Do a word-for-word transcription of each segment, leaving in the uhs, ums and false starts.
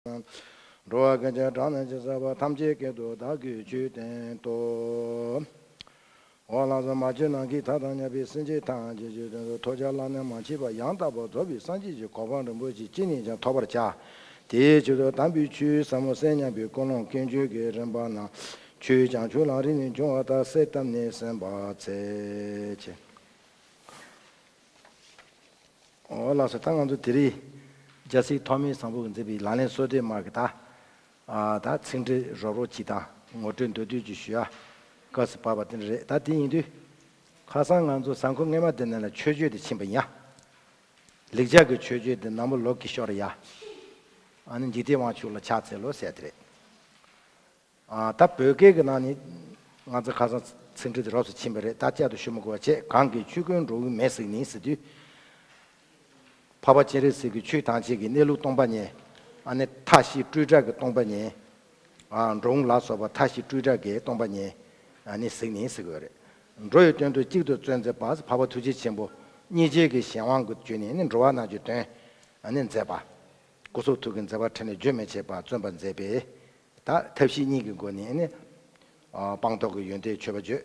འགྲོ་བ་ཀུན་གྱི་དགྲ་རྣམས་ཕྱིར་བསལ་བ། ཐམས་ཅད་སྐད་དུ་བདག་གིས་ཆོས་བསྟན་ཏོ། འོ་ལགས་སོ། མ་གྱུར་ནམ་མཁའི་མཐའ་དང་མཉམ་པའི་སེམས་ཅན་ཐམས་ཅད་ཀྱི་དོན་དུ་ཐོབ་བྱ་བླ་ན་མ་མཆིས་པ་ཡང་དག་པར་རྫོགས་པའི་སངས་རྒྱས་ཀྱི་གོ་འཕང་རིན་པོ་ཆེ་ཅི་ནས་ཀྱང་ཐོབ་པར་བྱ། དེའི་ཕྱིར་དུ་དམ་པའི་ཆོས་ཟབ་མོ་གསན་སྙམ་པའི་ཀུན་སློང་ཀུན་སྤྱོད་ཀྱི་རིམ་པ་རྣམས་ཆོས་བྱང་ཆུབ་ལམ་རིམ་ནས་འབྱུང་བ་ལྟར་གསལ་བཏབ་ནས་གསན་པར་འཚལ། འོ་ལགས་སོ། ད་ང་ཚོ་དེ་རིང་རྒྱལ་སྲས་ཐོགས་མེད་བཟང་པོས་མཛད་པའི་ལག་ལེན་སོ་བདུན་མ་གི་ད་ཨ་ད་ཚིག་འགྲེལ་རོབ་རོབ་ཅིག་དང་ངོ་སྤྲོད་མདོར་བསྡུས་ཅིག་ཞུ་ཡ་སྐབས་སུ་བབས་པ་དེ་འདྲ་རེད། ད་དེ་ཡིན་དུས་ཁ་སང་ང་ཚོ་གཟའ་འཁོར་སྔོན་མ་དེ་ནང་ལ་མཆོད་བརྗོད་དེ་ཕྱིན་པ་ཡིན་ཡ། ལེགས་སྦྱར་གྱི་མཆོད་བརྗོད་དེ་ནམ་མཁའི་ལོ་ཀེ་ཤྭ་ར་ཡ། ཨ་ནི་འཇིག་རྟེན་དབང་ཕྱུག་ལ་ཕྱག་འཚལ་ལོ་ཟེར་དེ་རེད། ཨ་ད་བོད་སྐད་ཀྱི་ནང་ནས་ང་ཚོ་ཁ་སང་ཚིག་འགྲེལ་དེ་རོབ་ཙམ་ཕྱིན་པ་རེད། ད་བསྐྱར་དུ་ཞུ་མི་དགོས་པ་བྱས། གང་གིས་ཆོས་ཀུན་འགྲོ་འོང་མེད་གཟིགས་ནས་ཟེར་དུས། འཕགས་པ་སྤྱན་རས་གཟིགས་ཀྱིས་ཆོས་ཐམས་ཅད་ཀྱི་གནས་ལུགས་སྟོང་པ་ཉིད། ཨ་ནི་མཐའ་བཞི་སྤྲོས་བྲལ་གྱི་སྟོང་པ་ཉིད། ཨ་འགྲོ་འོང་ལ་སོགས་པ་མཐའ་བཞི་སྤྲོས་བྲལ་གྱི་སྟོང་པ་ཉིད། ཨ་ནི་གཟིགས་ནས་ཟེར་དགོས་རེད། འགྲོ་བའི་དོན་དུ་གཅིག་ཏུ་བརྩོན་མཛད་པ། འཕགས་པ་ཐུགས་རྗེ་ཆེན་པོ་སྙིང་རྗེ་གི་གཞན་དབང་གི་བརྒྱུད་ནས་ནི་འགྲོ་བ་རྣམས་ཀྱི་དོན་ཨ་ནི་མཛད་པ། སྐུ་གསུང་ཐུགས་ཀྱི་མཛད་པ་ཕྲིན་ལས་རྒྱུན་མི་འཆད་པར་བརྩོན་པར་མཛད་པས། ད་ཐབས་ཤེས་གཉིས་ཀྱི་སྒོ་ནས་ནི། ཨ་སྤངས་རྟོགས་ཀྱི་ཡོན་ཏན་མཆོད་པར་བརྗོད།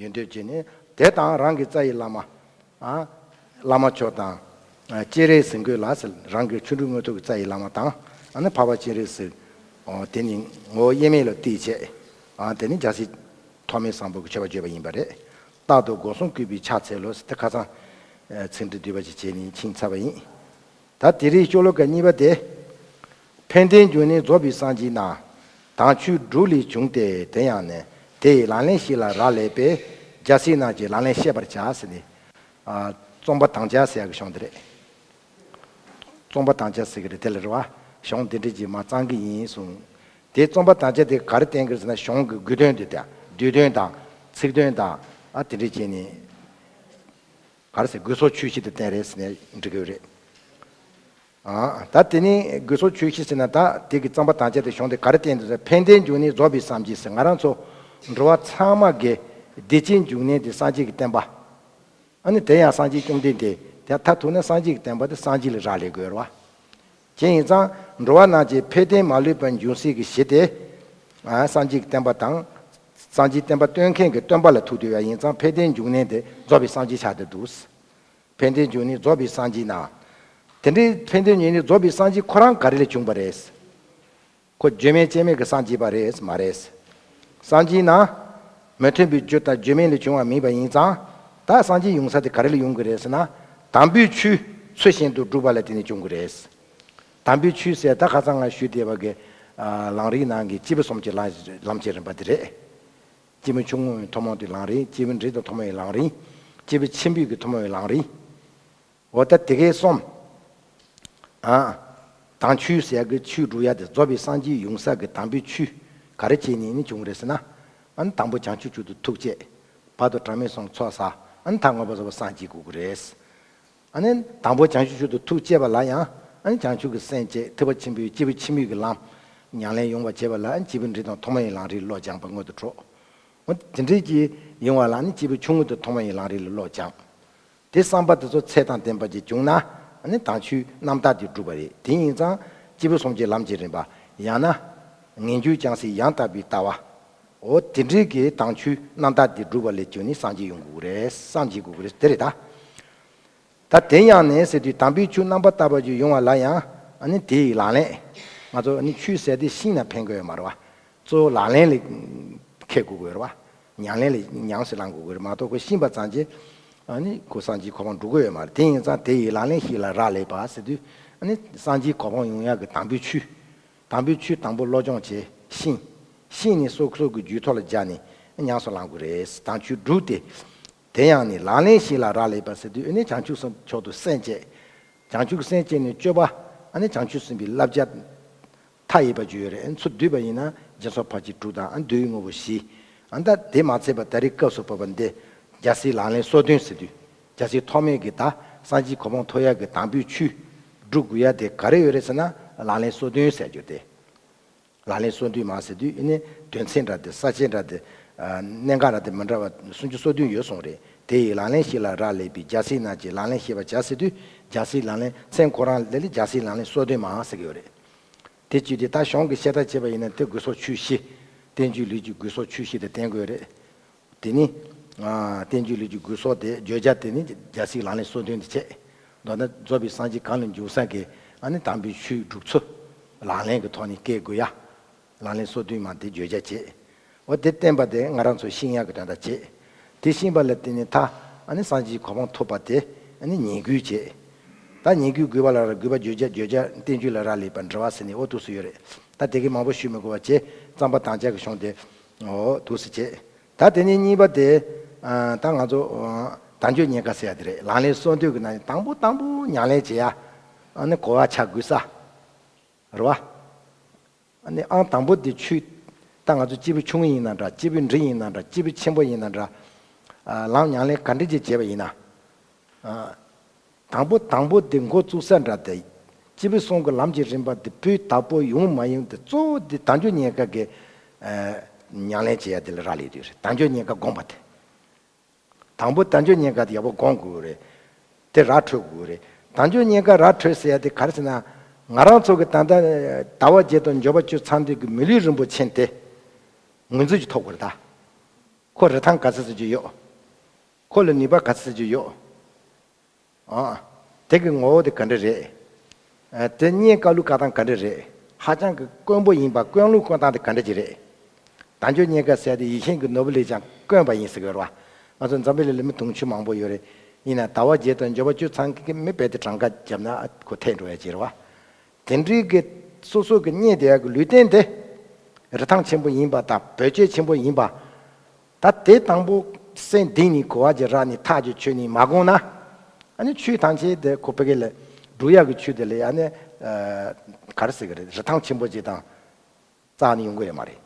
ཡོན་ཏན་བརྗོད་ནས་དེ་དང་རང་གི་རྩ་བའི་བླ་མ། ཨ་བླ་མ་མཆོག་དང་། ཨ་སྤྱན་རས་གཟིགས་མགོན་ལ་ཟེར། རང་གི་ཆོ་འཕྲུལ་དངོས་ཐོབ་ཀྱི་རྩ་བའི་བླ་མ་དང་། ཨ་ནི་འཕགས་པ་སྤྱན་རས་གཟིགས། ཨོ་དེ་ནི་ངོ་བོ་དབྱེར་མེད་ལ་བཏུད་བྱས། ཨ་དེ་ནི་རྒྱལ་སྲས་ཐོགས་མེད་བཟང་པོ་གི་མཆོད་པར་བརྗོད་པ་ཡིན་པ་རེད། རྟག་ཏུ་སྒོ་གསུམ་གུས་པས་ཕྱག་འཚལ་ལོ་ཟེར་དེ་ཁ་སང་། ཚིག་འགྲེལ་བསྡུས་པ་ཞིག་བྱས་ནས་ཕྱིན་ཚར་བ་ཡིན། ད་དེ་རིང་ཤོ་ལོ་ཀ་གཉིས་པ་དེ། ཕན་བདེའི་འབྱུང་གནས་རྫོགས་པའི་སངས་རྒྱས་རྣམས། དམ་ཆོས་སྒྲུབ་ལས་བྱུང་སྟེ་དེ་ཡང་ནི། དེ་ཡི་ལག་ལེན་ཤེས་ལ་རག་ལས་པས། རྒྱལ་སྲས་རྣམས་ཀྱི་ལག་ལེན་ཤེས་པར་བྱ་ཟེར་ནས། ཨ་རྩོམ་པ་དམ་བཅའ་ཟེར་ཡག་གི་གཞུང་འདི་རེད། རྩོམ་པ་དམ་བཅའ་ཟེར་གི་རེད། དེ་ལ་རེད་བ། གཞུང་འདི་འདྲ་ཅིག་མར་བརྩམས་གི་ཡིན་གསུངས། དེ་རྩོམ་པ་དམ་བཅའ་དེ་ག་རེ་བསྟན་གི་རེད་ཟེར་ན། གཞུང་གི་དགོས་དོན་དེ་དང་བསྡུས་དོན་དང་ཚིག་དོན་དང་ཨ་དེ་འདྲ་བྱས་ནས། ག་རེ་ཟེར། དགོས་སོགས་ཆོས་བཞི་དེ་བསྟན་རེད་ཟེར་ནས་འབྲི་གི་ཡོད་རེད། ཨ་ད་དེ་ནི་དགོས་སོགས་ཆོས་བཞི་ཟེར་ན། ད་དེ་གི་རྩོམ་པ་དམ་བཅའ་དེ་གཞུང་དེ་ག་རེ་བསྟན་འདུག་ཟེར། ཕན་བདེའི་འབྱུང་གནས་རྫོགས་པའི་སངས་རྒྱས་ཟེར། ང་རང་ཚོ་འགྲོ་བ་ཚང་མ་གི་བདེ་སྐྱིད་འབྱུང་གནས་དེ་སངས་རྒྱས་ཀྱི་བསྟན་པ། ཨ་ནི་དེ་ཡང་སངས་རྒྱས་བཅོམ་ལྡན་འདས་དེ་མཐར་ཐུག་ན་སངས་རྒྱས་ཀྱི་བསྟན་པ་དེ་སངས་རྒྱས་ལ་རག་ལས་དགོས་རེད་བ། དེ་ཡིན་ཙང་འགྲོ་བ་རྣམས་ཀྱི་ཕན་བདེ་མ་ལུས་པ་འབྱུང་སའི་གི་གཞི་དེ། ཨ་སངས་རྒྱས་ཀྱི་བསྟན་པ་དང་། སངས་རྒྱས་བསྟན་པ་སྟོན་མཁན་གྱི་སྟོན་པ་ལ་ཐུག་བསྡད་པ་ཡིན་ཙང་ཕན་བདེའི་འབྱུང་གནས་དེ་རྫོགས་པའི་སངས་རྒྱས་ཆགས་བསྡད་འདུག། ཕན་བདེའི་འབྱུང་གནས་རྫོགས་པའི་སངས་རྒྱས་རྣམས། དེ་འདྲའི་ཕན་བདེའི་འབྱུང་གནས་རྫོགས་པའི་སངས་རྒྱས་ཁོ་རང་ག་རེ་ལས་བྱུང་བ་རེད། ཁོ་བརྗོད་མེད་སྐྱེ་མེད་ཀྱི་སངས་རྒྱས་པ་རེད་མ་རེད། སངས་རྒྱས་རྣམས་མི་མཐུན་པའི་རྒྱུ་དང་བརྗོད་མེད་ལས་བྱུང་བ་མིན་པ་ཡིན་ཙང་། ད་སངས་རྒྱས་ཡོང་ས་དེ་ག་རེ་ལས་ཡོང་གི་རེད་ཟེར་ན། དམ་པའི་ཆོས་ཚུལ་བཞིན་དུ་སྒྲུབ་པ་ལ་བརྟེན་ནས་བྱུང་གི་རེད། དམ་པའི་ཆོས་ཟེར་ད་ཁ་སང་ང་ཞུས་བསྡད་པ་གི་ཨ་ལམ་རིམ་ནང་གི་སྐྱེས་བུ་གསུམ་གྱི་ལམ་ལམ་གྱི་རིམ་པ་དེ་རེད། སྐྱེས་བུ་ཆུང་ངུའི་ཐུན་མོང་གི་ལམ་རིམ། སྐྱེས་བུ་འབྲིང་དང་ཐུན་མོང་གི་ལམ་རིམ། སྐྱེས་བུ་ཆེན་པོའི་གི་ཐུན་མོང་གི་ལམ་རིམ། འོ་ད་དེ་གའི་གསུམ། ཨ། དམ་ཆོས་ཟེར་ཡ་གི་ཆོས་སྒྲུབ་ཡ་དེ་རྫོགས་པའི་སངས་རྒྱས་ཡོང་ས་གི་དམ་པའི་ཆོས་ག་རེ་བྱས་ནས་ནི་བྱུང་རེད་ཟེར་ན། ཨ་ནི་དང་པོ་བྱང་ཆུབ་མཆོག་ཏུ་ཐུགས་བསྐྱེད། བར་དུ་གྲངས་མེད་གསུམ་ཚོགས་བསགས། ཨ་ནི་མཐར་མངོན་པར་རྫོགས་པར་སངས་རྒྱས་དགོས་ཀྱི་རེད། ཨ་ནི་དང་པོ་བྱང་ཆུབ་མཆོག་ཏུ་ཐུགས་བསྐྱེད་པ་ལ་ཡང་ཨ་ནི་བྱང་ཆུབ་ཀྱི་སེམས་བསྐྱེད། ཐེག་པ་ཆེན་པོའི་སྐྱེས་བུ་ཆེན་པོའི་གི་ལམ་ཉམས་ལེན་ཡོང་བར་བྱེད་པ་ལ་ཨ་ནི་སྐྱེས་བུ་འབྲིང་དང་ཐུན་མོང་གི་ལམ་རིམ་བློ་སྦྱངས་པ་སྔོན་དུ་འགྲོ། འོ་དེ་འདྲའི་གི་ཡོང་བ་ལ་ཨ་ནི་སྐྱེས་བུ་ཆུང་ངུ་དང་ཐུན་མོང་གི་ལམ་རིམ་ལ་བློ་སྦྱངས། དེ་བསམ་པ་དེ་ཚོ་ཚད་དང་ལྡན་པ་ཅིག་བྱུང་ན་ཨ་ནི་དམ་ཆོས་རྣམ་དག་དེ་སྒྲུབ་པ་རེད། དེ་ཡིན་ཙང་སྐྱེས་བུ་གསུམ་གྱི་ལམ་གྱི་རིམ་པ། ཡང་ན་ངེས་འབྱུང་བྱང་སའི་ཡང་དག་པའི་ལྟ་བ། འོ་དེ་འདྲའི་གི་དམ་ཆོས་རྣམ་དག་དེ་སྒྲུབ་པ་ལས་བྱུང་ནས་སངས་རྒྱས་ཡོང་དགོས་ཀྱི་རེད། སངས་རྒྱས་དགོས་ཀྱི་རེད། དེ་རེད་ད། ད་དེ་ཡང་ནི་ཟེར་དུས་དམ་པའི་ཆོས་རྣམ་པར་དག་པ་ཅིག་ཡོང་བ་ལ་ཡང་ཨ་ནི་དེ་ཡི་ལག་ལེན། ང་ཚོ་ཨ་ནི་ཆོས་ཟེར་དེ་ཤེས་ན་ཕན་གི་ཡོད་མ་རེད་བ། གཙོ་བོ་ལག་ལེན་ལ་འཁེལ་དགོས་ཀྱི་ཡོད་རེད་བ། ཉམས་ལེན་ལ་ཉམས་སུ་བླང་དགོས་ཀྱི་རེད་མ་གཏོགས་ཁོ་ཤེས་པ་ཙམ་གྱིས་ཨ་ནི་ཁོ་སངས་རྒྱས་གོ་འཕང་འགྲོ་གི་ཡོད་མ་རེད། དེ་ཡིན་ཙང་དེ་ཡི་ལག་ལེན་ཤེས་ལ་རག་ལས་པ་ཟེར་དུས་ཨ་ནི་སངས་རྒྱས་གོ་འཕང་ཡོང་ཡག་གི་དམ་པའི་ཆོས། དམ་པའི་ཆོས་དང་པོ་སློབ་སྦྱོང་བྱས་ཤེས། ཤེས་ནས་སོ་སོ་གི་རྒྱུད་ཐོག་ལ་སྦྱར་ནས་ཉམས་སུ་བླང་དགོས་རེད། དམ་ཆོས་སྒྲུབ་སྟེ། དེ་ཡང་ནི་ལག་ལེན་ཤེས་ལ་རག་ལས་པ་ཟེར་དུས་ཨ་ནི་བྱང་ཆུབ་སེམས་མཆོག་ཏུ་སེམས་བསྐྱེད། བྱང་ཆུབ་སེམས་བསྐྱེད་ནས་སྤྱོད་པ། ཨ་ནི་བྱང་ཆུབ་སེམས་དཔའི་བསླབ་བྱ་མཐའ་ཡས་པ་ཅིག་ཡོད་རེད། ཨ་ནི་ཚུར་བསྡུས་པ་ཡིན་ན་སྦྱིན་སོགས་ཕར་ཕྱིན་དྲུག་དང་ཨ་ནི་འདུལ་བའི་དངོས་པོ་བཞི། ཨ་ནི་ད་དེ་མ་ཚད་པ་ད་རེས་སྐབས་སུ་བབས་པ་འདི་རྒྱལ་སྲས་ལག་ལེན་སོ་བདུན་ཟེར་དུས་རྒྱལ་སྲས་ཐོགས་མེད་ཀྱིས་ད་སངས་རྒྱས་གོ་འཕང་ཐོབ་ཡག་གི་དམ་པའི་ཆོས་སྒྲུབ་དགོས་ཡ་དེ་ག་རེ་ཡོད་རེད་ཟེར་ན་ལག་ལེན་སོ་བདུན་ཟེར་རྒྱུ་དེ། ལག་ལེན་སོ་བདུན་མ་ཟེར་དུས་ཨ་ནི་དོན་ཚན་འདྲ་དེ་ས་བཅད་འདྲ་དེ། ཨ་གནད་འགག་འདྲ་དེ་མི་འདྲ་བ་སུམ་ཅུ་སོ་བདུན་ཡོད་གསུངས་རེད། དེ་ཡི་ལག་ལེན་ཤེས་ལ་རག་ལས་པའི་རྒྱལ་སྲས་རྣམས་ཀྱི་ལག་ལེན་ཤེས་པར་བྱ་ཟེར་དུས་རྒྱལ་སྲས་ལག་ལེན་མཚན་ཁོ་རང་ལ་ལས་རྒྱལ་སྲས་ལག་ལེན་སོ་བདུན་མ་ཟེར་གྱི་ཡོད་རེད། དེ་བྱས་ཏེ་ད་གཞུང་གི་བཤད་གྲྭ་བྱས་པ་ཡིན་ན་དེ་དགོས་སོགས་ཆོས་བཞི། བསྟན་བཅོས་ལུས་ཀྱི་དགོས་སོགས་ཆོས་བཞི་དེ་བསྟན་དགོས་རེད། དེ་ནི་ཨ་བསྟན་བཅོས་ལུས་ཀྱི་དགོས་སོགས་དེ་བརྗོད་བྱ་དེ་ནི་རྒྱལ་སྲས་ལག་ལེན་སོ་བདུན་དེ་བྱས། མདོར་ན་རྫོགས་པའི་སངས་རྒྱས་གང་ལ་འབྱུང་ས་གི་ཨ་ནི་དམ་པའི་ཆོས་སྒྲུབ་ཚུལ་ལག་ལེན་གྱི་ཐོག་ནས་བཀལ་དགོས་ཡ། ལག་ལེན་སོ་བདུན་མ་དེ་བརྗོད་བྱ་བྱས། འོ་དེ་བསྟན་པ་དེ་ང་རང་ཚོ་ཤེས་ཡག་གི་དོན་དག་བྱས། དེ་ཤེས་པ་ལ་བརྟེན་ནས་ད་ཨ་ནི་སངས་རྒྱས་གོ་འཕང་ཐོབ་པ་དེ་ཨ་ནི་ཉེས་དགོས་བྱས། ད་ཉེས་དགོས་དགོས་པ་ལ་རག་དགོས་པ་བརྗོད་བྱ་བརྗོད་བྱ་བསྟན་བཅོས་ལ་རག་ལས་པ་འབྲེལ་བ་ཟེར་ནས་འོ་འདུག་སེ་ཡོད་རེད། ད་དེ་གའི་མང་པོ་ཞུ་མི་དགོས་པ་བྱས་རྩོམ་པ་དམ་བཅའ་གི་གཞུང་དེ་འོ་འདུག་སེ་བྱས། ད་དེ་ནས་གཉིས་པ་དེ་ཨ་ད་ང་ཚོ་ཨ་དལ་འབྱོར་རྙེད་དཀའ་ཟེར་ཡ་དེ་རེད། ལག་ལེན་སོ་བདུན་གྱི་ནང་ནས་དང་པོ་དང་པོ་ཉམས་ལེན་བྱེད་ཡ་ཨ་ནི་གོ་བ་ཆགས་དགོས་ས་རེད་བ། ཨ་ནི་ཨང་དང་པོ་དེ་ཆོས། ད་ང་ཚོ་སྐྱེས་བུ་ཆུང་ངུ་ཡིན་ན་འདྲ། སྐྱེས་བུ་འབྲིང་ཡིན་ན་འདྲ། སྐྱེས་བུ་ཆེན་པོ་ཡིན་ན་འདྲ། ཨ་ལམ་ཉམས་ལེན་ག་འདྲ་ཅིག་བྱས་པ་ཡིན་ན། ཨ་དང་པོ་དང་པོ་དེ་འགོ་བཙུགས་ས་འདྲ་དེ། སྐྱེས་བུ་གསུམ་གྱི་ལམ་གྱི་རིམ་པ་དེ་སྤུས་དག་པོ་ཡོང་མ་ཡོང་དེ་གཙོ་བོ་དེ་དལ་འབྱོར་རྙེད་དཀའ་གི་ཨ་ཉམས་ལེན་བྱེད་ཡ་དེ་ལ་རག་ལས་དུས་རེད། དལ་འབྱོར་རྙེད་དཀའ་སྒོམ་པ་དེ། དང་པོ་དལ་འབྱོར་རྙེད་དཀའ་དེ་ཡག་པོ་སྒོམ་དགོས་རེད། དེ་ར་འཕྲོད་དགོས་རེད། དལ་འབྱོར་རྙེད་དཀའ་ར་འཕྲོད་ཟེར་ཡ་དེ་ག་རེ་ཟེར་ན། ང་རང་ཚོ་གི་ད་ལྟ་ཟླ་བ་བརྒྱད་དང་འབྱོར་པ་བཅུ་ཚང་དུས་ཀྱི་མི་ལུས་རིན་པོ་ཆེ་དེ་ངོས་འཛིན་གྱི་ཐོབ་དགོས་རེད་ད། ཁོ་རིན་ཐང་ག་ཚོད་ཟེར་རྒྱུ་ཡོད། ཁོ་ལ་ནུས་པ་ག་ཚོད་ཟེར་རྒྱུ་ཡོད། ཨ། དེ་གི་ངོ་བོ་དེ་ག་འདྲ་རེད། ཨ། དེ་རྙེད་དཀའ་ལུགས་དཀའ་སྟངས་ག་འདྲ་རེད། ཧ་ཅང་གི་དཀོན་པོ་ཡིན་པ། དཀོན་ལུགས་དཀོན་སྟངས་དེ་ག་འདྲ་ཅིག་རེད། དལ་འབྱོར་རྙེད་དཀའ་ཟེར་དེ་ཡིད་བཞིན་གྱི་ནོར་བུ་ལས་ཀྱང་དཀོན་པ་ཡིན་ཟེར་གི་ཡོད་རེད་བ། ང་ཚོ་འཛམ་བུ་གླིང་ལ་མི་དུང་ཕྱུར་མང་པོ་ཡོད་རེད། ཡིན་ན་ཟླ་བ་བརྒྱད་དང་འབྱོར་པ་བཅུ་ཚང་གི་མི་རྦད་དེ་གྲངས་ཀ་བརྒྱབ་ན་ཁོ་ཐལ་འགྲོ་ཡ་ཅིག་རེད་བ། དེ་འདྲའི་གི་སོ་སོ་གི་རྙེད་བསྡད་ཡ་གི་ལུས་རྟེན་དེ་རིན་ཐང་ཆེན་པོ་ཡིན་པ་དང་བེད་སྤྱོད་ཆེན་པོ་ཡིན་པ། ད་དེ་དང་པོ་སེམས་གཏིང་ནས་གོ་བ་ཅིག་རག་ནས་ཐག་ཅིག་ཆོད་ནས་མ་སྒོམ་ན། ཨ་ནི་ཆོས་ཐམས་ཅད་དེ་ཁོ་ཕ་གི་ལ་སྒྲུབ་ཡག་གི་ཆོས་དེ་ལ་ཨ་ནི་ཨ་ག་རེ་ཟེར་གི་རེད། རིན་ཐང་ཆེན་པོ་ཅིག་དང་རྩ་ནས་ཡོང་གི་ཡོད་མ་རེད།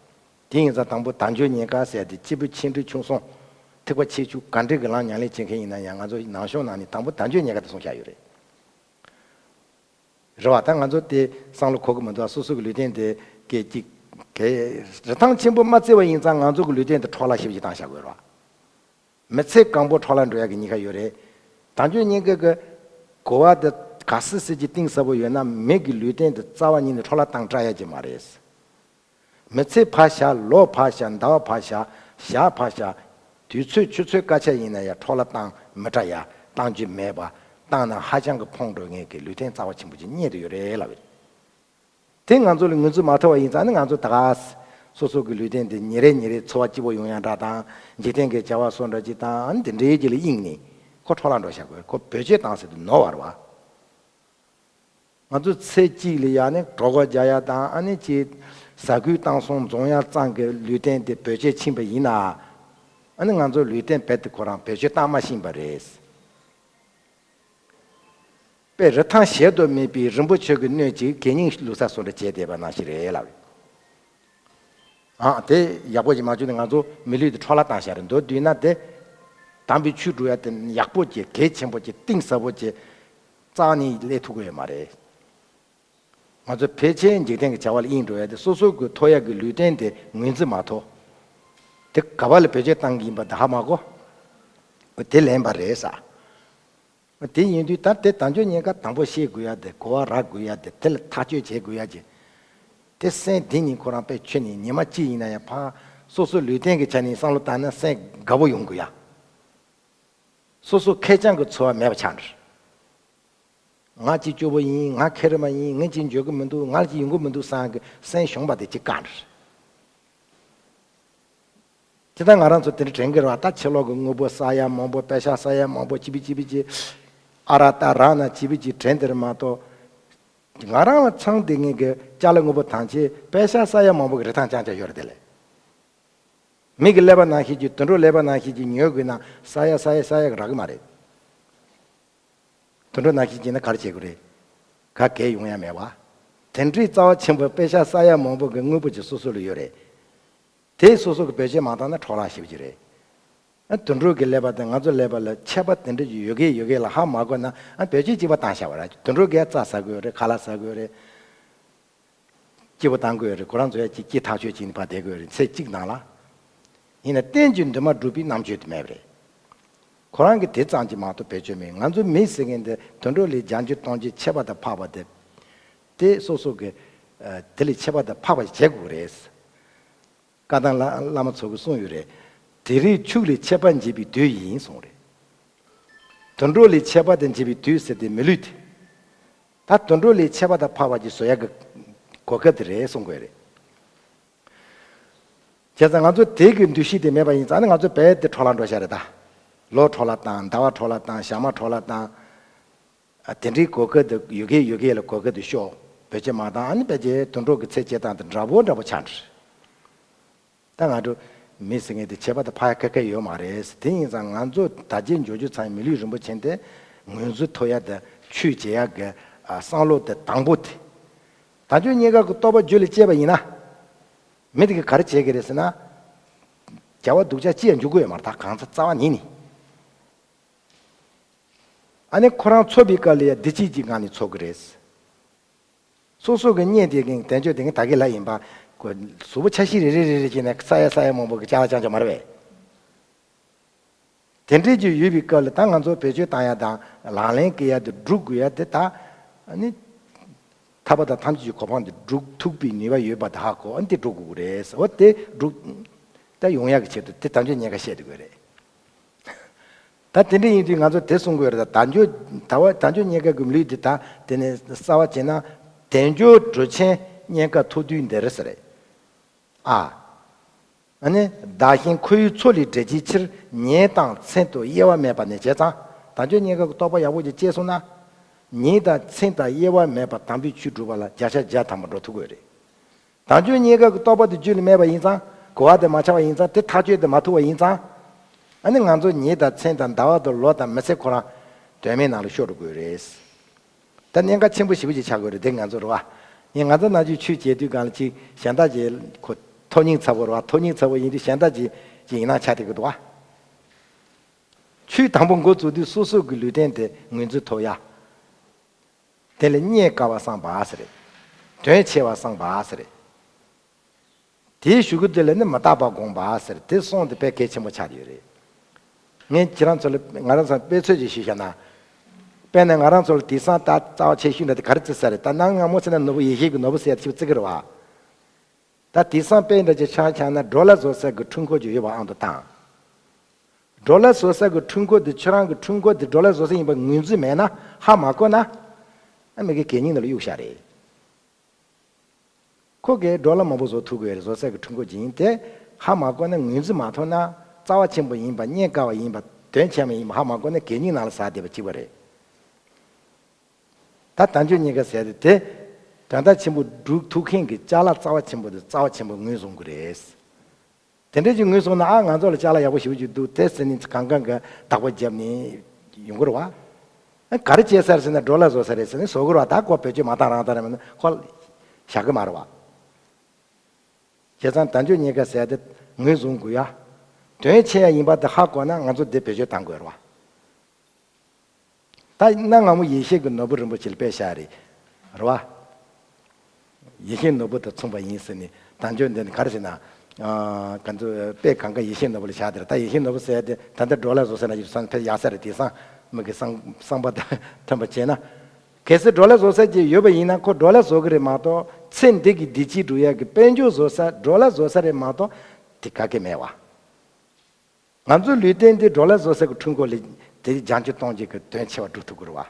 དེ་ཡིན་ཙང་དང་པོ་དལ་འབྱོར་རྙེད་དཀའ་ཟེར་དེ་སྐྱེས་བུ་ཆེ་འབྲིང་ཆུང་གསུམ་ཐེག་པ་ཆེ་ཆུང་ག་འདྲ་གི་ལམ་ཉམས་ལེན་བྱེད་མཁན་ཡིན་ན་ཡང་ང་ཚོ་ནང་གཞུང་ནང་ནས་དང་པོ་དལ་འབྱོར་རྙེད་དཀའ་དེ་གསུངས་བཞག་ཡོད་རེད། རེད་བ། ད་ང་ཚོ་དེ་བསམ་བློ་འཁོར་གི་མི་འདུག་སོ་སོ་གི་ལུས་རྟེན་དེ་གལ་ཅིག་གལ་རིན་ཐང་ཆེན་པོ་མ་བརྩི་བ་ཡིན་ཙང་ང་ཚོ་གི་ལུས་རྟེན་དེ་འཕྲོ་བརླག་ཞེ་པོ་ཅིག་བཏང་བཞག་དགོས་རེད་བ། མི་ཚེ་གང་པོ་འཕྲོ་བརླག་འགྲོ་ཡ་གི་ཉེན་ཁ་ཡོད་རེད། དལ་འབྱོར་རྙེད་དཀའ་གི་གོ་བ་དེ་ག་སྲིད་སྲིད་ཀྱི་གཏིང་ཟབ་པོ་ཡོད་ན་མི་གི་ལུས་རྟེན་དེ་རྩ་བ་ཉིད་ནས་འཕྲོ་བརླག་བཏང་བཀྲ་ཡ་ཅིག་མ་རེད། མི་ཚེ་ཕར་བཞག་ལོ་ཕར་བཞག་ཟླ་བ་ཕར་བཞག་ཞག་ཕར་བཞག་དུས་ཚོད་ཆུ་ཚོད་སྐར་ཆ་ཡིན་ན་ཡང་འཕྲོ་བརླག་བཏང་མི་བཀྲ་ཡ། བཏང་རྒྱུ་མེད་པ། བཏང་ན་ཧ་ཅང་གི་ཕོངས་འགྲོ་མཁན་གྱི་ལུས་རྟེན་རྩ་བ་ཆེན་པོ་ཅིག་རྙེད་དུ་ཡོད་རེད་ལབ་ཡོད། དེ་ང་ཚོ་ལ་ངོས་འཛིན་མ་ཐུབ་པ་ཡིན་ཙང་ནི་ང་ཚོ་ད་ག་སོ་སོ་གི་ལུས་རྟེན་དེ་ཉིན་རེ་ཉིན་རེ་འཚོ་བ་སྐྱིད་པོ་ཡོང་ཡ་འདྲ་དང་འཇིག་རྟེན་གྱི་བྱ་བ་སོགས་འདྲ་ཅིག་དང་དེ་འདྲའི་ཅིག་ལ་གཡེང་ནས་ཁོ་འཕྲོ་བརླག་འགྲོ་བཞག་དགོས། ཁོ་བེད་སྤྱོད་བཏང་ཟེར་དུས་ནོར་བ་རེད་བ། ང་ཚོ་ཚེ་གཅིག་ལ་ཡ་ནི་གྲོད་ཁོག་རྒྱག་ཡ་དང་ཨ་ནི་ཅིག་ཟ་ཁུ་བཏང་སོང་འཛོམས་ཡ་ཙམ་གྱི་ལུས་རྟེན་དེ་བེད་སྤྱོད་ཕྱིན་པ་ཡིན་ན། ཨ་ནི་ང་ཚོ་ལུས་རྟེན་རྦད་དེ་ཁོ་རང་བེད་སྤྱོད་བཏང་མ་ཤེས་པ་རེད། དཔེ་རི་ཐང་གཞལ་དུ་མེད་པའི་རིན་པོ་ཆེ་གི་སྣོད་ཅིག་གད་སྙིགས་བླུགས་ས་བཟོ་འདྲ་བྱས་བསྡད་པ་ནང་བཞིན་རེད་ལབ། ཨ་དེ་ཡག་པོ་ཞིག་མ་བྱུང་ན་ང་ཚོ་མི་ལུས་དེ་འཕྲོ་བརླག་བཏང་བཞག་རེད། མདོར་བསྡུས་ན་དེ་དམ་པའི་ཆོས་སྒྲུབ་ཡ་དེ་ཡག་པོ་ཅིག་གལ་ཆེན་པོ་ཅིག་གཏིང་ཟབ་པོ་ཅིག་རྩ་ནས་སླེབས་ཐུབ་ཀྱི་ཡོད་མ་རེད། ང་ཚོ་ཕལ་ཆེར་འཇིག་རྟེན་གྱི་བྱ་བ་ལ་གཡེང་འགྲོ་ཡ་དེ་སོ་སོ་གི་ཐོབ་ཡ་གི་ལུས་རྟེན་དེ་ངོས་འཛིན་མ་ཐུབ། དེ་ག་པ་ལ་བེད་སྤྱོད་བཏང་གི་ཡིན་པ་དེ་ཧ་མ་གོ། དེ་ལན་པ་རེད་ས། དེ་ཡིན་དུས་ད་དེ་དལ་འབྱོར་རྙེད་དཀའ་དང་པོ་ཤེས་དགོས་ཡ་དེ་གོ་བ་རག་དགོས་ཡ་དེ་དེ་ལ་ཐག་གཅོད་བྱེད་དགོས་ཡ་ཅིག་དེ་སེམས་གཏིང་ནས་ཁོ་རང་དཔེ་ཁྱོན་ནས་ཉི་མ་གཅིག་ཡིན་ན་ཡང་ཕར་སོ་སོ་ལུས་རྟེན་གྱི་ཆ་ནས་བསམ་བློ་བཏང་ན་སེམས་དགའ་པོ་ཡོང་དགོས་ཡ། སོ་སོ་ཁེར་རྐྱང་གི་འཚོ་བ་མེད་པ་ཆགས་འགྲོ། ང་གཅིག་སྐྱོ་པོ་ཡིན། ང་ཁེར་མ་ཡིན། ངས་གཅིག་འཇོན་གི་མི་འདུག་ང་གཅིག་ཡོང་གི་མི་འདུག་བསམ་གི་སེམས་ཞུམ་པ་དེ་གཅིག་བཀག་འགྲོ། དེ་ལྟར་ང་རང་ཚོ་དེ་འདྲ་དྲན་གི་རེད་བ། ད་ཕྱི་ལོགས་ཀྱི་དངོས་པོ་ས་ཡ་མང་པོ་པེ་ཤག་ས་ཡ་མང་པོ་ཅི་བི་ཅི་བི་ཅི་ཨ་ར་ཏ་ར་ན་ཅི་བི་ཅི་དྲན་དེ་རེད་མ་གཏོགས། ང་རང་ལ་ཚང་དེ་ངེད་ཀྱི་ཅ་ལག་དངོས་པོ་ཐམས་ཅད་པེ་ཤག་ས་ཡ་མང་པོ་གི་རིན་ཐང་རྐྱང་རྐྱང་ཡོད་རེད་དེ་ལས། མི་གི་ཀླད་པ་ནང་བཞིན་གྱི་དུད་འགྲོ་ཀླད་པ་ནང་བཞིན་གྱི་ཉོ་དགོས་ན་ས་ཡ་ས་ཡ་ས་ཡ་རག་གི་མ་རེད། དུད་འགྲོ་ནང་བཞིན་བྱས་ན་ག་རེ་བྱེད་དགོས་རེད། ག་གས་ཡོང་ཡ་མེད་བ། དེ་འདྲའི་རྩ་བ་ཆེན་པོ་པེ་ཤག་ས་ཡ་མང་པོ་གི་དངོས་པོ་ཅིག་སོ་སོ་ལ་ཡོད་རེད། དེ་སོ་སོ་གི་བེད་སྤྱོད་མ་བཏང་ན་འཕྲོ་བརླག་ཞེ་པོ་ཅིག་རེད། ཨ་དུད་འགྲོ་གི་ཀླད་པ་དང་ང་ཚོ་ཀླད་པ་ལ་ཁྱད་པར་དེ་འདྲ་ཅིག་ཡོད་གི་ཡོད་གི་ལ་ཧ་མ་གོ་ན་ཨ་བེད་སྤྱོད་གཅིག་པ་བཏང་བཞག་པ་རེད། དུད་འགྲོ་གིས་རྩྭ་ཟ་གི་ཡོད་རེད། ཁ་ལག་ཟ་གི་ཡོད་རེད། སྐྱིད་པོ་བཏང་དགོས་རེད། ཁོ་རང་ཚོ་ཡ་གཅིག་སྐྱིད་ཐག་ཆོད་བྱས་ནས་ཕར་བསྡད་དགོས་རེད། ཚེ་གཅིག་ནང་ལ། ཡིན་ན་རྟེན་གྱི་འདུན་མ་སྒྲུབ་པའི་རྣམ་དཔྱོད་དེ་མེད་པ་རེད། ཁོ་རང་གི་དེ་ཙམ་གྱིས་མ་གཏོགས་བེད་སྤྱོད་མེད། ང་ཚོ་མི་ཟེར་མཁན་དེ་དུད་འགྲོ་ལས་བརྒྱ་འགྱུར་སྟོང་འགྱུར་ཁྱད་པར་དུ་འཕགས་པ་དེ། དེ་སོ་སོ་གི་ དེ་ལས་ཁྱད་པར་དུ་འཕགས་པ་ཞིག་བྱེད་དགོས་རེད། བཀའ་གདམས་བླ་བླ་མ་ཚོ་གིས་གསུངས་ཡོད་རེད། དེ་རིང་ཕྱུགས་ལས་ཁྱད་པར་འབྱེད་པའི་དུས་ཡིན་གསུངས་རེད། དུད་འགྲོ་ལས་ཁྱད་པར་དུ་འབྱེད་པའི་དུས་ཟེར་དེ་མི་ལུས་དེ། ད་དུད་འགྲོ་ལས་ཁྱད་པར་དུ་འཕགས་པ་ཅིག་བཟོ་ཡག་གི་གོ་སྐབས་དེ་རེད་གསུང་དགོས་རེད། བྱས་ཙང་ང་ཚོ་དེ་གི་འདུ་ཤེས་དེ་མེད་པ་ཡིན་ཙང་ནི་ང་ཚོ་རྦད་དེ་འཕྲོ་བརླག་འགྲོ་ཤག་རེད་ད། ལོ་འཕྲོ་བརླག་བཏང་ཟླ་བ་འཕྲོ་བརླག་བཏང་ཞག་མ་འཕྲོ་བརླག་བཏང་། ཨ་དེ་འདྲའི་གོ་སྐབས་དེ་ཡོད་གི་ཡོད་གི་ལ་གོ་སྐབས་དེ་ཤོར་བེད་སྤྱོད་མ་བཏང་ཨ་ནི་རྦད་དེ་དུད་འགྲོ་གི་ཚེ་སྐྱེལ་སྟངས་དེ་འདྲ་པོ་འདྲ་པོ་ཆགས་འགྲོ། ད་ང་ཚོ་མི་ཟེར་མཁན་དེ་ཁྱད་པར་དུ་འཕགས་ཡག་ག་གེ་ཡོད་མ་རེད། དེ་ཡིན་ཙང་ང་ཚོ་དར་རྒྱས་འགྱུར་རྒྱུ་ཚང་མི་ལུས་རིན་པོ་ཆེ་དེ་ངོས་འཛིན་ཐུབ་ཡག་དེ་ཆོས་བྱེད་ཡག་གི་ཨ་བསམ་བློ་དེ་དང་པོ་དེ། དལ་འབྱོར་རྙེད་དཀའ་གི་རྟོགས་པ་རྒྱུད་ལ་སྐྱེས་པ་ཡིན་ན། མི་དེ་གིས་ག་རེ་བྱེད་ཀྱི་རེད་ཟེར་ན། བྱ་བ་སྡུག་ཅག་ཅི་ཡང་འཇུག་གི་ཡོད་མ་རེད་ད་གང་ཚ་རྩ་བ་ཉིད་ནས། ཨ་ནི་ཁོ་རང་འཚོ་བའི་སྐབས་ལ་ཡང་བདེ་སྐྱིད་ཀྱི་ངང་ནས་འཚོ་གི་རེད། སོ་སོ་གི་གཉེན་དེ་གིན་དལ་འབྱོར་དེ་གིན་ད་གིན་ལ་ཡིན་པ། གཟུགས་པོ་ཆ་ཤས་རེ་རེ་རེ་རེ་བྱས་ནས་ས་ཡ་ས་ཡ་མང་པོ་གི་ཅ་ལག་རྐྱང་རྐྱང་མ་རེད་པས། དེ་འདྲས་ཀྱི་ཡོད་པའི་སྐབས་ལ་ད་ང་ཚོ་བེད་སྤྱོད་བཏང་ཡ་དང་ལག་ལེན་བཀལ་ཡ་དེ་སྒྲུབ་དགོས་ཡ་དེ་ད་ཨ་ནི། ཐར་པ་དང་ཐམས་ཅད་ཀྱི་གོ་འཕང་དེ་སྒྲུབ་ཐུབ་པའི་ནུས་པ་ཡོད་པ་དེ་ཧ་གོ་ཨ་ནི་དེ་སྒྲུབ་དགོས་ཀྱི་རེད་ཟེར་འོ་དེ་སྒྲུབ། ད་ཡོང་ཡ་གི་ཆེད་དུ་དེ་དལ་འབྱོར་རྙེད་དཀའ་བཤད་དགོས་རེད། ད་དེ་འདྲ་ཡིན་དུས་ང་ཚོ་དེ་གསུང་དགོས་རེད་ད་དལ་འབྱོར་ད་བ་དལ་འབྱོར་རྙེད་དཀའ་གི་ལུས་དེ་ད་དེ་ནས་གསར་བ་བྱས་ན་དལ་འབྱོར་གྲོལ་ཆེན་རྙེད་དཀའ་ཐུག་དུས་འདིར་ཟེར་རེད། ཨ། ཨ་ནི་བདག་གཞན་ཁོ་བོའི་ཚོགས་ལས་བསྒྲལ་བྱའི་ཕྱིར་ཉིན་དང་མཚན་དུ་དབྱེ་བ་མེད་པ་ནས་བྱས་ཙང་དལ་འབྱོར་རྙེད་དཀའ་གི་རྟོགས་པ་ཡག་པོ་ཅིག་སྐྱེས་སོང་ན། ཉིན་དང་མཚན་དང་དབྱེ་བ་མེད་པར་དམ་པའི་ཆོས་སྒྲུབ་པ་ལ་བརྒྱ་ཆ་བརྒྱ་ཐམ་པ་འགྲོ་ཐུབ་ཀྱི་ཡོད་རེད། དལ་འབྱོར་རྙེད་དཀའ་གི་རྟོགས་པ་དེ་རྒྱུད་ལ་མེད་པ་ཡིན་ཙང་གོ་བ་དེ་མ་ཆགས་པ་ཡིན་ཙང་དེ་ཐག་གཅོད་དེ་མ་ཐུབ་པ་ཡིན་ཙང་། ཨ་ནི་ང་ཚོ་ཉིན་དང་མཚན་དང་ཟླ་བ་དང་ལོ་དང་མི་ཚེ་ཁོ་རང་དོན་མེད་ནང་ལ་ཤོར་འགྲོ་གི་ཡོད་རེད། ད་གནད་འགག་ཆེན་པོ་ཞེ་པོ་ཅིག་ཆགས་དགོས་རེད་དེ་ང་ཚོ་རེད་བ། ཡིན་ང་ཚོ་ནང་ཆོས་ཆོས་བྱེད་དུས་གང་ལ་ཅིག་གཞན་དག་ཅིག་ཁོ་ཐོབ་སྙིང་ཚ་པོ་རེད་བ་ཐོབ་སྙིང་ཚ་པོ་ཡིན་དུས་གཞན་དག་ཅིག་ཅིག་ཡིན་ན་ཆགས་བསྡད་ཀྱི་འདུག་བ། ཆོས་དང་པོ་འགོ་བཙུགས་དུས་སོ་སོ་གི་ལུས་རྟེན་དེ་ངོས་འཛིན་ཐུབ་ཡ། དེ་ལས་རྙེད་དཀའ་བ་བསམ་པ་ཟེར་རེད། དོན་ཆེ་བ་བསམ་པ་ཟེར་རེད། དེའི་གཞུག་གུ་དེ་ལ་ནི་མི་རྟག་པ་དགོངས་པ་ཟེར་དེ་གསུང་དེ་དཔེ་གལ་ཆེན་པོ་ཆགས་ཡོད་རེད། ངས་ཁྱེད་རང་ཚོ་ལ་ང་རང་ཚོ་དཔེ་མཚོན་ཅིག་ཞུས་བཞག་ན། དཔེར་ན་ང་རང་ཚོ་ལ་དེང་སང་ད་རྩ་བ་ཆེ་ཤོས་འདྲ་དེ་ག་རེ་བརྩི་ས་རེད་ད་གནའ་སྔ་མོ་ཚེ་ན་ནོར་བུ་ཡེ་ཤེས་ཀྱི་ནོར་བུ་ཟེར་ཡ་ཞིག་བརྩི་གི་རེད་བ། ད་དེང་སང་དཔེ་འདྲ་ཅིག་ཆ་བཞག་ན་ཌོ་ལར་བཟོ་ས་གི་འཕྲུལ་འཁོར་ཅིག་ཡོད་པ་ཨང་དུ་བཏང་། ཌོ་ལར་བཟོ་ས་གི་འཕྲུལ་འཁོར་དེ་ཁྱོད་རང་གི་འཕྲུལ་འཁོར་དེ་ཌོ་ལར་བཟོ་ས་ཡིན་པ་ངོས་འཛིན་མེད་ན་ཧ་མ་གོ་ན། ཨ་མི་གི་གད་སྙིགས་ནང་ལ་གཡུགས་བཞག་རེད། ཁོ་གིས་ཌོ་ལར་མང་པོ་བཟོ་ཐུབ་ཀྱི་ཡོད་རེད་བཟོ་ས་གི་འཕྲུལ་འཁོར་ཅིག་ཡིན་དེ་ཧ་མ་གོ་ན་ངོས་འཛིན་མ་ཐུབ་ན་རྩ་བ་ཆེན་པོ་ཡིན་པ་རྙེད་དཀའ་བ་ཡིན་པ་དོན་ཆེན་པོ་ཡིན་པ་ཧ་མ་གོ་ན་གད་སྙིགས་ནང་ལ་ཟགས་བསྡད་པ་གཅིག་པ་རེད། ད་དལ་འབྱོར་རྙེད་དཀའ་ཟེར་དེ་དེ་དོན་དག་ཆེན་པོ་སྒྲུབ་ཐུབ་མཁན་གྱི་ཅ་ལག་རྩ་བ་ཆེན་པོ་དེ་རྩ་བ་ཆེན་པོ་ངོས་བཟུང་གི་རེད། དེ་འདྲ་ཅིག་ངོས་བཟུང་ན་ཨ་ང་ཚོ་ལ་ཅ་ལག་ཡག་པོ་ཞེ་པོ་ཅིག་འདུག་དེ་ཟེར་ནས་གང་གང་གི་བདག་པོ་བརྒྱབ་ནས་ཡོང་གི་རེད་བ། ཨ་ག་རེ་བྱས་ཟེར་ཟེར་ན་ཌོ་ལར་བཟོ་ས་རེད་ཟེར་ནས་བཟོ་གི་རེད་བ་ད་ཁོ་བེད་སྤྱོད་མ་བཏང་རང་བཏང་རེད་མིན་ན་ཁོ་བཞག་གི་མ་རེད་བ། བྱས་ཙང་དལ་འབྱོར་རྙེད་དཀའ་ཟེར་དེ་ངོས་བཟུང་དགོས་ཡ། དོན་ཆེ་ཡ་ཡིན་པ་དེ་ཧ་གོ་ན་ང་ཚོ་དེ་བེད་སྤྱོད་བཏང་དགོས་རེད་བ། ད་གནའ་སྔ་མོ་ཡེ་ཤེས་ཀྱི་ནོར་བུ་རིན་པོ་ཆེ་ལ་དཔེ་བཞག་རེད། རེད་བ། ཡེ་ཤེས་ནོར་བུ་དང་མཚུངས་པ་ཡིན་ཟེར་ནས་དལ་འབྱོར་འདི་ནི་ག་རེ་ཟེར་ན། ཨ་ག་ཚོད་དཔེ་གང་ག་ཡེ་ཤེས་ནོར་བུ་ལ་བཞག་དེ་རེད་ད་ཡེ་ཤེས་ནོར་བུ་ཟེར་ཡ་དེ་ད་ལྟ་ཌོ་ལར་བཟོ་ས་ན་ཡོད་སོང་ཕེ་ཡག་ས་རེད་དེང་སང་མི་གི་བསམ་བསམ་པ་དང་མཐུན་པ་བྱས་ན། གལ་སྲིད་ཌོ་ལར་བཟོ་ས་ཅིག་ཡོད་པ་ཡིན་ན་ཁོ་ཌོ་ལར་བཟོ་གི་རེད་མ་གཏོགས་ཚེ་འདི་གི་བདེ་སྐྱིད་སྒྲུབ་ཡ་གི་དཔལ་འབྱོར་བཟོ་ས་ཌོ་ལར་བཟོ་ས་རེད་མ་གཏོགས་དེ་ག་གེ་མེད་བ། ང་ཚོའི་ལུས་རྟེན་འདི་ཌོ་ལར་བཟོ་ས་གི་འཕྲུལ་འཁོར་ལས་དེ་བརྒྱ་ཆ་སྟོང་གཅིག་གི་དོན་ཆེ་བ་སྒྲུབ་ཐུབ་ཀྱི་རེད་བ།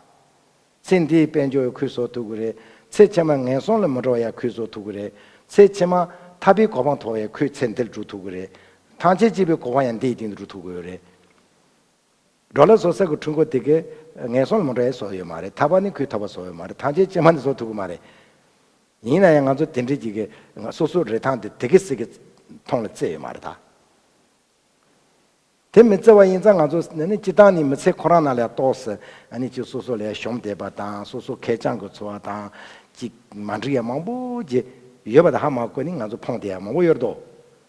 ཚེ་འདིའི་དཔལ་འབྱོར་ཁོས་བཟོ་ཐུབ་ཀྱི་རེད། ཚེ་ཕྱི་མ་ངན་སོང་ལ་མི་འགྲོ་བ་ཡང་ཁོས་བཟོ་ཐུབ་ཀྱི་རེད། ཚེ་ཕྱི་མ་ཐར་པའི་གོ་འཕང་ཐོབ་པ་ཡང་ཁོས་ཚེ་འདིར་སྒྲུབ་ཐུབ་ཀྱི་རེད། ཐམས་ཅད་སྐྱེ་བའི་གོ་འཕང་ཡང་འདིའི་སྟེང་དུ་སྒྲུབ་ཐུབ་ཀྱི་ཡོད་རེད། ཌོ་ལར་བཟོ་ས་གི་འཕྲུལ་འཁོར་དེ་གས་ངན་སོང་ལ་མི་འགྲོ་ཡང་བཟོ་ཡོད་མ་རེད། ཐར་པ་ནི་ཁོས་ཐོབ་པ་བཟོ་ཡོད་མ་རེད། ཐམས་ཅད་ཕྱི་མ་ནི་བཟོ་ཐུབ་ཀྱི་མ་རེད། ཡིན་ན་ཡང་ང་ཚོ་དེ་འདྲའི་ཅིག་གི་སོ་སོའི་རིན་ཐང་དེ་དེ་གས་ཟིག་གི་མཐོང་ལ་བརྩི་ཡོད་མ་རེད་ད། དེ་མི་བརྩི་བ་ཡིན་ཙང་ང་ཚོ་ནི་སྤྱི་བཏང་ནས་མི་ཚེ་ཁོ་རང་ནང་ལ་ཡང་ཏོག་ཙམ་ཨ་ནི་ཅིག་སོ་སོ་ལ་ཡང་ཞུམ་བསྡད་པ་དང་སོ་སོ་ཁེར་རྐྱང་གི་འཚོ་བ་དང་ཅིག་མ་འགྲིག་ཡ་མང་པོ་ཅིག་ཡོད་པ་དང་ཧ་མ་གོ་ནི་ང་ཚོ་ཕོངས་བསྡད་ཡ་མང་པོ་ཡོད་དོ།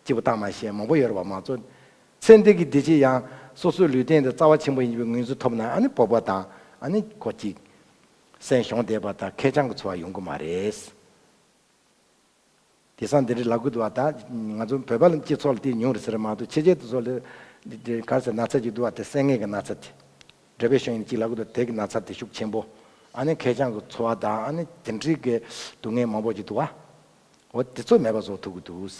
སྐྱིད་པོ་བཏང་མ་ཤེས་མང་པོ་ཡོད་རེད་བ་མ་ཚོ། ཚེ་འདི་གི་བདེ་སྐྱིད་ཡང་སོ་སོའི་ལུས་རྟེན་དེ་རྩ་བ་ཆེན་པོ་ཡིན་པའི་ངོས་འཛིན་ཐོབ་ན་ཨ་ནི་སྤོབས་པ་དང་ཨ་ནི་ཁོ་ཅིག་སེམས་ཞུམ་བསྡད་པ་དང་ཁེར་རྐྱང་གི་འཚོ་བ་ཡོང་གི་མ་རེད། དེང་སང་འདི་འདྲའི་ལབ་གི་འདུག་བ་ད། ང་ཚོ་བོད་པ་ལ་སྤྱི་ཚོགས་ལ་དེ་ཉུང་རེད་ཟེར་མ་གཏོགས་ཕྱི་རྒྱལ་དུ་ཚོ་ལ་ག་རེ་ཟེར་ན་ཚ་ཅིག་འདུག་བ་དེ་བསད་ངེས་ཀྱི་ན་ཚ་དེ། འགྲེལ་པའི་ཤོད་ཡིན་གཅིག་ལབ་གི་འདུག་དེ་གི་ན་ཚ་དེ་ཤུགས་ཆེན་པོ། ཨ་ནི་ཁེར་རྐྱང་གི་འཚོ་བ་དང་ཨ་ནི་དེ་འདྲའི་གི་སྡུག་བསྔལ་མང་པོ་ཅིག་འདུག་བ། འོ་དེ་ཚོ་མེད་པ་བཟོ་ཐུབ་ཀྱི་འདུག།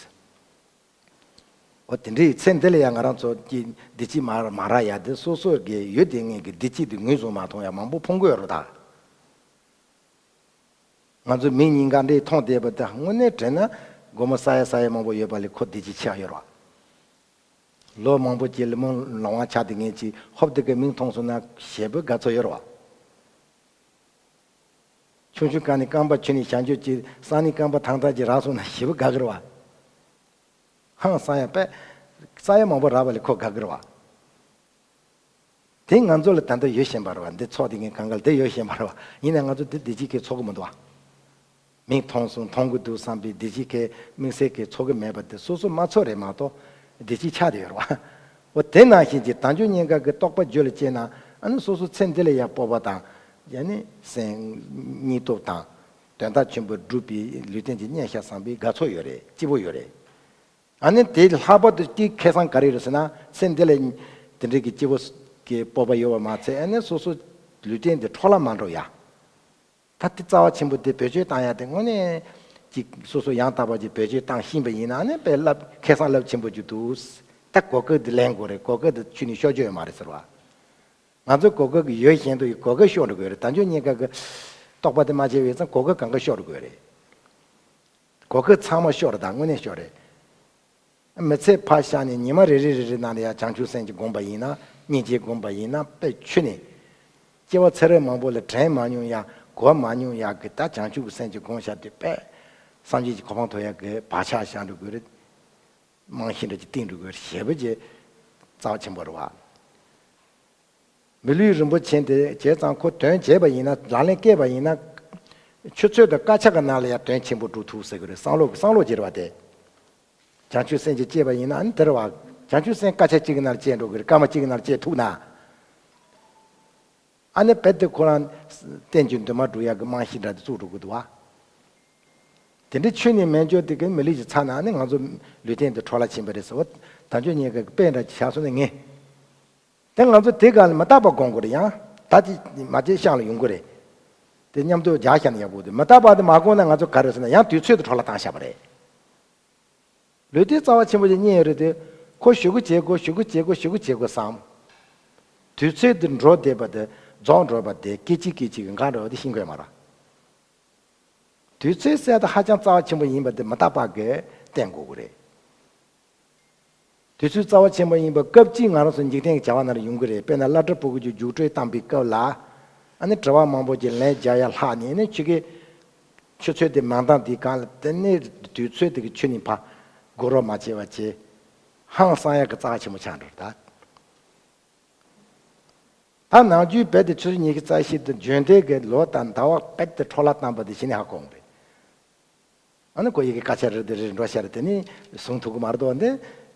འོ་དེ་འདྲའི་ཚེ་འདི་ལ་ཡང་ང་རང་ཚོ་གི་བདེ་སྐྱིད་མ་མ་རག་ཡ་དེ་སོ་སོ་གི་ཡོད་དེ་ངེས་ཀྱི་བདེ་སྐྱིད་དེ་ངོས་བཟུང་མ་ཐུབ་ཡ་མང་པོ་ཕུང་གི་ཡོད་རེད་ད། ང་ཚོ་མིག་གཉིས་ཀ་འདྲའི་མཐོང་བསྡད་པ་དེ་དངོས་གནས་དྲན་ན་སྒོར་མོ་ས་ཡ་ས་ཡ་མང་པོ་ཡོད་པ་ལས་ཁོ་བདེ་སྐྱིད་ཆེ་བ་ཡོད་རེད་བ། ལོ་མང་པོ་ཅིག་ལ་མོ་ལོང་བ་ཆགས་དེ་ངེས་ཀྱི་ཧོབ་དེ་གི་མིག་མཐོང་སོང་ན་ཞེ་པོ་དགའ་ཚོར་ཡོད་རེད་བ། ཆུང་ཆུང་སྒང་ནས་རྐང་པ་ཆུ་ནས་བཞག་འཇོག་ཅིག་སང་ཉིན་རྐང་པ་ཐང་ཐང་ཅིག་རག་སོང་ན་ཞེ་པོ་དགའ་གི་རེད་བ། ཧང་སང་ཡ་པས། ས་ཡ་མང་པོ་རག་པ་ལས་ཁོ་དགའ་གི་རེད་བ། དེ་ང་ཚོ་ལ་ད་ལྟ་ཡོད་བཞིན་པ་རེད་བ། འདི་ཚོགས་དེ་ངས་གང་ག་ལ་དེ་ཡོད་བཞིན་པ་རེད་བ། ཡིན་ནའི་ང་ཚོ་འདི་བདེ་སྐྱིད་ཀྱི་ཚོགས་ཀྱི་མི་འདུག་བ། མིག་མཐོང་སོང་མཐོང་གི་འདུག་བསམ་པའི་བདེ་སྐྱིད་ཀྱི་དམིགས་བསལ་གྱི་ཚོགས་ཀྱི་མེད་པ་དེ་སོ་སོ་མ་ཚོར་རེད་མ་གཏོགས་བདེ་སྐྱིད་ཆགས་བསྡད་ཡོད་རེད་བ། འོ་དེ་ནང་བཞིན་གྱི་དལ་འབྱོར་རྙེད་དཀའ་གི་རྟོགས་པ་རྒྱུད་ལ་སྐྱེས་ན་ཨ་ནི་སོ་སོ་ཚེ་འདི་ལ་ཡང་སྤོབས་པ་དང་། ཡང་ནི་སེམས་སྙིང་སྟོབས་དང་། དོན་དག་ཆེན་པོ་སྒྲུབ་པའི་ལུས་རྟེན་གྱི་རྙེད་ཤག་བསམ་པའི་དགའ་ཚོར་ཡོད་རེད། སྐྱིད་པོ་ཡོད་རེད། ཨ་ནི་དེ་ལྷག་པར་དུ་གཅིག་ཁེ་བཟང་ག་རེ་རེད་ཟེར་ན་ཚེ་འདི་ལ་དེ་འདྲའི་གི་སྐྱིད་པོ་གི་སྤོབས་པ་ཡོད་པ་མ་ཚད་ཨ་ནི་སོ་སོ་ལུས་རྟེན་དེ་འཕྲོ་བརླག་མ་འགྲོ་ཡ། ད་དེ་རྩ་བ་ཆེན་པོ་དེ་བེད་སྤྱོད་བཏང་ཡ་དེ་དངོས་གནས་ཅིག་སོ་སོ་ཡང་དག་པ་ཅིག་བེད་སྤྱོད་བཏང་ཤེས་པ་ཡིན་ན་ཨ་ནི་དཔེ་རླབས་ཁེ་བཟང་རླབས་ཆེན་པོ་ཅིག་འདུག། ད་གོ་སྐབས་དེ་ལེན་དགོས་རེད། གོ་སྐབས་དེ་ཁྱོན་ནས་ཤོར་རྒྱུ་ཡོད་མ་རེད་ཟེར་བ། ང་ཚོ་གོ་སྐབས་ཀྱི་ཡོད་བཞིན་དུ་གོ་སྐབས་ཤོར་འགྲོ་གི་ཡོད་རེད། དལ་འབྱོར་རྙེད་དཀའ་གི་རྟོགས་པ་དེ་མ་སྐྱེས་པའི་ཙང་གོ་སྐབས་གང་ག་ཤོར་འགྲོ་གི་ཡོད་རེད། གོ་སྐབས་ཚང་མ་ཤོར་རེད། ད་དངོས་གནས་ཤོར་རེད། མི་ཚེ་ཕར་བཞག་ནས་ཉི་མ་རེ་རེ་རེ་རེ་ནང་ལ་ཡང་བྱང་ཆུབ་སེམས་ཀྱིས་བསྒོམས་པ་ཡིན་ན་སྙིང་རྗེས་བསྒོམས་པ་ཡིན་ན་དཔེ་ཁྱོན་ནས། སྐྱེ་བ་ཚེ་རབས་མང་པོ་ལ་དྲན་མ་མྱོང་ཡ་གོ་མ་མྱོང་ཡ་གི་ད་བྱང་ཆུབ་ཀྱི་སེམས་ཀྱིས་བསྒོམས་བཞག་དུས་དཔེ་སངས་རྒྱས་ཀྱི་གོ་འཕང་ཐོབ་ཡ་གི་བག་ཆགས་བཞག་འགྲོ་དགོས་རེད། རྨང་གཞི་འདྲ་ཅིག་བཏིང་འགྲོ་དགོས་རེད། ཞེ་པོ་ཅིག་རྩ་བ་ཆེན་པོ་རེད་བ། མི་ལུས་རིན་པོ་ཆེ་དེ་བྱས་ཙང་ཁོ་དོན་བྱས་པ་ཡིན་ན་ལག་ལེན་བཀལ་བ་ཡིན་ན། ཆུ་ཚོད་དང་སྐར་ཆ་གི་ནང་ལ་ཡང་དོན་ཆེན་པོ་སྒྲུབ་ཐུབ་ཟེར་གི་རེད། བསམ་བློ་བསམ་བློ་བྱེད་རེད་བ་དེ། བྱང་ཆུབ་སེམས་ཀྱིས་བསྐྱེད་པ་ཡིན་ན་ཨ་ནི་དེ་རེད་བ། བྱང་ཆུབ་སེམས་སྐར་ཆ་གཅིག་གི་ནང་ལ་བསྐྱེད་འགྲོ་གི་རེད། སྐར་མ་གཅིག་གི་ནང་ལ་བསྐྱེད་ཐུབ་ན། ཨ་ནི་རྦད་དེ་ཁོ་རང་རྟེན་གྱི་འདུན་མ་སྒྲུབ་ཡག་གི་རྨང་གཞི་འདྲ་དེ་བཙུགས་འགྲོ་གི་འདུག་བ། དེ་འདྲའི་ཆོས་ནི་མེད་འཇོག་དེ་གི་མི་ལུས་ཀྱི་ཚ་ན་ནི་ང་ཚོ་ལུས་རྟེན་དེ་འཕྲོ་བརླག་ཕྱིན་པ་རེད་ཟེར་བ། དལ་འབྱོར་རྙེད་དཀའ་གི་དཔེ་འདྲ་ཅིག་བཞག་སོང་ན་ངས། དེ་ང་ཚོ་དེ་ག་ལ་མི་རྟག་པ་སྒོམ་དགོས་རེད། ཡང་ད་ཅི་མ་བྱས་ཤང་ལ་ཡོང་གི་རེད། དེ་མཉམ་དུ་རྒྱག་བཞག་ན་ཡག་པོ་དེ་མི་རྟག་པ་དེ་མ་སྒོམ་ན་ང་ཚོ་ག་རེ་ཟེར་ན་ཡང་དུས་ཚོད་དེ་འཕྲོ་བརླག་བཏང་བཞག་པ་རེད། ལུས་རྟེན་རྩ་བ་ཆེན་པོ་ཅིག་རྙེད་ཡོད་རེད་དེ། ཁོ་ཞེ་པོ་བྱེད་དགོས་ཞེ་པོ་བྱེད་དགོས་ཞེ་པོ་བྱེད་དགོས་བསམ། དུས་ཚོད་འདི་འགྲོ་བསྡད་པ་དེ་རྫོགས་འགྲོ་བ་དེ་སྐད་ཅིག་སྐད་ཅིག་གིས་འགག་འགྲོ་བ་དེ་ཤེས་དགོས་མ་རེད། དུས་ཚོད་ཟེར་དེ་ཧ་ཅང་རྩ་བ་ཆེན་པོ་ཡིན་པ་དེ་མི་རྟག་པ་གིས་བསྟན་དགོས་ཀྱི་རེད། དུས་ཚོད་རྩ་བ་ཆེན་པོ་ཡིན་པ་སྐབས་གཅིག་ང་རང་ཚོ་འཇིག་རྟེན་གྱི་བྱ་བ་ནང་ལ་ཡོང་གི་རེད། དཔེར་ན་སློབ་གྲྭ་ཕྲུ་གུ་ཅིག་རྒྱུགས་སྤྲོད་བཏང་པའི་སྐབས་ལ། ཨ་ནི་དྲི་བ་མང་པོ་ཅིག་ལན་རྒྱག་ཡ་ལྷག་ནས་ཨ་ནི་ཁྱོད་ཀྱིས། ཆུ་ཚོད་དེ་མ་འདང་དུས་གང་ལ་དེ་ནས་དུས་ཚོད་དེ་གི་ཆུ་ནི་ཕ་སྒུག་རོགས་མ་བྱས་པ་བྱས། ཧང་སང་ཡག་གི་རྩ་ཆེན་པོ་ཆགས་འགྲོ་ད། ད་ནང་རྒྱུད་རྦད་དེ་ཆུ་ཚོད་ཉི་ཤུ་རྩ་བཞི་དེ་བརྗོད་འདས་ཀྱི་ལོ་དང་ཟླ་བ་རྦད་དེ་འཕྲོ་བརླག་བཏང་པ་དེ་གཞི་ནས་ཧ་གོ་འོང་རེད། ཨ་ནི་ཁོ་ཡི་གེ་སྐད་ཆ་རེ་དེ་རེ་འགྲོ་ཤར་དེ་ནི་གསུང་ཐུབ་ཀྱི་མ་རེད་དོ། འདི་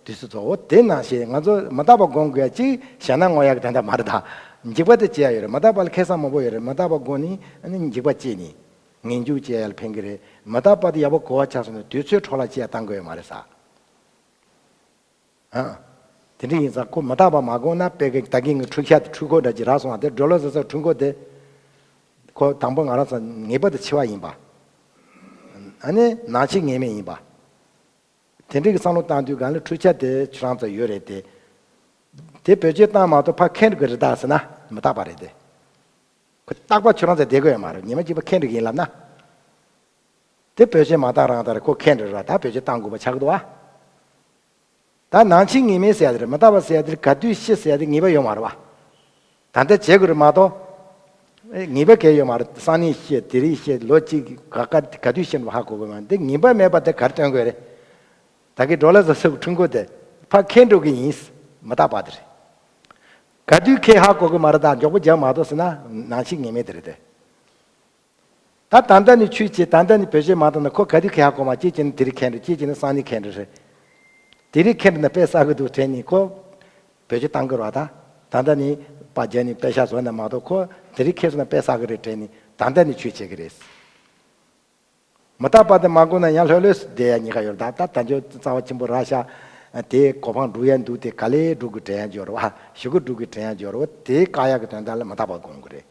དུས་སུ་རྫོགས། འོ་དེ་ནང་བཞིན་ང་ཚོ་མི་རྟག་པ་སྒོམ་དགོས་ཡ་གཅིག་ཞེད་སྣང་ངོ་ཡག་གི་དོན་དག་མ་རེད་ད། འཇིགས་པ་དེ་སྐྱེ་ཡ་ཡོད་རེད། མི་རྟག་པ་ལ་ཁེ་བཟང་མང་པོ་ཡོད་རེད། མི་རྟག་པ་སྒོམ་ནི་ཨ་ནི་འཇིགས་པ་སྐྱེ་ནི། ངེས་འབྱུང་སྐྱེ་ཡ་ལ་ཕན་གི་རེད། མི་རྟག་པ་དེ་ཡག་པོ་གོ་བ་ཆགས་སོང་ན་དུས་ཚོད་འཕྲོ་བརླག་སྐྱེ་ཡ་བཏང་དགོས་ཡོད་མ་རེད་ས། ཨ། དེ་འདྲ་ཡིན་ཙང་ཁོ་མི་རྟག་པ་མ་སྒོམ་ན་དཔེ་གི་ད་གིན་ངའི་འཕྲུལ་ཆས་དེ་འཕྲུལ་འཁོར་འདྲ་ཅིག་རག་སོང་བ་དེ་ཌོ་ལར་ཟེར་ས་འཕྲུལ་འཁོར་དེ། ཁོ་དང་པོ་ང་རང་ཚོ་ངེས་པར་དུ་འཆི་བ་ཡིན་པ། ཨ་ནི་ནང་ཆོས་ངེས་མེད་ཡིན་པ། དེ་འདྲ་གི་བསམ་བློ་བཏང་དུས་གང་ལ་འཕྲུལ་ཆས་དེ་ཁྱོད་རང་ཚོ་ཡོད་རེད་དེ། དེ་བེད་སྤྱོད་བཏང་མ་གཏོགས་ཕར་ཁེངས་འགྲོ་གི་རེད་ད་ཟེར་ན་མི་རྟག་པ་རེད་དེ། ཁོ་རྟག་པར་ཁྱོད་རང་ཚོ་བསྡད་དགོས་ཡོད་མ་རེད། ཉི་མ་གཅིག་པ་ཁེངས་འགྲོ་གི་ཡིན་ལབ་ན། དེ་བེད་སྤྱོད་མ་བཏང་རང་ལྟར་ཁོ་ཁེངས་འགྲོ་ར་ད་བེད་སྤྱོད་བཏང་དགོས་པ་ཆགས་ཀྱི་འདུག་བ། ད་ནང་ཆོས་ངེས་མེད་ཟེར་ཡ་དེ་རེད། མི་རྟག་པ་ཟེར་ཡ་དེ་རེད། ག་དུས་ཤི་ཟེར་ཡ་དེ་ངེས་པ་ཡོད་མ་རེད་བ། ད་ལྟ་བྱེད་དགོས་རེད་མ་གཏོགས། ངེས་པ་གང་ཡོད་མ་རེད། སང་ཉིན་ཤི་དེ་རིང་ཤི་ལོ་གཅིག་ག་ག་ག་དུས་ཤི་འགྲོ་ཧ་གོ་གི་མ་རེད། འདི་ངེས་པ་མེད་པ་དེ་ག་རེ་སྟོན་དགོས་རེད། ད་གི་ཌོ་ལར་ཟེར་ས་འཕྲུལ་འཁོར་དེ་ཕར་ཁེངས་འགྲོ་གི་ཡིན། མི་རྟག་པ་དེ་རེད། ག་དུས་ཁེངས་ཧ་གོ་གི་མ་རེད། ད་མགྱོགས་པོ་རྒྱག་མ་གཏོགས་ཟེར་ན་ནང་ཆོས་ངེས་མེད་དེ་རེད་དེ། ད་ད་ལྟ་ནས་ཆོས་བྱེད། ད་ལྟ་ནས་བེད་སྤྱོད་མ་བཏང་ན་ཁོ་ག་དུས་ཁེངས་ཧ་གོ་མ། གཅིག་བྱས་ན་དེ་རིང་ཁེངས་འགྲོ། གཅིག་བྱས་ན་སང་ཉིན་ཁེངས་འགྲོ་རེད། དེ་རིང་ཁེངས་འགྲོ་ན་དཔེ་བསགས་ཀྱི་འདུག་དྲན་ནས་ཁོ་བེད་སྤྱོད་བཏང་གི་རེད་བ། ད་ད་ལྟ་ནས་པར་རྒྱག་ནས་པེ་ཤག་བཟོ་ན་མ་གཏོགས་ཁོ་དེ་རིང་ཁེངས་སོང་ན་དཔེ་བསགས་ཀྱི་རེད་དྲན་ནས་ད་ལྟ་ནས་ཆོས་བྱེད་ཀྱི་རེད། མི་རྟག་པ་དེ་མ་སྒོམ་ན་ཡང་ལྷོད་ལྷོད་བསྡད་ཡ་གཉིས་ཀ་ཡོད་རེད། ད་ད་དལ་འབྱོར་རྩ་བ་ཆེན་པོ་རག་ཤག་དེ་གོ་འཕང་སྒྲུབ་ཡ་འདུག་དེ་ག་ལེ་སྒྲུབ་དགོས་དྲན་ཡ་འབྱོར་བ། ཞེ་པོ་སྒྲུབ་དགོས་དྲན་ཡ་འབྱོར་བ། དེ་བཀག་ཡ་གི་དོན་དག་ལ་མི་རྟག་པ་སྒོམ་དགོས་རེད།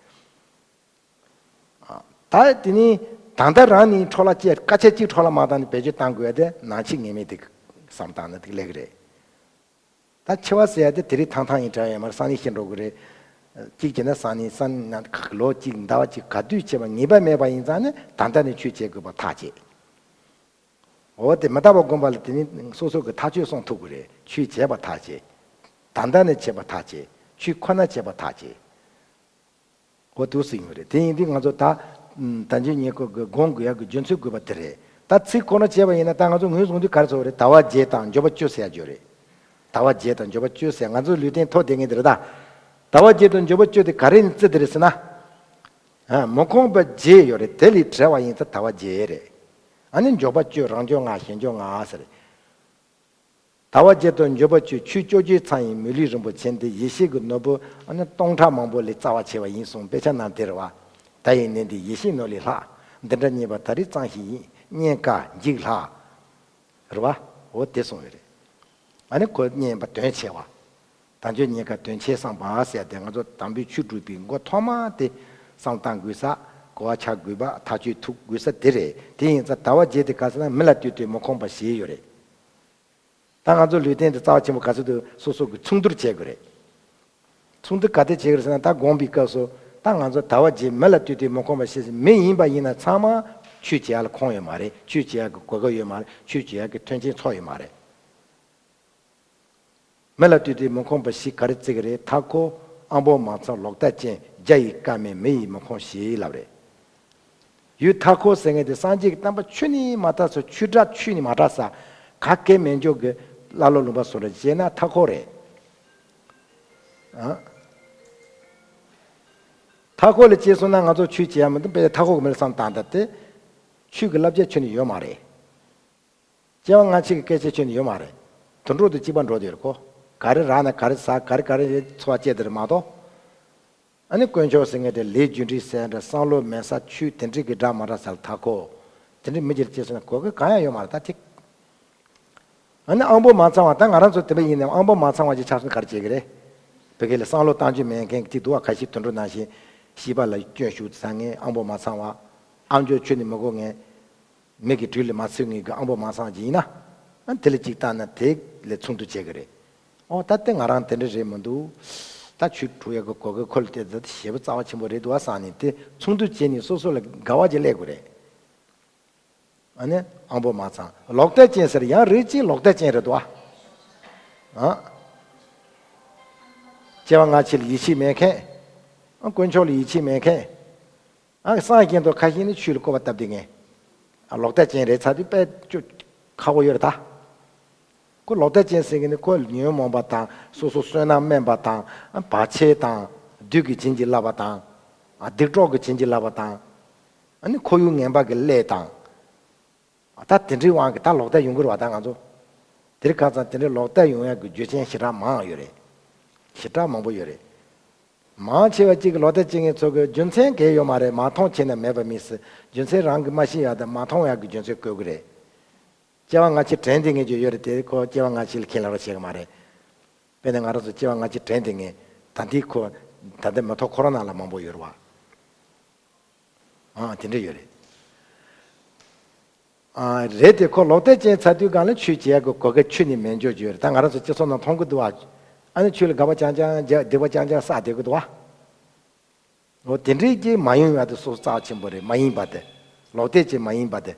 ད་དེ་ནི་ ད་ལྟ་རང་ནི་འཕྲོ་བརླག་བཅས་སྐད་ཆ་གཅིག་འཕྲོ་བརླག་མ་བཏང་ནས་བེད་སྤྱོད་བཏང་དགོས་ཡ་དེ་ནང་ཆོས་ངེས་མེད་དེ་བསམ་བཏང་ན་དེ་ལེགས་རེད། ད་འཆི་བ་ཟེར་ཡ་དེ་དེ་རིང་ཐང་ཐང་ཡིན་དྲ་ཡོད་མ་རེད། སང་ཉིན་ཤི་འགྲོ་གི་རེད། གཅིག་བྱས་ན་སང་ཉིན་སང་ཉིན་ལོ་གཅིག་ཟླ་བ་གཅིག་ག་དུས་བྱས་པ་ངེས་པ་མེད་པ་ཡིན་ཙང་ནི་ད་ལྟ་ནས་ཆོས་བྱེད་དགོས་པ་ཐག་བཅད། འོ་དེ་མི་རྟག་པ་སྒོམ་པ་ལ་དེ་ནི་སོ་སོ་གི་ཐག་གཅོད་སོང་ཐུབ་ཀྱི་རེད། ཆོས་བྱས་པ་ཐག་བཅད། ད་ལྟ་ནས་བྱས་པ་ཐག་བཅད། ཆོས་ཁོ་ན་བྱས་པ་ཐག་བཅད། འོ་འདུག་སེ་ཡོད་རེད། དེ་ཡིན་དུས་ང་ཚོ་ད་ད་འཇོན་ཉེ་ཁོ་གི་སྒོམ་དགོས་ཡག་གི་རྒྱུ་མཚན་དགོས་པ་དེ་རེད། ད་ཚིག་ཁོ་ན་བྱས་པ་ཡིན་ན་ད་ང་ཚོ་ངོས་བཟུང་དུས་ག་རེ་ཚོར་བ་རེད། ཟླ་བ་བརྒྱད་དང་འབྱོར་པ་བཅུ་ཟེར་ཡ་ཡོད་རེད། ཟླ་བ་བརྒྱད་དང་འབྱོར་པ་བཅུ་ཟེར་ང་ཚོ་ལུས་རྟེན་ཐོབ་བསྡད་མཁན་དེ་རེད་ད། ཟླ་བ་བརྒྱད་དང་འབྱོར་པ་བཅུ་དེ་ག་རེ་ནས་བརྩི་དེ་རེད་ཟེར་ན། ཨ། མི་ཁོམ་པ་བརྒྱད་ཡོད་རེད། དེ་ལས་བྲལ་བ་ཡིན་ཙང་ཟླ་བ་བརྒྱད་རེད། ཨ་ནི་འབྱོར་པ་བཅུ་རང་འབྱོར་ལྔ་གཞན་འབྱོར་ལྔ་ཟེར། ཟླ་བ་བརྒྱད་དང་འབྱོར་པ་བཅུ་ཆོས་བཅོ་བརྒྱད་ཚང་ཡིན། མི་ལུས་རིན་པོ་ཆེ་འདི་ཡེ་ཤེས་ཀྱི་ནོར་བུ་ཨ་ནི་སྟོང་ཕྲག་མང་པོ་ལས་རྩ་བ་ཆེ་བ་ཡིན་གསུངས་དཔེ་ཆ་ནང་དེ་རེད་བ། ད་ཡིན་ནའི་འདི་ཡེ་ཤེས་ནོར་ལས་ལྷག་འདི་འདྲ་རྙེད་པ་ད་རེས་ཙམ་ཞིག་ཡིན། རྙེད་དཀའ་འཇིག་ལྷག་རེད་བ། འོ་དེ་གསུངས་ཡོད་རེད། ཨ་ནི་ཁོ་རྙེད་པ་དོན་ཆེ་བ། དལ་འབྱོར་རྙེད་དཀའ་དོན་ཆེ་བསམ་པ་ཟེར་ཏེ་ང་ཚོ་དམ་པའི་ཆོས་སྒྲུབ་པའི་མགོ་ཐོག་མ་དེ་བསམ་བཏང་དགོས་ས། གོ་བ་ཆགས་དགོས་པ། ཐག་གཅོད་ཐུབ་དགོས་ས་དེ་རེད། དེ་ཡིན་ཙང་ཟླ་བ་བརྒྱད་དེ་ག་ཟེར་ན་མི་ལ་ལྟོས་ཏེ་མི་ཁོམ་པ་ཞེས་ཡོད་རེད། ད་ང་ཚོ་ལུས་རྟེན་དེ་རྩ་བ་ཆེན་པོ་ག་ཚོད་དུ་སོ་སོ་གི་ཚོགས་འདུར་བྱེད་དགོས་རེད། ཚོགས་འདུ་ག་དེ་བྱེད་དགོས་རེད་ཟེར་ན་ད་སྒོམ་པའི་སྐབས་སུ་ད་ང་ཚོ་ཟླ་བ་བརྒྱད་མི་ལ་ལྟོས་ཏེ་མི་ཁོམ་པ་ཞེས་མི་ཡིན་པ་ཡིན་ན་ཚང་མ་ཆོས་བྱེད་ཡ་ལ་ཁོམ་ཡོད་མ་རེད། ཆོས་བྱེད་ཡ་གི་གོ་སྐབས་ཡོད་མ་རེད། ཆོས་བྱེད་ཡ་གི་མཐུན་རྐྱེན་ཚོགས་ཡོད་མ་རེད། མི་ལ་ལྟོས་ཏེ་མི་ཁོམ་པ་ཞིག་ག་རེ་བརྩི་གི་རེད། མཐའ་འཁོར་ཨ་འབོ་མ་ཚང་ལོག་ལྟ་ཅན། རྒྱ་ཡི་ཀ་མེད་མི་ཡིས་མི་ཁོམ་ཞེས་ལབ་རེད། ཡུལ་མཐའ་འཁོར་ཟེར་མཁན་དེ་སངས་རྒྱས་ཀྱི་བསྟན་པ་ཆུ་ནས་མ་དྲག་ས། ཆུ་དྲག་ཆུ་ནས་མ་དྲག་ས། ག་གེ་མེད་འཇོག་གི་ཀླ་ཀློ་ལུང་པ་བཟོ་འདྲ་བྱས་ན་མཐའ་འཁོར་རེད། ཨ། མཐའ་འཁོར་ལ་སྐྱེས་སོང་ན་ང་ཚོ་ཆོས་བྱེད་ཡ་མི་འདུག་དཔེ་མཐའ་འཁོར་གྱི་མི་ལ་བསམ་བཏང་ད་དེ་ཆོས་ཀྱི་བསླབ་བྱ་ཆུ་ནས་ཡོད་མ་རེད། སྐྱེ་བ་སྔ་ཕྱི་གི་སྐད་ཆ་ཁྱོན་ནས་ཡོད་མ་རེད། དུད་འགྲོ་དང་གཅིག་པ་འགྲོ་བསྡད་ཡོད་རེད་ཁོ། ག་རེ་རག་ན་ག་རེ་ཟ། ག་རེ་ག་རེ་འཚོ་བ་སྐྱེལ་བསྡད་རེད་མ་གཏོགས། ཨ་ནི་དཀོན་མཆོག་ཟེར་མཁན་དེ་ལས་རྒྱུ་འབྲས་ཟེར་འདྲ་བསམ་བློ་མེད་ས། ཆོས་དེ་འདྲའི་གི་འདྲ་མ་འདྲ་ཟེར་ལ་མཐའ་འཁོར། དེ་འདྲའི་མི་སྒེར་སྐྱེས་སོང་ན་གོ་སྐབས་གང་ཡང་ཡོད་མ་རེད་ད་ཐིག་ཨ་ནི་ཨ་འབོ་མ་ཚང་བ། ད་ང་རང་ཚོ་དེ་འདྲ་ཡིན་ནའང་ཨ་འབོ་མ་ཚང་བ་ཅིག་ཆགས་སོང་ན་ག་རེ་བྱེད་ཀྱི་རེད། བོད་སྐད་ལ་བསམ་བློ་གཏང་རྒྱུ་མེད་མཁན་གྱི་ཐིག་འདུག་བ། ཁ་ཤས་དུད་འགྲོ་ནང་བཞིན་ཤི་བ་ལ་སྐྱོན་ཞུགས་ཟ་མཁན་ཨ་འབོ་མ་ཚང་བ། ཨ་འབྱོར་ཆོས་ནི་མི་གོ་མཁན། མི་གི་དུས་ལ་མ་ཚུད་ངེས་ཀྱི་ཨ་འབོ་མ་ཚང་ཅིག་ཡིན་ན། ཨ་དེ་ལ་གཅིག་བལྟས་ན་དེ་ལས་ཚོགས་འདུ་བྱེད་ཀྱི་རེད། ཨོ་ད་དེ་ང་རང་དེ་འདྲ་རེད་མི་འདུག་ད་ཆོས་སྒྲུབ་ཡག་གི་གོ་སྐབས་ཁོ་ལ་སྟེར་ད་དེ་ཞེ་པོ་རྩ་བ་ཆེན་པོ་རེད་འདུག་ཨ་བསམ་ནས་དེ་ཚོགས་འདུ་བྱས་ནས་སོ་སོ་ལ་དགའ་བ་ཅིག་སླེབས་དགོས་རེད། ཨ་ནི་ཨ་འབོ་མ་ཚང་ལོག་ལྟ་ཅན་ཟེར་ཡང་རིགས་གཅིག་ལོག་ལྟ་ཅན་རེད་འདུག་ཨ། ཨ། སྐྱེ་བ་སྔ་ཕྱི་ལ་ཡིད་ཆེས་མེད་མཁན། ཨ་དཀོན་མཆོག་ལ་ཡིད་ཆེས་མེད་མཁན། ཨ་སངས་རྒྱས་དང་ཁ་ཤས་ནི་ཆོས་ལ་སྐུར་བ་བཏབ་བསྡད་མཁན། ཨ་ལོག་ལྟ་ཅན་རེད་ཚར་དུས་དཔེ་ཅུ་ཁག་པོ་ཡོད་རེད་ད། ཁོ་ལོག་ལྟ་ཅན་ཟེར་མཁན་ནི་ཁོ་ཉོན་མོངས་པ་དང་སོ་སོ་བསོད་ནམས་དམན་པ་དང་བར་ཆད་དང་བདུད་ཀྱིས་བྱིན་གྱིས་བརླབས་པ་དང་། སྡིག་གྲོགས་ཀྱིས་བྱིན་གྱིས་བརླབས་པ་དང་། ཨ་ནི་ཁོར་ཡུག་ངན་པ་གི་ལས་དང་། ད་དེ་འདྲའི་དབང་གིས་ད་ལོག་ལྟ་ཡོང་གི་རེད་བ་ད་ང་ཚོ། དེ་རིང་ཁ་སང་དེ་འདྲའི་ལོག་ལྟ་ཡོང་ཡག་གི་རྒྱུ་རྐྱེན་ཞེ་དྲག་མང་ཡོད་རེད། ཞེ་དྲག་མང་པོ་ཡོད་རེད། མང་ཆེ་བ་གཅིག་གི་ལོག་ལྟ་བྱེད་མཁན་ཚོ་གི་རྒྱུ་མཚན་གང་ཡང་ཡོད་མ་རེད། མ་མཐོང་བྱས་ན་མེད་པ་མི་སྲིད། རྒྱུ་མཚན་རང་གིས་མ་ཤེས་ཡག་དང་མ་མཐོང་ཡག་གི་རྒྱུ་མཚན་བཀོད་གི་རེད། སྐྱེ་བ་སྔ་ཕྱི་དྲན་བསྡད་མཁན་ཅིག་ཡོད་རེད་དེ་ཁོ་སྐྱེ་བ་སྔ་ཕྱི་ལ་ཁས་ལེན་རོགས་བྱེད་གི་མ་རེད། དཔེར་ན་ང་རང་ཚོ་སྐྱེ་བ་སྔ་ཕྱི་དྲན་བསྡད་མཁན་ད་ལྟའི་ཁོ་ད་ལྟ་མི་ཐོག་ཁོ་རང་ནང་ལ་མང་པོ་ཡོད་རེད་བ། ཨ་དེ་འདྲ་ཡོད་རེད། ཨ་རེད་དེ་ཁོ་ལོག་ལྟ་ཅན་ཚར་དུས་སྒང་ལ་ཆོས་བྱེད་ཡག་གི་གོ་སྐབས་ཁྱོན་ནས་མེད་འཇོག་བྱས་ཡོད་རེད། ད་ང་རང་ཚོ་སྤྱི་ཚོགས་ནང་མཐོང་གི་འདུག་བ། ཨ་ནི་ཆོས་ལ་དགག་པ་རྐྱང་རྐྱང་རྒྱག་སྡིག་པ་རྐྱང་རྐྱང་བསགས་བསྡད་ཀྱི་འདུག་བ། འོ་དེ་འདྲའི་གི་མ་ཡོང་ཡག་དེ་སོ་སོ་རྩ་བ་ཆེན་པོ་རེད། མ་ཡིན་པ་དེ། ལོག་ལྟ་ཅན་མ་ཡིན་པ་དེ།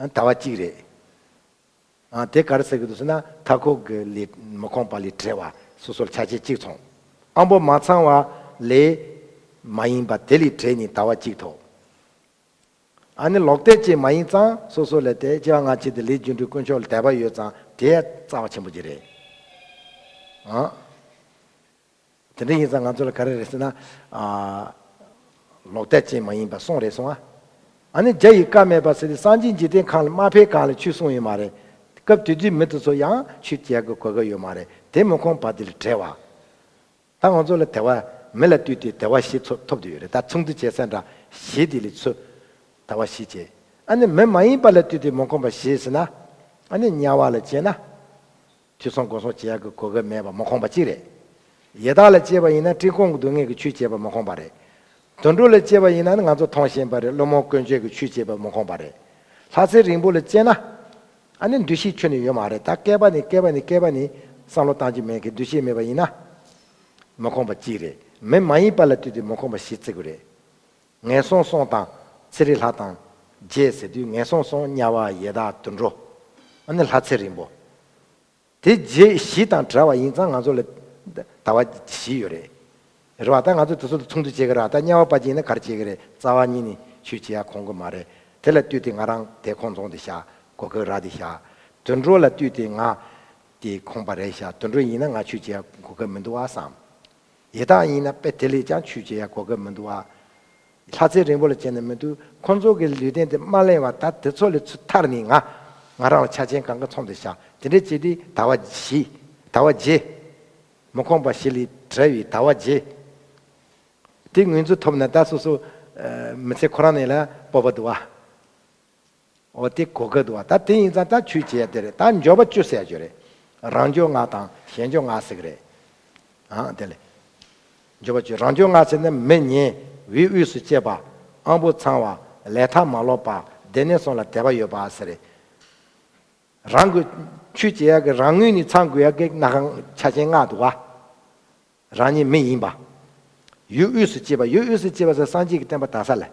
ཨ་ཟླ་བ་གཅིག་རེད། ཨ་དེ་ག་རེ་ཟེར་གི་འདུག་ཟེར་ན་མཐའ་འཁོར་གྱི་ལས་མི་ཁོམ་པ་ལས་བྲལ་བ། སོ་སོར་ཆ་ཤས་གཅིག་མཚུངས། ཨ་འབོ་མ་ཚང་བ་ལས་མ་ཡིན་པ་དེ་ལས་བྲལ་ནས་ཟླ་བ་གཅིག་ཐོབ། ཨ་ནི་ལོག་ལྟ་ཅན་མ་ཡིན་ཙང་སོ་སོ་ལ་དེ་སྐྱེ་བ་སྔ་ཕྱི་དེ་ལས་རྒྱུ་འབྲས་དཀོན་མཆོག་ལ་དད་པ་ཡོད་ཙང་དེ་རྩ་བ་ཆེན་པོ་ཅིག་རེད། ཨ། དེ་འདྲ་ཡིན་ཙང་ང་ཚོ་ལ་ག་རེ་རེད་ཟེར་ན། ཨ། ལོག་ལྟ་ཅན་མ་ཡིན་པ་གསུམ་རེད་གསུངས་ཨ། ཨ་ནི་རྒྱ་ཡི་ཀ་མེད་པ་ཟེར་དུས་སངས་རྒྱས་འཇིག་རྟེན་ཁམས་ལ་མ་ཕེབས་གོང་ལ་ཆོས་གསུངས་ཡོད་མ་རེད། སྐབས་དེ་དུས་མི་དེ་ཚོ་ཡང་ཆོས་བྱེད་ཡག་གི་གོ་སྐབས་ཡོད་མ་རེད། དེ་མི་ཁོམ་པ་དེ་ལས་བྲལ་བ། ད་ང་ཚོ་ལ་དད་པ་མི་ལ་ལྟོས་ཏེ་དད་པ་བཞི་ཚོ་ཐོབ་བསྡད་ཡོད་རེད། ད་ཚོགས་འདུ་བྱེད་ས་འདྲ་བཞི་དེ་ལས་ཚུར་དད་པ་བཞི་བྱས། ཨ་ནི་མི་མ་ཡིན་པ་ལ་ལྟོས་ཏེ་མི་ཁོམ་པ་བཞི་ཟེར་ན། ཨ་ནི་དམྱལ་བ་ལ་སྐྱེས་ན། ཐོས་བསམ་སྒོམ་གསུམ་བྱེད་ཡག་གི་གོ་སྐབས་མེད་པ་མི་ཁོམ་པ་གཅིག་རེད། ཡི་དྭགས་ལ་སྐྱེས་པ་ཡིན་ན་བཀྲེས་སྐོམ་གྱི་སྡུག་བསྔལ་གྱི་ཆོས་བྱེད་པ་མི་ཁོམ་པ་རེད། དུད་འགྲོ་ལ་སྐྱེས་པ་ཡིན་ན་ནི་ང་ཚོ་མཐོང་ཤེས་པ་རེད། བླུན་རྨོངས་ཀུན་སྤྱོད་ཀྱི་ཆོས་བྱེད་པ་མི་ཁོམ་པ་རེད། ལྷ་ཚེ་རིང་པོ་ལ་སྐྱེས་ན། ཨ་ནི་འདུ་ཤེས་ཁྱོན་ནས་ཡོད་མ་རེད། ད་བསྐལ་པ་ནས་བསྐལ་པ་ནས་བསྐལ་པ་ནས་བསམ་བློ་བཏང་རྒྱུ་མེད་མཁན་འདུ་ཤེས་མེད་པ་ཡིན་ན། མི་ཁོམ་པ་གཅིག་རེད། མི་མ་ཡིན་པ་ལ་ལྟོས་ཏེ་མི་ཁོམ་པ་བཞི་བརྩི་དགོས་རེད། ངན་སོང་གསུམ་དང་ཚེ་རིང་ལྷ་དང་བརྒྱད་ཟེར་དུས་ངན་སོང་གསུམ་དམྱལ་བ་ཡི་དྭགས་དུད་འགྲོ། ཨ་ནི་ལྷ་ཚེ་རིང་པོ། དེ་བརྒྱད་བཞི་དང་བྲལ་བ་ཡིན་ཙང་ང་ཚོ་ལ་ཟླ་བ་བཞི་ཡོད་རེད། རེད་བ། ད་ང་ཚོ་དེ་ཚོ་དང་མཚུངས་བསྡུར་བྱེད་ཀྱི་རེད། ད་དམྱལ་བ་པ་ཅིག་ཡིན་ན་ག་རེ་བྱེད་ཀྱི་རེད། རྩ་བ་ཉིད་ནས་ཆོས་བྱེད་ཡ་ཁོམ་གི་མ་རེད། དེ་ལ་ལྟོས་ཏེ་ང་རང་དེ་ཁོང་རྫོང་དེ་བཞག་གོ་སྐབས་རག་དེ་བཞག་དུད་འགྲོ་ལ་ལྟོས་ཏེ་ང་དེ་ཁོམ་པ་རེད་བཞག་དུད་འགྲོ་ཡིན་ན་ང་ཆོས་བྱེད་ཡ་གོ་སྐབས་མི་འདུག་ཨ་བསམ། ཡི་དྭགས་ཡིན་ན་དཔེ་དེ་ལས་ཀྱང་ཆོས་བྱེད་ཡ་གོ་སྐབས་མི་འདུག་ཨ། ལྷ་ཚེ་རིང་པོ་ལ་བྱས་ན་མི་འདུག་ཁོང་ཚོ་གི་ལུས་རྟེན་དེ་མ་གླེང་བ་ད་དེ་ཚོ་ལས་ཚུར་ཐར་ནས་ང་ང་རང་ལ་ཆ་རྐྱེན་གང་ག་ཚང་དུ་བཞག་དེ་འདྲ་བྱེད་དུས་ཟླ་བ་བཞི། ཟླ་བ་བརྒྱད། མི་ཁོམ་པ་བཞི་ལས་བྲལ་བའི་ཟླ་བ་བརྒྱད། དེ་ངོས་འཛིན་ཐོབ་ན་ད་སོ་སོ་ཨ་མི་ཚེ་ཁོ་རང་ནས་ལ་སྤོབས་པ་འདུག་བ། འོ་དེ་གོ་སྐབས་འདུག་བ། ད་དེ་ཡིན་ཙང་ད་ཆོས་བྱེད་ཡ་དེ་རེད། ད་འབྱོར་པ་བཅུ་ཟེར་ཡ་ཅིག་ཡོད་རེད། རང་འབྱོར་ལྔ་དང་གཞན་འབྱོར་ལྔ་ཟེར་གི་རེད། ཨང་དེ་ལས། འབྱོར་པ་བཅུ། རང་འབྱོར་ལྔ་ཟེར་ན་མི་ངན། འོས་དབུས་སུ་སྐྱེས་པ། དབང་པོ་ཚང་བ། ལས་མཐའ་མ་ལོག་པ། སྡེ་སྣོད་གསུམ་ལ་དད་པ་ཡོད་པ་ཟེར་རེད། རང་གི་ཆོས་བྱེད་ཡ་གི་རང་ངོས་ནས་ཚང་དགོས་ཡ་གི་སྣ་ཁ་ཆ་རྐྱེན་ལྔ་འདུག་བ། རང་ཉིད་མི་ཡིན་པ། འོས་དབུས་སུ་སྐྱེས་པ། འོས་དབུས་སུ་སྐྱེས་པ་ཟེར་སངས་རྒྱས་ཀྱི་བསྟན་པ་དར་ས་ལ།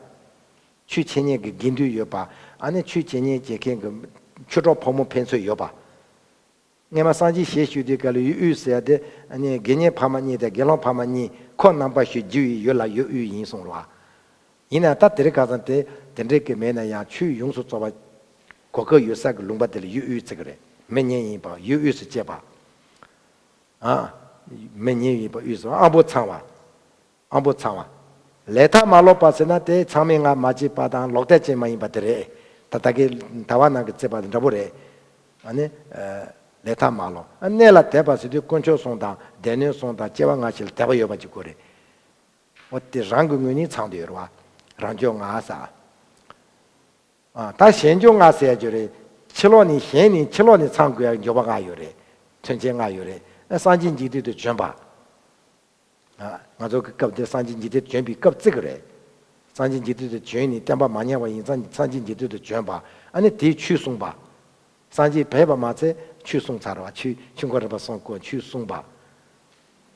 ཆོས་འཆད་མཁན་གྱི་དགེ་འདུན་ཡོད་པ། ཨ་ནི་ཆོས་འཆད་ཉན་བྱེད་མཁན་གྱི་ཆོས་གྲོགས་ཕོ་མོ་ཕན་ཚུན་ཡོད་པ། སྔས་མ་སངས་རྒྱས་ཞལ་བཞུགས་དུས་སྐབས་ལ་འོས་དབུས་ཟེར་ཡ་དེ་ཨ་ནི་དགེ་བསྙེན་ཕ་མ་གཉིས་དང་དགེ་སློང་ཕ་མ་གཉིས་ཁོ་རྣམ་པ་ཞིག་རྒྱུ་ཡི་ཡུལ་ལ་འོས་དབུས་ཡིན་གསུངས་རེད་བ། ཡིན་ན་ད་དེ་རིང་ཁ་སང་དེ་དེ་འདྲའི་གི་མེད་ན་ཡང་ཆོས་ཡོངས་སུ་རྫོགས་པ་གོ་སྐབས་ཡོད་ས་གི་ལུང་པ་དེ་ལ་འོས་དབུས་བརྩི་གི་རེད། མི་ངན་ཡིན་པ། འོས་དབུས་སུ་སྐྱེས་པ། ཨ། མི་ངན་ཡིན་པ་དབུས་སུ་དབང་པོ་ཚང་བ། དབང་པོ་ཚང་བ། ལས་མཐའ་མ་ལོག་པ་ཟེར་ན་དེ་ཚང་མས་ང་མ་བྱས་པ་དང་ལོག་ལྟ་ཅན་མ་ཡིན་པ་དེ་རེད། ད་ད་གི་ཟླ་བ་ནང་གི་བརྩིས་པ་དེ་འདྲ་པོ་རེད། ཨ་ནི། ལས་མཐའ་མ་ལོག་གནས་ལ་དད་པ་ཟེར་དུས་དཀོན་མཆོག་གསུམ་དང་སྡེ་སྣོད་གསུམ་དང་སྐྱེ་བ་སྔ་ཕྱི་ལ་དད་པ་ཡོད་པ་ཅིག་དགོས་རེད། འོ་དེ་རང་གི་ངོས་ནས་ཚང་དུ་ཡོད་རེད་བ། རང་འབྱོར་ལྔ་ཟེར། ཨ། ད་གཞན་འབྱོར་ལྔ་ཟེར་ཡ་ཅིག་ཡོད་རེད། ཕྱི་ལོགས་ནས་གཞན་ནས་ཕྱི་ལོགས་ནས་ཚང་དགོས་ཡ་འབྱོར་པ་ལྔ་ཡོད་རེད། མཐུན་རྐྱེན་ལྔ་ཡོད་རེད། ཨ། སངས་རྒྱས་འཇིག་རྟེན་དུ་བྱོན་པ། ཨ། ང་ཚོ་གི་སྐབས་འདིར་སངས་རྒྱས་འཇིག་རྟེན་དུ་བྱོན་པའི་སྐབས་བརྩི་གི་རེད། སངས་རྒྱས་འཇིག་རྟེན་དུ་བྱོན་ནས་བསྟན་པ་མ་ཉམས་པ་ཡིན་ཙང་སངས་རྒྱས་འཇིག་རྟེན་དུ་བྱོན་པ། ཨ་ནི་དེས་ཆོས་གསུངས་པ། སངས་རྒྱས་བྱོན་པ་མ་ཚད་ཆོས་གསུངས་ཚར་བ། ཆོས་ཆོས་འཁོར་རིམ་པ་གསུམ་བསྐོར་ཆོས་གསུངས་པ།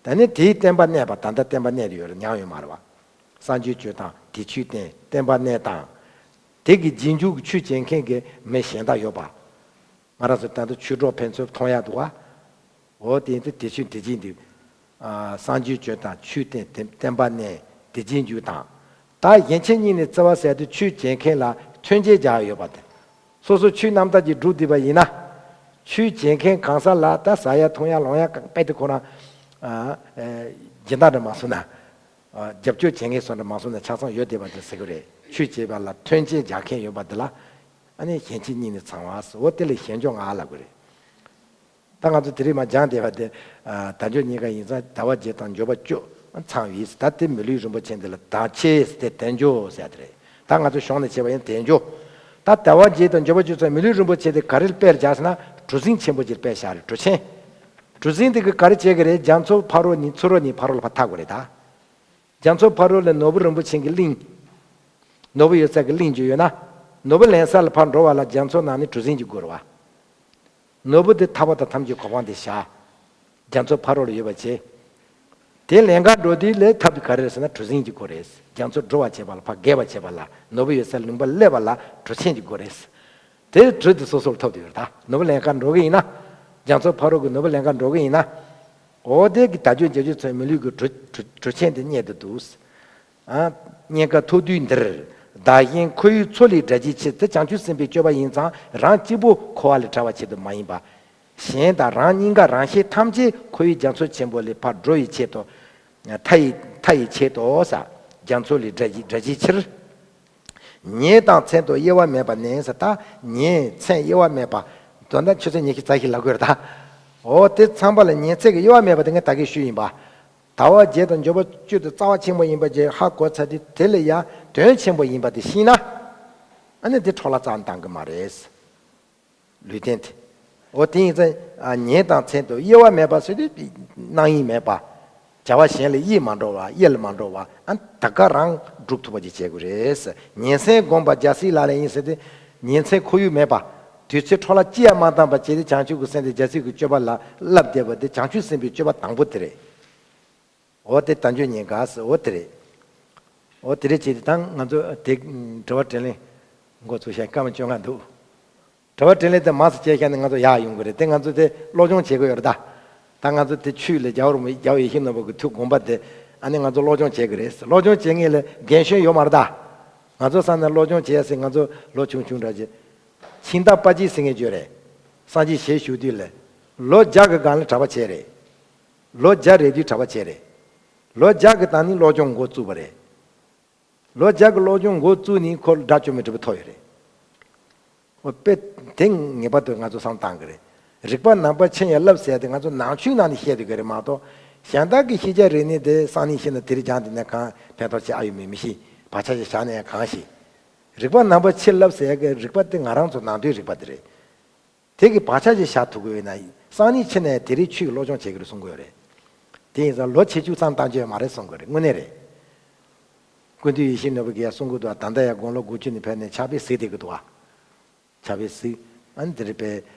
ད་ནི་དེའི་བསྟན་པ་གནས་པ། ད་ལྟ་བསྟན་པ་གནས་ཡོད་རེད། ཉམས་ཡོད་མ་རེད་བ། སངས་རྒྱས་བྱོན་དང་དེས་ཆོས་བསྟན། བསྟན་པ་གནས་དང་། དེ་གི་རྗེས་འཇུག་གི་ཆོས་བྱེད་མཁན་གྱི་མི་གཞན་དག་ཡོད་པ། ང་རང་ཚོ་ད་ལྟ་ཆོས་གྲོགས་ཕན་ཚུན་མཐོང་ཡ་འདུག་བ། འོ་དེ་ཡིན་དུས་དེ་ཆོས་དེ་རྗེས་འདུག་ཨ། སངས་རྒྱས་བྱོན་དང་ཆོས་བསྟན། དེ་བསྟན་པ་གནས། དེ་རྗེས་འཇུག་དང་། ད་གཞན་ཕྱིར་གཉིས་ནས་བརྩི་བ་ཟེར་དུས་ཆོས་བྱེད་མཁན་ལ་མཐུན་རྐྱེན་སྦྱར་ཡོད་པ་དེ། སོ་སོ་ཆོས་རྣམ་དག་ཅིག་སྒྲུབ་བསྡད་པ་ཡིན་ན། ཆོས་བྱེད་མཁན་གང་ཟག་ལ་ད་ཟ་ཡ་འཐུང་ཡ་ལོང་ཡ་གང་དཔེ་དེ་ཁོ་རང་། ཨ། ཨེ། སྦྱིན་བདག་འདྲ་མ་སོང་ན། ཨ། རྒྱབ་སྐྱོར་བྱེད་མཁན་སོགས་འདྲ་མ་སོང་ན་ཆ་ཚང་ཡོད་བསྡད་པ་དེ་ཟེར་གི་རེད། ཆོས་བྱེད་པ་ལ་མཐུན་རྐྱེན་སྦྱར་མཁན་ཡོད་པ་དེ་ལ། ཨ་ནི་གཞན་ཕྱིར་གཉིས་ནས་ཚང་བ་ཟེར། འོ་དེ་ལ་གཞན་འབྱོར་ལྔ་ལབ་གི་རེད། ད་ང་ཚོ་དེ་རིང་མར་སྦྱངས་བསྡད་པ་དེ། ཨ། དལ་འབྱོར་རྙེད་དཀའ་ཡིན་ཙང་ཟླ་བ་བརྒྱད་དང་འབྱོར་པ་བཅུ་ཚང་བས། ད་དེ་མི་ལུས་རིན་པོ་ཆེ་འདི་ལ་དག་བྱས་ཟེར་ཏེ་དལ་འབྱོར་ཟེར་ཡ་དེ་རེད། ད་ང་ཚོ་གཞུང་ནས་བྱས་པ་ཡིན་དལ་འབྱོར། ད་ཟླ་བ་བརྒྱད་དང་འབྱོར་པ་བཅུ་ཚང་མི་ལུས་རིན་པོ་ཆེ་དེ་ག་རེ་ལ་དཔེ་སྦྱར་ཟེར་ན་གྲུ་གཟིངས་ཆེན་པོ་ཅིག་ལ་དཔེ་བཞག་རེད། གྲུ་ཆེན། གྲུ་གཟིངས་དེ་གིས་ག་རེ་བྱེད་ཀྱི་རེད། རྒྱ་མཚོ་ཕ་རོལ་ནས། ཚུ་རོལ་ནས་ཕ་རོལ་ལ་ཕར་འཐག་དགོས་རེད་ད། རྒྱ་མཚོ་ཕ་རོལ་ལ་ནོར་བུ་རིན་པོ་ཆེ་གི་གླིང་། ནོར་བུ་ཡོད་ས་གི་གླིང་ཅིག་ཡོད་ན། ནོར་བུ་ལེན་ས་ལ་ཕར་འགྲོ་བ་ལ་རྒྱ་མཚོ་ནང་ནས་གྲུ་གཟིངས་ཅིག་དགོས་རེད་བ། ནོར་བུ་དེ་ཐར་པ་དང་ཐམས་ཅད་གོ་འཕང་དེ་བཞག་རྒྱ་མཚོ་ཕ་རོལ་ལ་ཡོད་པ་བྱས། དེ་ལེན་གར་འགྲོ་དུས་ལ་ཐབས་དེ་ག་རེ་རེད་ཟེར་ན་གྲུ་གཟིངས་ཅིག་དགོས་རེད། རྒྱ་མཚོ་འགྲོ་བར་བྱེད་པ་ལ་ཕར་བརྒལ་བར་བྱེད་པ་ལ་ནོར་བུ་ཡོད་ས་ལུང་པ་སླེབས་པ་ལ་གྲུ་ཆེན་ཅིག་དགོས་རེད། དེ་གྲུ་དེ་སོ་སོར་ཐོབ་བསྡད་ཡོད་རེད་ད། ནོར་བུ་ལེན་གར་འགྲོ་གི་ཡིན་ན། རྒྱ་མཚོ་ཕ་རོལ་གྱི་ནོར་བུ་ལེན་གར་འགྲོ་གི་ཡིན་ན། འོ་དེ་གི་དལ་འབྱོར་བརྒྱད་ཅུ་ཚང་མི་ལུས་ཀྱི་གྲུ་གྲུ་གྲུ་ཆེན་དེ་རྙེད་དུ་འདུག་ཨ། རྙེད་དཀའ་ཐོབ་དུས་འདིར། བདག་གཞན་འཁོར་བའི་མཚོ་ལས་བསྒྲལ་བྱའི་ཕྱིར། དེ་བྱང་ཆུབ་སེམས་དཔའི་སྤྱོད་པ་ཡིན་ཙང་རང་གཅིག་པུ་འཁོར་བ་ལས་བྲལ་བའི་ཆེད་དུ་མ་ཡིན་པ། གཞན་དང་རང་གཉིས་ཀ་རང་གཞན་ཐམས་ཅད་འཁོར་བའི་རྒྱ་མཚོ་ཆེན་པོ་ལས་ཕར་སྒྲོལ་བའི་ཆེད་དུ། མཐའ་ཡི་མཐའ་ཡི་ཆེད་དུ་ཟེར། རྒྱ་མཚོ་ལས་བསྒྲལ་བསྒྲལ་བྱའི་ཕྱིར། ཉེ་དང་མཚན་དུ་དབྱེ་བ་མེད་པ་ནས་ཟེར། ད་ཉེ་མཚན་དབྱེ་བ་མེད་པ། དོན་དག་ཆུ་ཚོད་ཉི་ཤུ་རྩ་བཞི་ལབ་དགོས་རེད་ད། འོ་དེ་ཚང་མ་ལ་ཉེ་མཚན་གྱི་དབྱེ་བ་མེད་པ་དེ་ངས་ད་གིན་ཞུས་ཡིན་པ། ཟླ་བ་བརྒྱད་དང་འབྱོར་པ་བཅུ་དེ་རྩ་བ་ཆེན་པོ་ཡིན་པ་ཅིག་ཧ་གོ་ཚར་དུས་དེ་ལ་ཡང་དོན་ཆེན་པོ་ཡིན་པ་དེ་ཤེས་ན། ཨ་ནི་དེ་འཕྲོ་བརླག་རྩ་བ་ནས་བཏང་གི་མ་རེད། ལུས་རྟེན་དེ། འོ་དེ་ཡིན་ཙང་ཉེ་དང་མཚན་དུ་དབྱེ་བ་མེད་པ་ཟེར་དུས་སྣང་ཡུལ་མེད་པ། བྱ་བ་གཞན་ལ་དབྱེ་མ་འགྲོ་བ། དབྱེ་ལ་མ་འགྲོ་བ། ཨ་ད་ག་རང་སྒྲུབ་ཐུབ་པ་ཅིག་བྱེད་དགོས་རེད། ཉིན་མཚན་བསྒོམ་པ་རྒྱལ་སྲས་ལག་ལེན་ཡིན་ཟེར་ཏེ། ཉིན་མཚན་ཁོར་ཡུག་མེད་པ། དུས་ཚོད་འཕྲོ་བརླག་ཅི་ཡང་མ་བཏང་པ་བྱས་ཏེ་བྱང་ཆུབ་ཀྱི་སེམས་དེ་རྒྱལ་སྲས་ཀྱི་སྤྱོད་པ་ལ་བསླབ་བསྡད་པ་དེ་བྱང་ཆུབ་སེམས་དཔའི་སྤྱོད་པ་དང་པོ་དེ་རེད། འོ་དེ་དལ་འབྱོར་ཉེན་ཁ་ཟེར་འོ་དེ་རེད། འོ་དེ་རེད་བྱས་ཏེ་ད་ང་ཚོ་དེ་དྲི་བ་དྲིས་ལན་འགོ་ཚུགས་ཤག་སྐར་མ་བཅོ་ལྔ་འདུག་དྲི་བ་དྲིས་ལན་དེ་མང་ཙམ་བྱས་ཤག་ནས་ང་ཚོ་ཡར་ཡོང་གི་རེད། དེ་ང་ཚོ་དེ་སློབ་སྦྱོང་བྱེད་དགོས་ཡོད་རེད་ད། ད་ང་ཚོ་དེ་ཆོས་ལ་རྒྱལ་བ་རིན་པོ་རྒྱལ་བ་ཡིད་བཞིན་ནོར་བུ་གི་ཐུགས་དགོངས་པ་དེ་ཨ་ནི་ང་ཚོ་སློབ་སྦྱོང་བྱེད་དགོས་རེད། སློབ་སྦྱོང་བྱེད་མཁན་ལ་རྒན་གཞོན་ཡོད་མ་རེད་ད། ང་ཚོ་བསམ་ན་སློབ་སྦྱོང་བྱེད་ཡ་ཟེར་ང་ཚོ་ལོ་ཆུང་ཆུང་འདྲ་ཅིག་ཕྱིན་དང་པ་ཅིག་ཟེར་མཁན་བརྗོད་རེད། སངས་རྒྱས་ཞལ་བཞུགས་དུས་ལ་ལོ་བརྒྱ་གི་སྒང་ལ་གྲྭ་པ་བྱས་རེད། ལོ་བརྒྱ་རེད་དུས་གྲྭ་པ་བྱས་རེད། ལོ་བརྒྱ་གི་སྟེང་ནས་སློབ་སྦྱོང་འགོ་བཙུགས་པ་རེད། ལོ་བརྒྱ་གི་སློབ་སྦྱོང་འགོ་བཙུགས་ནས་ཁོ་དགྲ་བཅོམ་པའི་འབྲས་བུ་ཐོབ་ཡོད་རེད། འོ་དཔེ་དེ་ངེས་པར་དུ་ང་ཚོ་བསམ་བཏང་གི་རེད། རིག་པ་ནང་པ་ཆེན་ཡང་བསླབ་ཟེར་ཏེ་ང་ཚོ་ནང་ཆོས་ནང་ནས་བཤད་སྡོད་ཀྱི་རེད་མ་གཏོགས། གཞན་དག་གི་ཤེས་བྱ་རིག་གནས་དེ་སང་ཉིན་ཤེས་ན་དེ་རིང་སྦྱངས་བསྡད་ན་གང་ཕན་ཐོགས་ཆེ་ཨ་ཡོད་མེད་མི་ཤེས། བག་ཆགས་ཅིག་བཞག་ན་ཡང་གང་ཤེས། རིག་པ་ནང་པ་ཆེ་བསླབ་ཟེར་ཡ་གི་རིག་པ་དེ་ང་རང་ཚོ་ནང་དོན་རིག་པ་དེ་རེད། དེ་གི་བག་ཆགས་ཅིག་བཞག་ཐུབ་ཀྱི་ཡོད་ན་སང་ཉིན་ཕྱི་ནས་དེ་རིང་ཆོས་ཀྱི་སློབ་སྦྱོང་བྱེད་ཀྱི་རེད་གསུང་གི་ཡོད་རེད། དེ་ཡིན་ཙང་ལོ་ཆེ་ཆུང་ཙམ་བཏང་རྒྱུ་ཡོད་མ་རེད་གསུང་གི་རེད། དངོས་གནས་རེད། ཀུན་བཏུས་ཡིད་བཞིན་ནོར་བུ་གིས་ཡང་གསུང་གི་འདུག་ད་ལྟ་ཡང་དགུང་ལོ་དགུ་བཅུ་ནས་ཕེབས་ནས་ཕྱག་དཔེ་གཟིགས་བསྡད་ཀྱི་འདུག་ཨ། ཕྱག་དཔེ་གཟིགས། ཨ་ནི་དེ་རིང་པའི་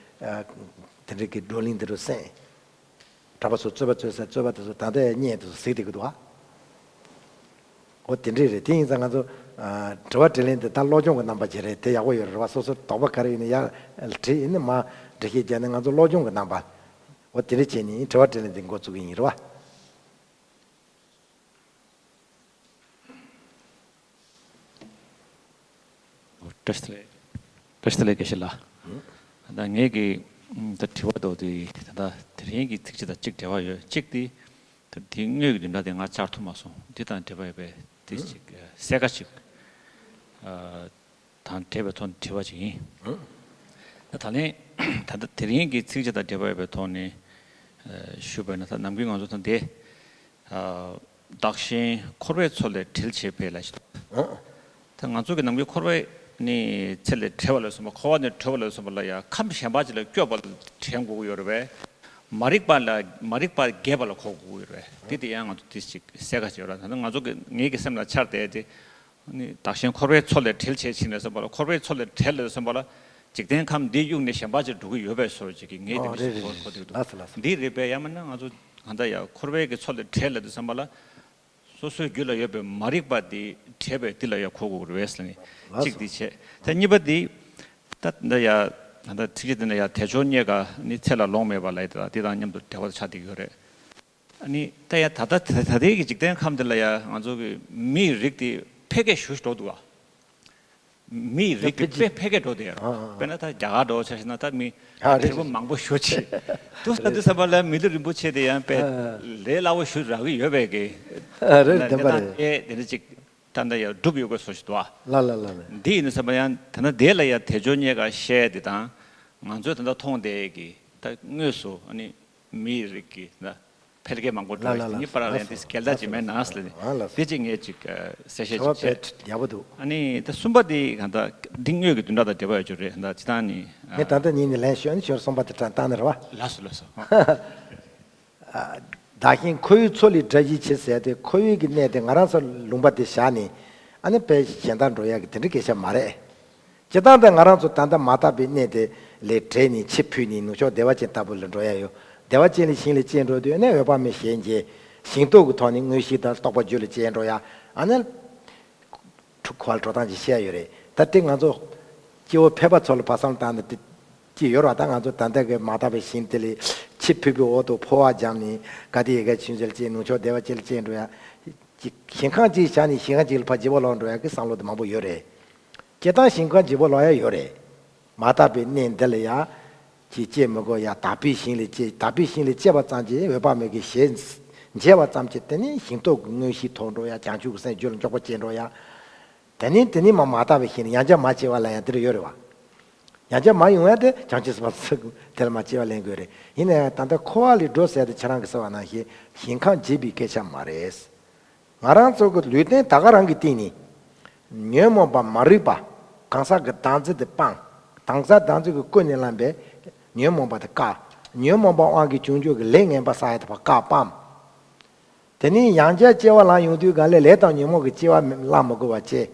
ཨ་དེ་རིང་གི་བགྲོ་གླེང་འདི་རུ་གསན། གྲྭ་པ་ཚོ་རྩོད་པ་རྩོད་ས་རྩོད་པ་དེ་ཚོ་ད་ལྟ་ཡང་བརྙན་དེ་ཚོ་གཟིགས་བསྡད་ཀྱི་འདུག་ཨ། འོ་དེ་འདྲས་རེད། དེ་ཡིན་ཙང་ང་ཚོ་ཨ་དྲི་བ་དྲིས་ལན་དེ་ད་སློབ་སྦྱོང་གི་རྣམ་པ་ཅིག་རེད། དེ་ཡག་པོ་ཡོད་རེད་བ། སོ་སོར་དོགས་པ་ག་རེ་ཡོད་ན་ཡར་དྲིས་ཡིན་ན་མར་འགྲེལ་བཤད་བརྒྱབ་ན་ང་ཚོ་སློབ་སྦྱོང་གི་རྣམ་པ། འོ་དེ་འདྲས་བྱས་ནས་དྲི་བ་དྲིས་ལན་དེ་འགོ་བཙུགས་ཀྱི་ཡིན་རེད་བ། བཀྲ་ཤིས་བདེ་ལེགས། བཀྲ་ཤིས་བདེ་ལེགས་དགེ་བཤེས་ལགས། ད་ངས་ཀྱི་ད་དྲི་བ་དོ་དེ་ད་ལྟ་དེ་རིང་གི་ཚིགས་བཅད་དང་གཅིག་འབྲེལ་བ་ཡོད། གཅིག་དེ་ད་དེ་དངོས་ཀྱི་བདུན་ཕྲག་དེ་ང་བཅར་ཐུབ་མ་སོང་། འདི་དང་འབྲེལ་བ་ཡོད་པའི་དེ་གཅིག་གསལ་ཁ་གཅིག་དང་འབྲེལ་བའི་ཐོག་ནས་དྲི་བ་ཅིག་ཡིན། ད་ད་ལན་ད་ལྟ་དེ་རིང་གི་ཚིགས་བཅད་དང་འབྲེལ་བ་ཡོད་པའི་ཐོག་ནས་ཞུས་པ་ཡིན་ན། ད་ནམ་རྒྱུན་ང་ཚོ་ད་འདི། བདག་གཞན་འཁོར་བའི་མཚོ་ལས་བསྒྲལ་བྱེད་པའི་ལས་ཤིག་འདུག་ད་ང་ཚོ་གི་ནམ་རྒྱུན་འཁོར་བའི་ནི་ཚེ་ལས་བསྒྲལ་བ་ལ་སོགས་པ། འཁོར་བ་ནས་གྲོལ་བ་ལ་སོགས་པ་ལ་ཡང་ཁམས་གཞན་པ་ཅིག་ལ་བསྐྱོད་པ་ལ་དྲན་དགོས་ཀྱི་ཡོད་རེད་པས། མ་རིག་པ་ལ་མ་རིག་པ་རྒྱས་པ་ལ་གོ་དགོས་ཀྱི་ཡོད་རེད་པས། དེ་དེ་ཡང་ང་ཚོ་དེ་ཅིག་གསལ་ཁ་ཅིག་ཡོད་རེད། ད་ང་ཚོ་གི་ངེད་ཀྱི་སེམས་ལ་འཆར་བསྡད་དེ། ནི་བདག་གཞན་འཁོར་བའི་མཚོ་ལས་བསྒྲལ་བྱེད་ཕྱིན་ལས་སོགས་པ་ལ། འཁོར་བའི་མཚོ་ལས་བསྒྲལ་ལས་སོགས་པ་ལ། འཇིག་རྟེན་ཁམས་འདི་གཡུགས་ནས་གཞན་པ་ཅིག་འགྲོ་གི་ཡོད་པའི་བཟོ་ཅིག་གི་ངེས་དེ་འདྲ་ཞིག་གོ་གོ་འདུག་ལགས་སོ་ལགས་སོ། འདི་རེད་པས། ཡང་མིན་ན་ང་ཚོ་གང་ལྟར་ཡང་འཁོར་བའི་གི་མཚོ་ལས་བསྒྲལ་ལས་དུ་བསམ་པ་ལ། སོ་སོའི་རྒྱུད་ལ་ཡོད་པའི་མ་རིག་པ་འདི་བྲལ་བའི་འདི་ལ་ཡང་གོ་དགོས་རེད་ཟེར་ནས་ལགས་སོ། གཅིག་འདི་བྱས། ད་གཉིས་པ་འདི། ད་འདི་ཡ་ད་ཚིགས་བཅད་འདི་ན་ཡ་དལ་འབྱོར་རྙེད་དཀའ་ནི། ཚེ་ལ་ལོང་མེད་པ་ལ་ཡི་དྭགས་དང་། འདི་དང་མཉམ་དུ་འབྲེལ་བ་ཆགས་བསྡད་ཡོད་རེད། ཨ་ནི་ད་ཡ་ད་ལྟ་ད་ད་ལྟའི་གི་འཇིག་རྟེན་ཁམས་འདི་ལ་ཡ་ང་ཚོ་གི་མིའི་རིགས་དེ་འཕེལ་རྒྱས་ཞེ་པོ་འགྲོ་འདུག་ག་མིའི་རིགས་དེ་དཔེ་དཔེ་འཕེལ་རྒྱས་འགྲོ་བསྡད་ཡོད་རེད། ཨ་ཨ། དཔེར་ན་ད་རྒྱ་གར་འདྲ་བོ་ཆ་བཞག་ན། ད་མི་ཨ་རེད། བགྲེས་པོ་མང་པོ་ཞེ་པོ་ཅིག་འདུག་ས་འདུག་བསམ་པ་ལ། མི་ལུས་རིན་པོ་ཆེ་དེ་ཡང་དཔེ་ཨ་ལས་སླ་བོ་ཞེ་པོ་རག་གི་ཡོད་པའི་གི་ཨ་རེད། བདེན་པ་རེད། དེ་འདྲ་ཅིག་ད་ལྟ་ཡང་སྒྲུབ་ཡོད་དགོས་བཟོ་ཞིག་འདུག་ཨ། ལ་ལ་ལ་ལ། འདི་ཡིན་ན་བསམ་པ་ཡང་ད་ལྟ་དེ་ལ་ཡང་དལ་འབྱོར་རྙེད་དཀའ་བཤད་དེ་དང་། ང་ཚོས་ད་ལྟ་མཐོང་བསྡད་ཀྱི་ད་དངོས་སུ་ཨ་ནི་མིའི་རིགས་ཀྱི་ད་འཕེལ་རྒྱས་མང་པོ་འགྲོ་ལ་ལ་བ་དེ་ལ་གཉིས་པར་ལ་ལ་ཡང་དེ་སོ་གལ་ལ་ཆ་ཅིག་མེད་ན་ཟེར་ལ་ནི། ཨ་ལ་སོ། དེ་གཅིག་ངས་ཅིག་གསལ་བཤད་དྲི་བ་ཅིག་བྱས། དཔེ་ཡག་པོ་འདུག་ཨ་ནི་ད་གསུམ་པ་དེ་གང་ལྟར་འདི་དངོས་ཀྱི་བདུན་ཕྲག་དང་འབྲེལ་བ་ཡོད་རྒྱུ་རེད། ད་སྤྱིར་བཏང་ནི་ངས་ད་ལྟ་ཉིད་ནས་ལན་ཞུ། ཨ་ནི་ཞོར་གསུམ་པ་དེ་དྲན་བཏང་ནི་རེད་བ། ལགས་སོ་ལགས་སོ། བདག་གཞན་འཁོར་བའི་མཚོ་ལས་བསྒྲལ་བྱའི་ཕྱིར་ཟེར་ཏེ། འཁོར་བའི་གི་གནས་དེ་ང་རང་ཚོ་ལུང་པ་དེ་བཞག་ནས་ཨ་ནི་དཔེ་གཞན་དག་འགྲོ་ཡག་གི་དེ་འདྲའི་སྐད་ཆ་མ་རེད། སྤྱིར་བཏང་དེ་ང་རང་ཚོ་ད་ལྟ་མ་དག་པའི་གནས་དེ་ལས་བྲལ་ནས་ཕྱིར་འཕུར་ནས་ནུབ་ཕྱོགས་བདེ་བ་ཅན་ལྟ་བུ་ལ་འགྲོ་ཡག་ཡོད། བདེ་བ་ཅན་ལས་ཞིང་ལས་སྐྱེས་འགྲོ་དུས་ཨ་ནི་འོད་དཔག་མེད་ཞལ་མཇལ། ཞིང་སྟོབས་ཀྱི་ཐོག་ནས་མངོན་ཤེས་དང་རྟོགས་པ་རྒྱུད་ལ་སྐྱེས་འགྲོ་ཡག་ཨ་ནི། འཁོར་བ་ལ་འགྲོ་སྟངས་ཅིག་བཤད་ཡོད་རེད། ད་དེ་ང་ཚོ་སྐྱེ་བོ་ཕལ་པ་ཚོ་ལ་ཕར་བསམ་བློ་བཏང་ན་དེ་ཅི་ཡོད་རེད་བ། ད་ང་ཚོ་ད་ལྟ་གི་མ་དག་པའི་ཞིང་དེ་ལས་ཕྱིར་འཕུར་བའི་འོག་ཏུ་འཕོ་བ་བརྒྱབ་ནས་ག་དེ་ཡི་གེ་ཆུང་ཆུང་ལ་སྐྱེས། ནུབ་ཕྱོགས་བདེ་བ་ཅན་ལ་སྐྱེས་འགྲོ་ཡག་ཅིག་ཞིང་ཁམས་ཅིག་བཞག་ནས་ཞིང་ཁམས་ཅིག་ལ་ཕར་བརྗེ་པོ་ལོག་འགྲོ་ཡག་གི་བསམ་བློ་དེ་མང་པོ་ཡོད་རེད། སྤྱིར་བཏང་ཞིང་ཁམས་བརྗེ་པོ་ལོག་ཡག་ཡོད་རེད། མ་དག་པའི་གནས་འདི་ལ་ཡ། ཅིག་སྐྱེ་མི་དགོས་ཡ། དག་པའི་ཞིང་ལ་སྐྱེ། དག་པའི་ཞིང་ལ་སྐྱེས་པ་ཙམ་གྱིས་འོད་དཔག་མེད་ཀྱི་ཞལ་མཇལ་བ་ཙམ་གྱིས་དེ་ནས་ཞིང་སྟོབས་ཀྱི་མངོན་ཤེས་ཐོབ་འགྲོ་ཡ། བྱང་ཆུབ་ཀྱི་སེམས་རྒྱུད་ལ་འཇོག་པ་སྐྱེ་འགྲོ་ཡ། དེ་ནས་དེ་ནས་མ་མ་དག་པའི་ཞིང་ལ་ཡང་བསྐྱར་མར་སྐྱེ་བ་ལ་ཡང་དེ་འདྲ་ཡོད་རེད་བ། ཡང་བསྐྱར་མར་ཡོང་ཡ་དེ་བྱང་ཆུབ་སེམས་དཔའ་དེ་ལ་མར་སྐྱེ་བ་ལེན་དགོས་རེད། ཡིན་ན་ཡང་ད་ལྟ་འཁོར་བ་ལས་སྒྲོལ་ཟེར་ཏེ་ཁྱེད་རང་གིས་ཟེར་བ་ནང་བཞིན་ཞིང་ཁམས་འབྱེད་པའི་སྐད་ཆ་མ་རེད། ང་རང་ཚོ་གི་ལུས་རྟེན་ད་ག་རང་གི་སྟེང་ནས། ཉོན་མོངས་པ་མ་རིག་པ། གང་ཟག་གི་བདག་འཛིན་དེ་སྤངས། གང་ཟག་བདག་འཛིན་གྱིས་ཀུན་ནས་བསླངས་པའི་ཉོན་མོངས་པ་དེ་བཀག་ཉོན་མོངས་པ་དབང་གིས་བྱུང་བྱུང་གི་ལས་ངན་པ་བསགས་ཡ་དེ་ཕར་བཀག་སྤངས། དེ་ནས་ཡང་བསྐྱར་སྐྱེ་བ་བླངས་ཡོང་དུས་གང་ལས་ལས་དང་ཉོན་མོངས་ཀྱི་སྐྱེ་བ་བླང་མི་དགོས་པ་བྱས།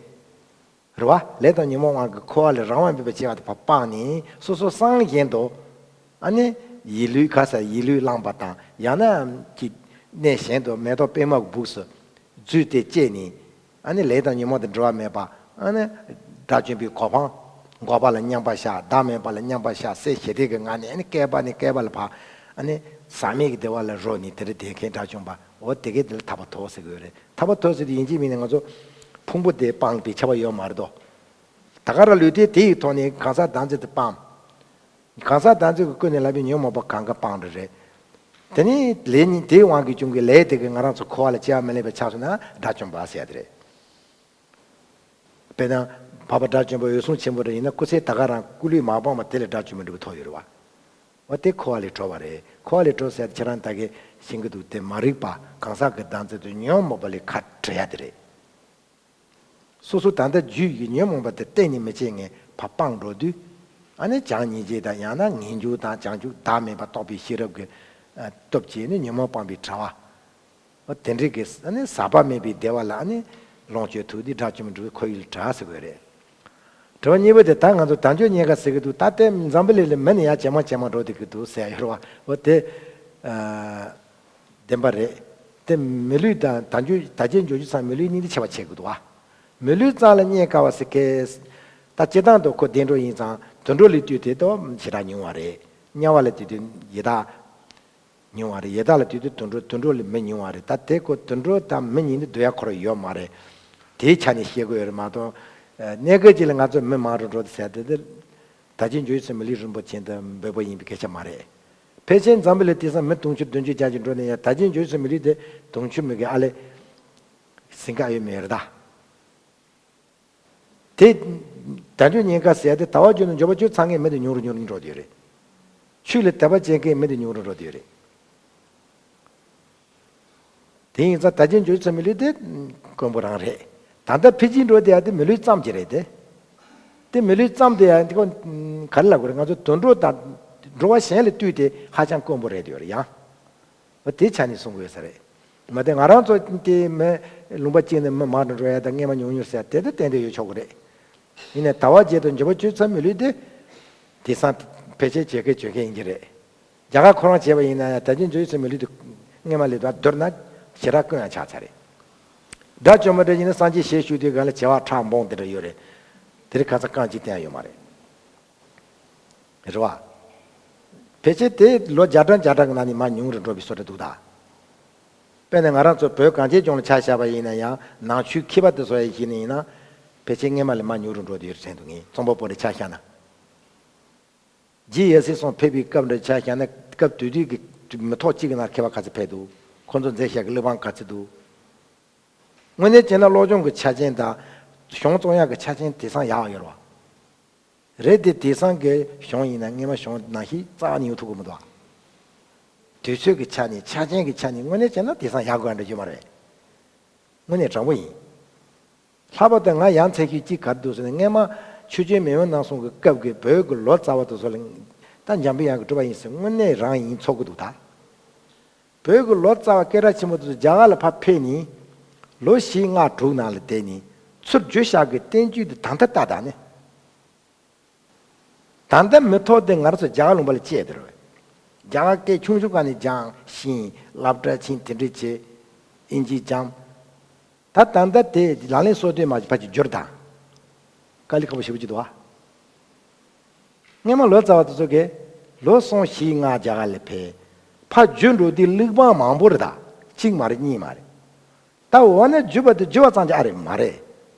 རེད་བ། ལས་དང་ཉོན་མོངས་དབང་གིས་འཁོར་བ་ལས་རང་དབང་མེད་པར་སྐྱེ་བ་དེ་ཕར་སྤངས་ནས་སོ་སོ་སངས་རྒྱས་དོ། ཨ་ནི་ཡིད་ལུས་ཁ་ས་ཡིད་ལུས་བླངས་པ་དང་ཡང་ན་གི་གནས་གཞན་དུ་མེ་ཏོག་པད་མ་གི་སྦུབས་སུ་རྫུས་ཏེ་སྐྱེས་ནས། ཨ་ནི་ལས་དང་ཉོན་མོངས་དང་འབྲེལ་བ་མེད་པ། ཨ་ནི་དགྲ་བཅོམ་པའི་གོ་འཕང་། འགོག་པ་ལ་མཉམ་པར་བཞག་བདག་མེད་པ་ལ་མཉམ་པར་བཞག་སྲས་ཞི་བདེ་གི་ངང་ནས་ཨ་ནི་བསྐལ་པ་ནས་བསྐལ་པ་ལ་ཕར། ཨ་ནི་ཟག་མེད་ཀྱི་བདེ་བ་ལ་རོལ་ནས་དེ་རུ་བསྡད་མཁན་དགྲ་བཅོམ་པ། འོ་དེ་གས་དེ་ལ་ཐར་པ་ཐོབ་ཟེར་གི་ཡོད་རེད། ཐར་པ་ཐོབ་ཟེར་དུས་ཡིན་གཅིག་མིན་ནས་ང་ཚོ་ཕུང་པོ་དེ་སྤང་པའི་ཁྱབ་པ་ཡོད་མ་རེད་དོ། ད་ག་རང་ལུས་རྟེན་དེ་ཡི་ཐོག་ནས་གང་ཟག་བདག་འཛིན་དེ་སྤངས། གང་ཟག་བདག་འཛིན་གྱི་ཀུན་ནས་བསླངས་པའི་ཉོན་མོངས་པ་གང་ག་སྤངས་འདྲ་རེད། དེ་ནས་ལས་ཉིད་དེའི་དབང་གིས་བྱུང་གི་ལས་དེ་གིས་ང་རང་ཚོ་འཁོར་བ་ལ་སྐྱེ་བ་མི་ལེན་པའི་ཆགས་སོང་ན་དགྲ་བཅོམ་པ་ཟེར་ཡ་དེ་རེད། དཔེར་ན་འཕགས་པ་དགྲ་བཅོམ་པ་འོད་སྲུང་ཆེན་པོ་རེ་ཡིན་ན་སྐུ་ཚེ་ད་ག་རང་སྐུ་ལུས་མ་སྤངས་པ་དེ་ལས་དགྲ་བཅོམ་པའི་འབྲས་བུ་ཐོབ་ཡོད་རེད་བ། འོ་དེ་འཁོར་བ་ལས་གྲོལ་བ་རེད། འཁོར་བ་ལས་གྲོལ་ཟེར་ཡ་དེ་ཁྱེད་རང་ད་གིན་ཤེས་ཀྱི་འདུག་དེ་མ་རིག་པ་གང་ཟག་གི་བདག་འཛིན་དུ་ཉོན་མོངས་པ་ལས་ཁ་བྲལ་ཡ་དེ་རེད། སོ་སོ་ད་ལྟ་རྒྱུད་ཀྱི་ཉོན་མོངས་པ་དེ་གཏན་ནས་མི་བྱེད་ངེས་པ་སྤངས་འགྲོ་དུས། ཨ་ནི་བྱམས་སྙིང་རྗེ་དང་ཡང་ན་ངེས་འབྱུང་དང་བྱང་ཆུབ་བདག་མེད་པ་རྟོགས་པའི་ཤེས་རབ་ཀྱི་ཨ་སྟོབས་ཀྱིས་ནི་ཉོན་མོངས་སྤངས་པའི་གྲོལ་བ། ཨ་དེ་འདྲའི་གི་ཨ་ནི་ཟག་པ་མེད་པའི་བདེ་བ་ལ་ཨ་ནི་ལོངས་སྤྱོད་ཐུབ་དུས་དགྲ་བཅོམ་པའི་འབྲས་བུ་ཁོར་ཡུག་ལ་གྲོལ་ཟེར་དགོས་རེད། དྲི་བ་གཉིས་པ་དེ་ད་ང་ཚོ་དལ་འབྱོར་རྙེད་དཀའ་ཟེར་གི་འདུག་ད་ལྟའི་འཛམ་བུ་གླིང་ལ་མི་ནི་ཡར་ཇེ་མང་ཇེ་མང་འགྲོ་བསྡད་ཀྱི་འདུག་ཟེར་ཡ་ཡོད་རེད་བ། འོ་དེ་ཨ་བདེན་པ་རེད། དེ་མི་ལུས་དང་དལ་འབྱོར་དལ་བརྒྱད་འབྱོར་བཅུ་ཚང་མི་ལུས་གཉིས་དེ་ཁྱད་པར་ཕྱེ་དགོས་འདུག་བ། མི་ལུས་ཙམ་ལ་རྙེད་དཀའ་བ་ཟེར་མཁན། ད་སྤྱིར་བཏང་དུ་ཁོ་བདེ་འགྲོ་ཡིན་ཙང་དུད་འགྲོ་ལས་བཏུས་དེ་ཏོ་ཞེ་དྲག་ཉུང་བ་རེད། དམྱལ་བ་ལ་བཏུས་དུས་ཡི་དྭགས་ཉུང་བ་རེད། ཡི་དྭགས་ལ་བཏུས་དུས་དུད་འགྲོ་དུད་འགྲོ་ལས་མི་ཉུང་བ་རེད། ད་དེ་ཁོ་དུད་འགྲོ་དང་མི་གཉིས་འདི་བསྡུར་ཡ་ཁོ་རང་ཡོད་མ་རེད། དེའི་ཆ་ནས་བཤད་དགོས་ཡོད་རེད་མ་གཏོགས། གནས་སྐབས་ཅིག་ལ་ང་ཚོ་མི་མང་རུ་འགྲོ་དུས་ཟེར་དེ་དེ། དལ་བརྒྱད་འབྱོར་བཅུ་ཚང་མི་ལུས་རིན་པོ་ཆེ་འདི་འབོད་པ་ཡིན་པའི་སྐད་ཆ་མ་རེད། ཕལ་ཆེར་འཛམ་བུ་གླིང་དེང་སང་མི་དུང་ཕྱུར་བདུན་ཅུ་བརྒྱད་ཅུ་འགྲོ་ནས་ཡང་དལ་བརྒྱད་འབྱོར་བཅུ་ཚང་མི་ལུས་དེ་དུང་ཕྱུར་མི་གི་ཨ་ལེ། ཟིན་ག་ཡོད་མེད་རེད་ད། དེ། དལ་འབྱོར་རྙེད་དཀའ་ཟེར་ཡ་དེ་དལ་བ་བརྒྱུད་ནས་འབྱོར་པ་བཅུ་ཚང་མཁན་མི་དེ་ཉུང་རུ་ཉུང་རུ་འགྲོ་བསྡད་ཡོད་རེད། ཆོས་ལ་དད་པ་བྱེད་མཁན་མི་དེ་ཉུང་རུ་འགྲོ་བསྡད་ཡོད་རེད། དེ་ཡིན་ཙང་དལ་བརྒྱད་འབྱོར་བཅུ་ཚང་མི་ལུས་དེ་དཀོན་པོ་རང་རེད། ད་ལྟ་འཕེལ་རྒྱས་འགྲོ་བསྡད་ཡ་དེ་མི་ལུས་ཙམ་གྱི་རེད་དེ། དེ་མི་ལུས་ཙམ་དེ་ཡང་དེ་ཁོ་ག་རེ་ལབ་དགོས་རེད། ང་ཚོ་དུད་འགྲོ་དང་འགྲོ་བ་གཞན་ལས་བཏུས་ཏེ་ཧ་ཅང་དཀོན་པོ་རེད་ཡོད་རེད་ཡང་། འོ་དེ་ཆ་ནས་གསུང་དགོས་ས་རེད། མ་གཏོགས་ང་རང་ཚོ་དེ་མི་ལུང་པ་གཅིག་ནས་མི་མང་དུ་འགྲོ་ཡ་དང་སྔས་མ་ཉུང་ཉུང་ཟེར་དེ་དེ་ཏན་ཏན་ཡོད་ཆོག་གི་རེད། ཡིན་ནའི་དལ་བ་བརྒྱད་དང་འབྱོར་པ་བཅུ་ཚང་མི་ལུས་དེ། དེང་སང་ཕལ་ཆེར་བྱེད་མཁན་བྱེད་མཁན་ཡིན་གྱི་རེད། རྒྱ་གར་ཁོ་རང་བྱས་པ་ཡིན་ན་ཡང་དལ་བརྒྱད་འབྱོར་བཅུ་ཚང་མི་ལུས་དེ་སྔས་མ་ལས་དང་བསྡུར་ན་ཞེ་དྲག་དཀོན་ཡང་ཆགས་ཚར་རེད། དགྲ་བཅོམ་པ་འདྲ་ཡིན་ན་སངས་རྒྱས་ཞལ་བཞུགས་དུས་སྒང་ལ་བྱེ་བ་ཁྲག་འབུམ་དེ་འདྲ་ཡོད་རེད། དེ་རིང་ཁ་སང་རྐང་གཅིག་བསྟན་ཡ་ཡོད་མ་རེད། རེད་བ། ཕལ་ཆེར་དེ་ལོ་བརྒྱ་གྲངས་བརྒྱ་གྲངས་ཀྱི་ནང་ནས་མར་ཉུང་རུ་འགྲོ་བའི་བཟོ་འདྲ་འདུག་ད། དཔེར་ན་ང་རང་ཚོ་བོད་གངས་ཅན་ལྗོངས་ལ་ཆ་བཞག་པ་ཡིན་ན་ཡང་ནང་ཆོས་མཁས་པ་དེ་ཚོ་ཡི་གཞི་ནས་ཡིན་ན། ཕལ་ཆེར་སྔས་མ་ལས་མར་ཉུང་རུ་འགྲོ་བསྡད་ཡོད་དྲན་འདུག་ངས་རྩོམ་པ་པོ་འདྲ་ཆ་བཞག་ན། རྗེ་ཡབ་སྲས་གསུམ་ཕེབས་པའི་སྐབས་འདྲ་ཆ་བཞག་ན་སྐབས་དེ་དུས་ཀྱི་མི་ཐོག་གཅིག་གི་ནང་མཁས་པ་ག་ཚོད་ཕེབས་འདུག་ཁོང་ཚོ་མཛད་བཞག་གི་གླེགས་བམ་ག་ཚོད་འདུག་དངོས་གནས་བྱས་ན་བློ་སྦྱོང་གི་ཆ་རྐྱེན་དང་། གཞུང་རྩོམ་ཡག་གི་ཆ་རྐྱེན་དེང་སང་ཡག་ཡོད་རེད་བ། རེད་དེ་དེང་སང་གི་གཞུང་ཡིན་ན་སྔས་མ་གཞུང་ནང་བཞིན་རྩ་བ་ནས་ཡོང་ཐུབ་ཀྱི་མི་འདུག་ཨ། དུས་ཚོད་ཀྱི་ཆ་ནས་ཆ་རྐྱེན་གྱི་ཆ་ནས་དངོས་གནས་བྱས་ན་དེང་སང་ཡག་དགོས་ཡ་འདྲ་ཡོད་མ་རེད། དངོས་གནས་དྲང་པོ་ཡིན། ལྷག་པར་དུ་ང་ཡང་ཚན་ཤུགས་གཅིག་ག་རེ་འདུག་ཟེར་ན་སྔས་མ་ཆོས་རྒྱལ་མེས་དབོན་རྣམ་གསུམ་གྱི་སྐབས་ཀྱི་བོད་ཀྱི་ལོ་ཙཱ་བ་དེ་ཚོ་ལ། ད་འཇམ་པའི་དབྱངས་ཀྱི་སྒྲུབ་པ་ཡིན་ཟེར་དངོས་གནས་རང་ཡིན་ཚོར་གྱི་འདུག་ད། བོད་ཀྱི་ལོ་ཙཱ་བ་སྐད་གྲགས་ཆེན་པོ་དེ་ཚོ་རྒྱ་གར་ལ་ཕར་ཕེབས་ནས། ལོ་བཞི་ལྔ་དྲུག་ནང་ལ་བསྡད་ནས་ཚུར་བརྗོད་བཞག་གི་བསྟན་བཅོས་དེ་ད་ལྟ་ལྟ་དང་ནི། ད་ལྟ་མི་ཐོག་དེ་ང་རང་ཚོ་རྒྱ་གར་ལུང་པ་ལ་སྐྱེས་དེ་རེད། རྒྱ་གར་སྐད་ཆུང་ཆུང་སྒང་ནས་སྦྱངས་ཤེས་སློབ་གྲྭ་ཕྱིན་དེ་འདྲ་བྱས། ཨིན་ཇི་སྦྱངས། ད་ད་ལྟ་དེ་ལག་ལེན་སོ་བདུན་མ་ཕར་གྱི་བསྒྱུར་དང་། དཀའ་ལས་ཁག་པོ་ཞེ་པོ་ཅིག་འདུག་ཨ། སྔས་མ་ལོ་ཙཱ་བ་དེ་ཚོ་གིས་ལོ་གསུམ་བཞི་ལྔ་རྒྱ་གར་ལ་ཕེབས། ཕར་བསྒྱུར་འགྲོ་དུས་གླེགས་བམ་མང་པོ་རེད་ད། གཅིག་མ་རེད་གཉིས་མ་རེད། ད་འོ་ན་བསྒྱུར་བ་དེ་བསྒྱུར་བ་ཙམ་གྱི་ཨ་རེད་མ་རེད།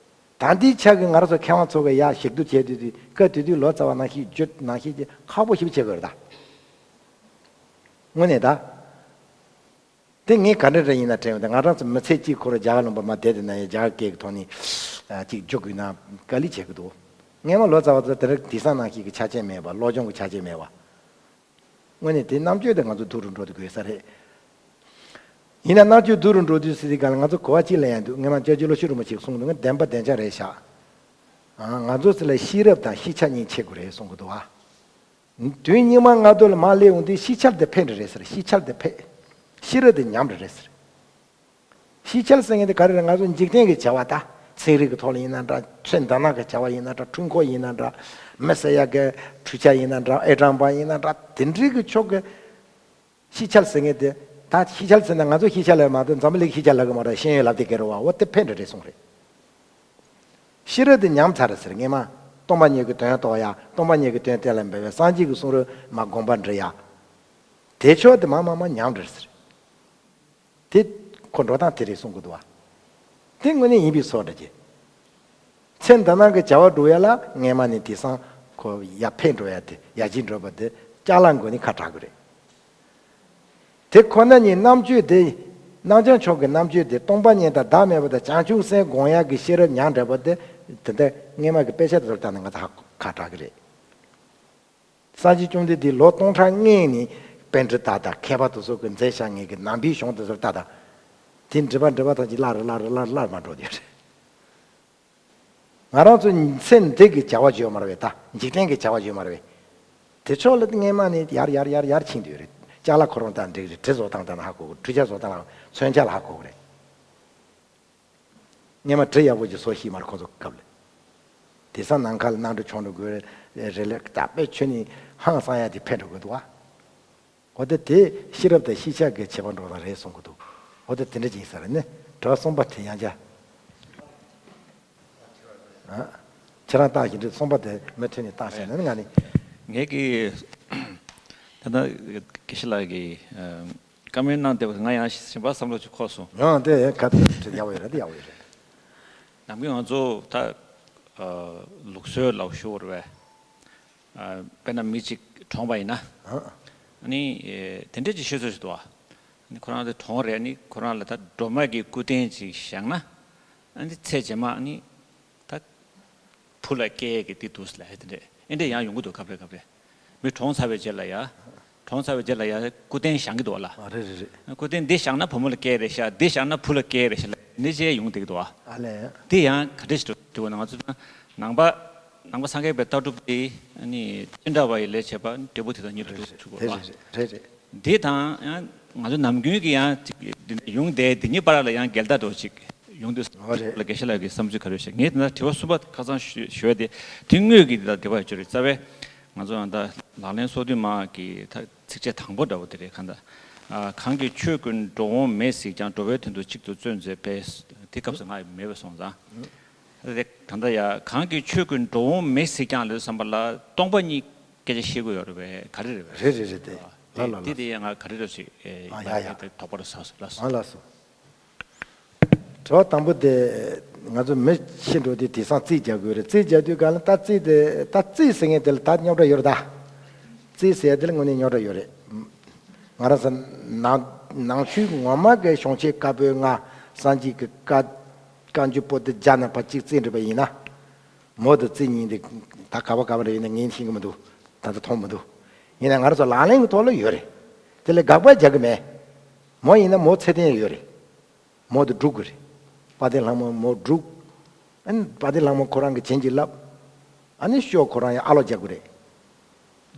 ད་ལྟའི་ཆ་གི་ང་རང་ཚོ་མཁས་དབང་ཚོ་གིས་ཡར་ཞིབ་བསྡུར་བྱས་དུས་དུས་སྐབས་དེ་དུས་ལོ་ཙཱ་བ་ནང་བཞིན་བསྒྱུར་ནང་བཞིན་གྱི་ཁག་པོ་ཞེ་པོ་བྱེད་དགོས་རེད་ད། དངོས་གནས་ད། དེ་ངས་ག་འདྲ་འདྲ་ཡིན་ན་དྲན་ཡོང་དེ་ང་རང་ཚོ་མི་ཚེ་གཅིག་ཁོ་རང་རྒྱ་གར་ལུང་པ་མར་བསྡད་དེ་ན་ཡང་རྒྱ་གར་སྐད་ཀྱི་ཐོག་ནས་ཨ་ཅིག་བསྒྱུར་དགོས་ན་དཀའ་ལས་བྱེད་ཀྱི་འདུག་སྔས་མ་ལོ་ཙཱ་བ་ཚོ་དེ་འདྲ་དེང་སང་ནང་བཞིན་གྱི་ཆ་རྐྱེན་མེད་པ་བློ་སྦྱོང་གི་ཆ་རྐྱེན་མེད་པ། དངོས་གནས་དེ་རྣམ་དཔྱོད་དེ་ང་ཚོ་སྡུག་རུ་འགྲོ་དུ་དགོས་ས་རེད། ཡིན་ན་རྣམ་དཔྱོད་སྡུག་རུ་འགྲོ་དུས་སྲིད་དེ་གང་ལ་ང་ཚོ་གོ་བ་གཅིག་ལེན་ཡ་འདུག་སྔས་མ་སྐྱབས་རྗེ་བློ་ཆོས་རིན་པོ་ཆེས་གསུངས་འདུག་ང་བདེན་པ་བདེན་ཆ་རེད་ཤག་ང་ཚོ་ཚོ་ལ་ཤེས་རབ་དང་ཤེས་བྱ་གཉིས་ཆེ་དགོས་རེད་གསུང་གི་འདུག་ཨ། དུས་སྙིགས་མ་ལྔ་བདོ་ལ་མར་སླེབས་ཡོང་དུས་ཤེས་བྱ་དེ་ཕེབས་འདྲ་རེད་ཟེར། ཤེས་བྱ་དེ་ཕེབས། ཤེས་རབ་དེ་ཉམས་འདྲ་རེད་ཟེར། ཤེས་བྱ་ཟེར་མཁན་དེ་ག་རེ་རེད། ང་ཚོ་འཇིག་རྟེན་གྱི་བྱ་བ་ད། ཚན་རིག་གི་ཐོག་ལ་ཡིན་ན་འདྲ། ཚེ་འདི་སྣང་གི་བྱ་བ་ཡིན་ན་འདྲ། འཕྲུལ་འཁོར་ཡིན་ན་འདྲ། མི་ཟེར་ཡག་གི་འཕྲུལ་ཆས་ཡིན་ན་འདྲ། ཨེ་ཀྲང་པ་ཡིན་ན་འདྲ། དེ་འདྲའི་གི་ཕྱོགས་ཀྱི་ཤེས་བྱ་ཟེར་མཁན་དེ། ད་ཤེས་བྱ་ཟེར་ན་ང་ཚོ་ཤེས་བྱ་ལབ་མ་གཏོགས་འཛམ་བུ་གླིང་ཤེས་བྱ་ལབ་གི་མ་རེད། ཤེས་ཡོན་ལབ་དེ་ག་རེད་བ། འོ་དེ་ཕན་འདྲ་རེད་གསུངས་རེད། ཤེས་རབ་དེ་ཉམས་ཚར་རེད་ཟེར། སྔས་མ་སྟོང་པ་ཉིད་ཀྱི་དོན་རྟོགས་ཡ། སྟོང་པ་ཉིད་ཀྱི་དོན་གཏན་ལ་འབེབས་པའི་སངས་རྒྱས་ཀྱི་གསུང་རབ་མར་དགོངས་པ་འགྲེལ་ཡ། དེ་ཕྱོགས་དེ་མར་མར་མར་ཉམས་འགྲོ་ཟེར། དེ་ཁོ་འགྲོ་སྟངས་དེ་རེད་གསུང་གི་འདུག་བ། དེ་དངོས་གནས་ཡིན་པའི་བཟོ་འདྲ་གྱི། ཚེ་འདི་སྣང་གི་བྱ་བ་སྒྲུབ་ཡ་ལ་སྔས་མ་ནས་དེང་སང་ཁོ་ཡར་འཕེལ་འགྲོ་ཡ་དེ། ཡར་རྒྱས་འགྲོ་བ་དེ་ཅ་ལག་མགོ་ནས་ཁ་གྲག་གི་རེད། དེ་ཁོ་ན་ཉིད་རྣམ་དཔྱོད་དེ། རྣམ་བྱང་ཕྱོགས་ཀྱི་རྣམ་དཔྱོད་དེ། སྟོང་པ་ཉིད་དང་བདག་མེད་པ་དང་བྱང་ཆུབ་སེམས་སྒོམ་ཡག་གི་ཤེས་རབ་ཉམས་འདྲ་བ་དེ། དེ་འདྲ་སྔས་མ་གི་དཔེ་ཆ་དེ་ཚོར་བལྟས་ན་ང་ཚོ་ཧ་གོ་ཁ་གྲག་གི་རེད། སངས་རྒྱས་བཅོམ་ལྡན་འདས་ལོ་སྟོང་ཕྲག་སྔོན་ནས་པཎྜི་ཏ་དང་མཁས་པ་དེ་ཚོ་གིས་མཛད་བཞག་མཁན་གྱི་ནང་པའི་གཞུང་དེ་ཚོར་ལྟ་དང་། དེ་འགྲིག་པ་འགྲིག་པ་ཐམས་ཅད་སླར་སླར་སླར་སླར་སླར་མར་འགྲོ་བསྡད་རེད། ང་རང་ཚོ་ཚེ་འདི་གི་བྱ་བ་བརྗོད་མ་རེད་པས། ད་འཇིག་རྟེན་གྱི་བྱ་བ་བརྗོད་མ་རེད་པས། དེ་ཕྱོགས་ལ་སྔས་མ་ནས་ཡར་ཡར་ཡར་ཡར་ཕྱིན་བསྡད་ཡོད་རེད། ཅ་ལག་ཁོ་རང་དང་འགྲིག་རེད། གྲི་བཟོ་སྟངས་དང་ཧ་གོ་གི། འཕྲུལ་ཆས་བཟོ་སྟངས་ལ་མཚོན་ཆ་ལ་ཧ་གོ་གི་རེད། སྔས་མ་གྲི་ཡག་པོ་ཅིག་བཟོ་ཤེས་མ་རེད་ཁོ་ཚོ་སྐབས་ལ། དེང་སང་ནམ་མཁའ་ལ་གནམ་གྲུ་མཆོང་འགྲོ་དགོས་རེད་ལ། ད་དཔེ་ཁྱོན་ནས་ཧང་སང་ཡ་དེ་ཕན་འགྲོ་གི་འདུག་བ། འོ་ད་དེ་ཤེས་རབ་དང་ཤེས་བྱ་གི་ཁྱད་པར་འགྲོ་སྟངས་རེད་གསུང་གི་འདུག་འོ་ད་དེ་འདྲ་ཅིག་ཡིན་ས་རེད་ནི། དྲི་བ་གསུམ་པ་དེ་ཡང་བྱ། ཨ། ཁྱེད་རང་བཏང་ཞིག་འདྲི། གསུམ་པ་དེ་མུ་མཐུད་ནས་བཏང་ཞིག་ན་ནི་ང་ནི། ངས་ཀྱི་ད་ལྟ་དགེ་བཤེས་ལགས་ཀྱིས་བཀའ་མོལ་གནང་བསྡད་པ་ང་ཡང་གཞན་པ་བསམ་བློ་ཅིག་འཁོར་སོང་། ཡང་དེ་ཁ་ཐུག་ཡག་པོ་ཡོད་རེད། དེ་ཡག་པོ་ཡོད་རེད། ནམ་རྒྱུན་ང་ཚོ་ད་ལུགས་སྲོལ་ལ་ཞུ་བར་བས། དཔེར་ན་མི་གཅིག་གྲོངས་པ་ཡིན་ན། ཨ་ནི་དེ་འདྲས་ཀྱི་ཤོད་སྲོལ་ཞིག་འདུག་བ། ཨ་ནི་ཁོ་རང་དེ་གྲོངས་རེད། ཨ་ནི་ཁོ་རང་ལ་ད་སྒྲོལ་མ་གི་སྐུ་རྟེན་ཅིག་བཞེངས་ན། ཨ་ནི་ཚེ་རྗེས་མ་ཨ་ནི་ད་བུ་ལ་སྐྱེ་ཡས་ཀྱི་དེ་འདུག་ལ་དེ་འདྲས་ཨེ་འདྲས་ཡང་ཡོང་གི་འདུག་སྐབས་རེ་སྐབས་རེ། མི་གྲོངས་ཚར་བའི་རྗེས་ལ་ཡ། གྲོངས་ཚར་བའི་རྗེས་ལ་ཡ་སྐུ་རྟེན་བཞེངས་ཀྱི་འདུག་བ་ལ། ཨ་རེད་རེད་རེད། སྐུ་རྟེན་འདི་བཞེངས་ན་བུ་མོ་ལ་སྐྱེ་རེད་ཤག་འདི་བཞེངས་ན་བུ་ལ་སྐྱེ་རེད་ཤག་ལ་འདི་བྱས་ཡོང་བསྡད་ཀྱི་འདུག་བ། ཨ་ལས། འདི་ཡང་ག་འདྲས་ཞིག་འགྲོ་འདུག་ན། ང་ཚོ་ནང་པ་ནང་པ་སངས་རྒྱས་པའི་ལྟ་གྲུབ་འདི་ཨ་ནི་ཅི་འདྲ་བ་ཡི་ལས་བྱེད་པ་འབྲས་བུ་དེ་དང་ཉིད་དུ་འགྲོ་ཐུབ་དགོས་རེད་བ། རེད་རེད་རེད། འདི་དང་ཡང་ང་ཚོ་ནམ་རྒྱུན་གྱི་ཡང་ཅིག་འདི་འདྲ་ཡོང་བསྡད་འདི་གཉིས་བར་ལ་ཡང་འགལ་ཟླ་འདྲ་བོ་ཅིག་ཡོང་དུས། འོ་རེད། ལ་དགེ་བཤེས་ལགས་ཀྱི་བསམ་ཚུལ་ག་རེ་བཤད། ངས་དེ་ན་དྲི་བ་གསུམ་པ་ཁ་སང་ཞུ་ཞུས་ཏེ་དེ་དངོས་ཀྱི་དེ་དང་འབྲེལ་བ་ཡོད་ཅོ་རེད། རྩ་བའི་ང་ཚོ་ཡང་ད་ལག་ལེན་སོ་བདུན་མ་གི་ད་ཚིགས་བཅད་དང་པོ་འདྲ་བོ་དེ་རེད། གང་ལྟར་གང་གིས་ཆོས་ཀུན་འགྲོ་འོང་མེད་གཟིགས་ཀྱང་། འགྲོ་བའི་དོན་དུ་གཅིག་ཏུ་བརྩོན་མཛད་པས། དེ་སྐབས་སུ་ང་མེད་པ་སོང་ཙང་། དེ་ད་ལྟ་ཡ་གང་གིས་ཆོས་ཀུན་འགྲོ་འོང་མེད་གཟིགས་ཀྱང་ལབ་བསམ་པ་ལ་སྟོང་པ་ཉིད་སྐད་ཆ་བཤད་དགོས་ཡོད་རེད་པས། ག་རེ་རེད་པས། རེད་རེད་རེད། དེ་ལ་ལ་དེ་ལ་དེ་དེ་ཡ་ང་ག་རེ་རེད་ཞིག་ཨ་ཡ་ཡ་དེ་དོགས་པ་རེ་ཟ་སོང་ལ་སོང་། ལ་ལ་སོང་། དྲི་བ་དང་པོ་དེ་ང་ཚོ་མི་ཤི་འགྲོ་དུས་དེང་སང་རྩིས་རྒྱག་དགོས་རེད། རྩིས་རྒྱག་དུས་ག་ལ་ད་རྩིས་དེ་ད་རྩིས་ཟེར་མཁན་དེ་ལ་ད་རྙོག་དྲ་ཡོད་རེད་ད། རྩིས་ཟེར་དེ་ལ་དངོས་གནས་རྙོག་དྲ་ཡོད་རེད། ང་རང་ཚོ་ནང་ནང་ཆོས་ངོ་མ་གི་གཞུང་ཆེན་བཀའ་པོད་ལྔ་སངས་རྒྱས་ཀྱི་བཀའ་བཀའ་འགྱུར་པོ་ཏི་བརྒྱ་ནང་པ་གཅིག་རྩིས་འགྲིག་པ་ཡིན་ན། མོ་དང་རྩིས་གཉིས་འདི་ད་ག་བ་ག་བ་རེད་ཡིན་ན་ངས་ཤེས་ཀྱི་མི་འདུག་ད་ལྟ་མཐོང་མི་འདུག་ཡིན་ན་ང་རང་ཚོ་ལག་ལེན་གྱི་ཐོག་ལ་ཡོད་རེད། དེ་ལ་དགག་པ་རྒྱག་གི་མེད། མོ་ཡིན་ན་མོ་ཚད་ལྡན་ཡོད་རེད། མོ་དེ་སྒྲུག་དགོས་རེད། དཔལ་ལྡན་ལྷ་མོ་མོ་སྒྲུག་ཨ་ནི་དཔལ་ལྡན་ལྷ་མོ་ཁོ་རང་གིས་བྱིན་གྱིས་བརླབས། ཨ་ནི་ཤོ་ཁོ་རང་ཡང་ཨ་ལོ་རྒྱག་དགོས་རེད།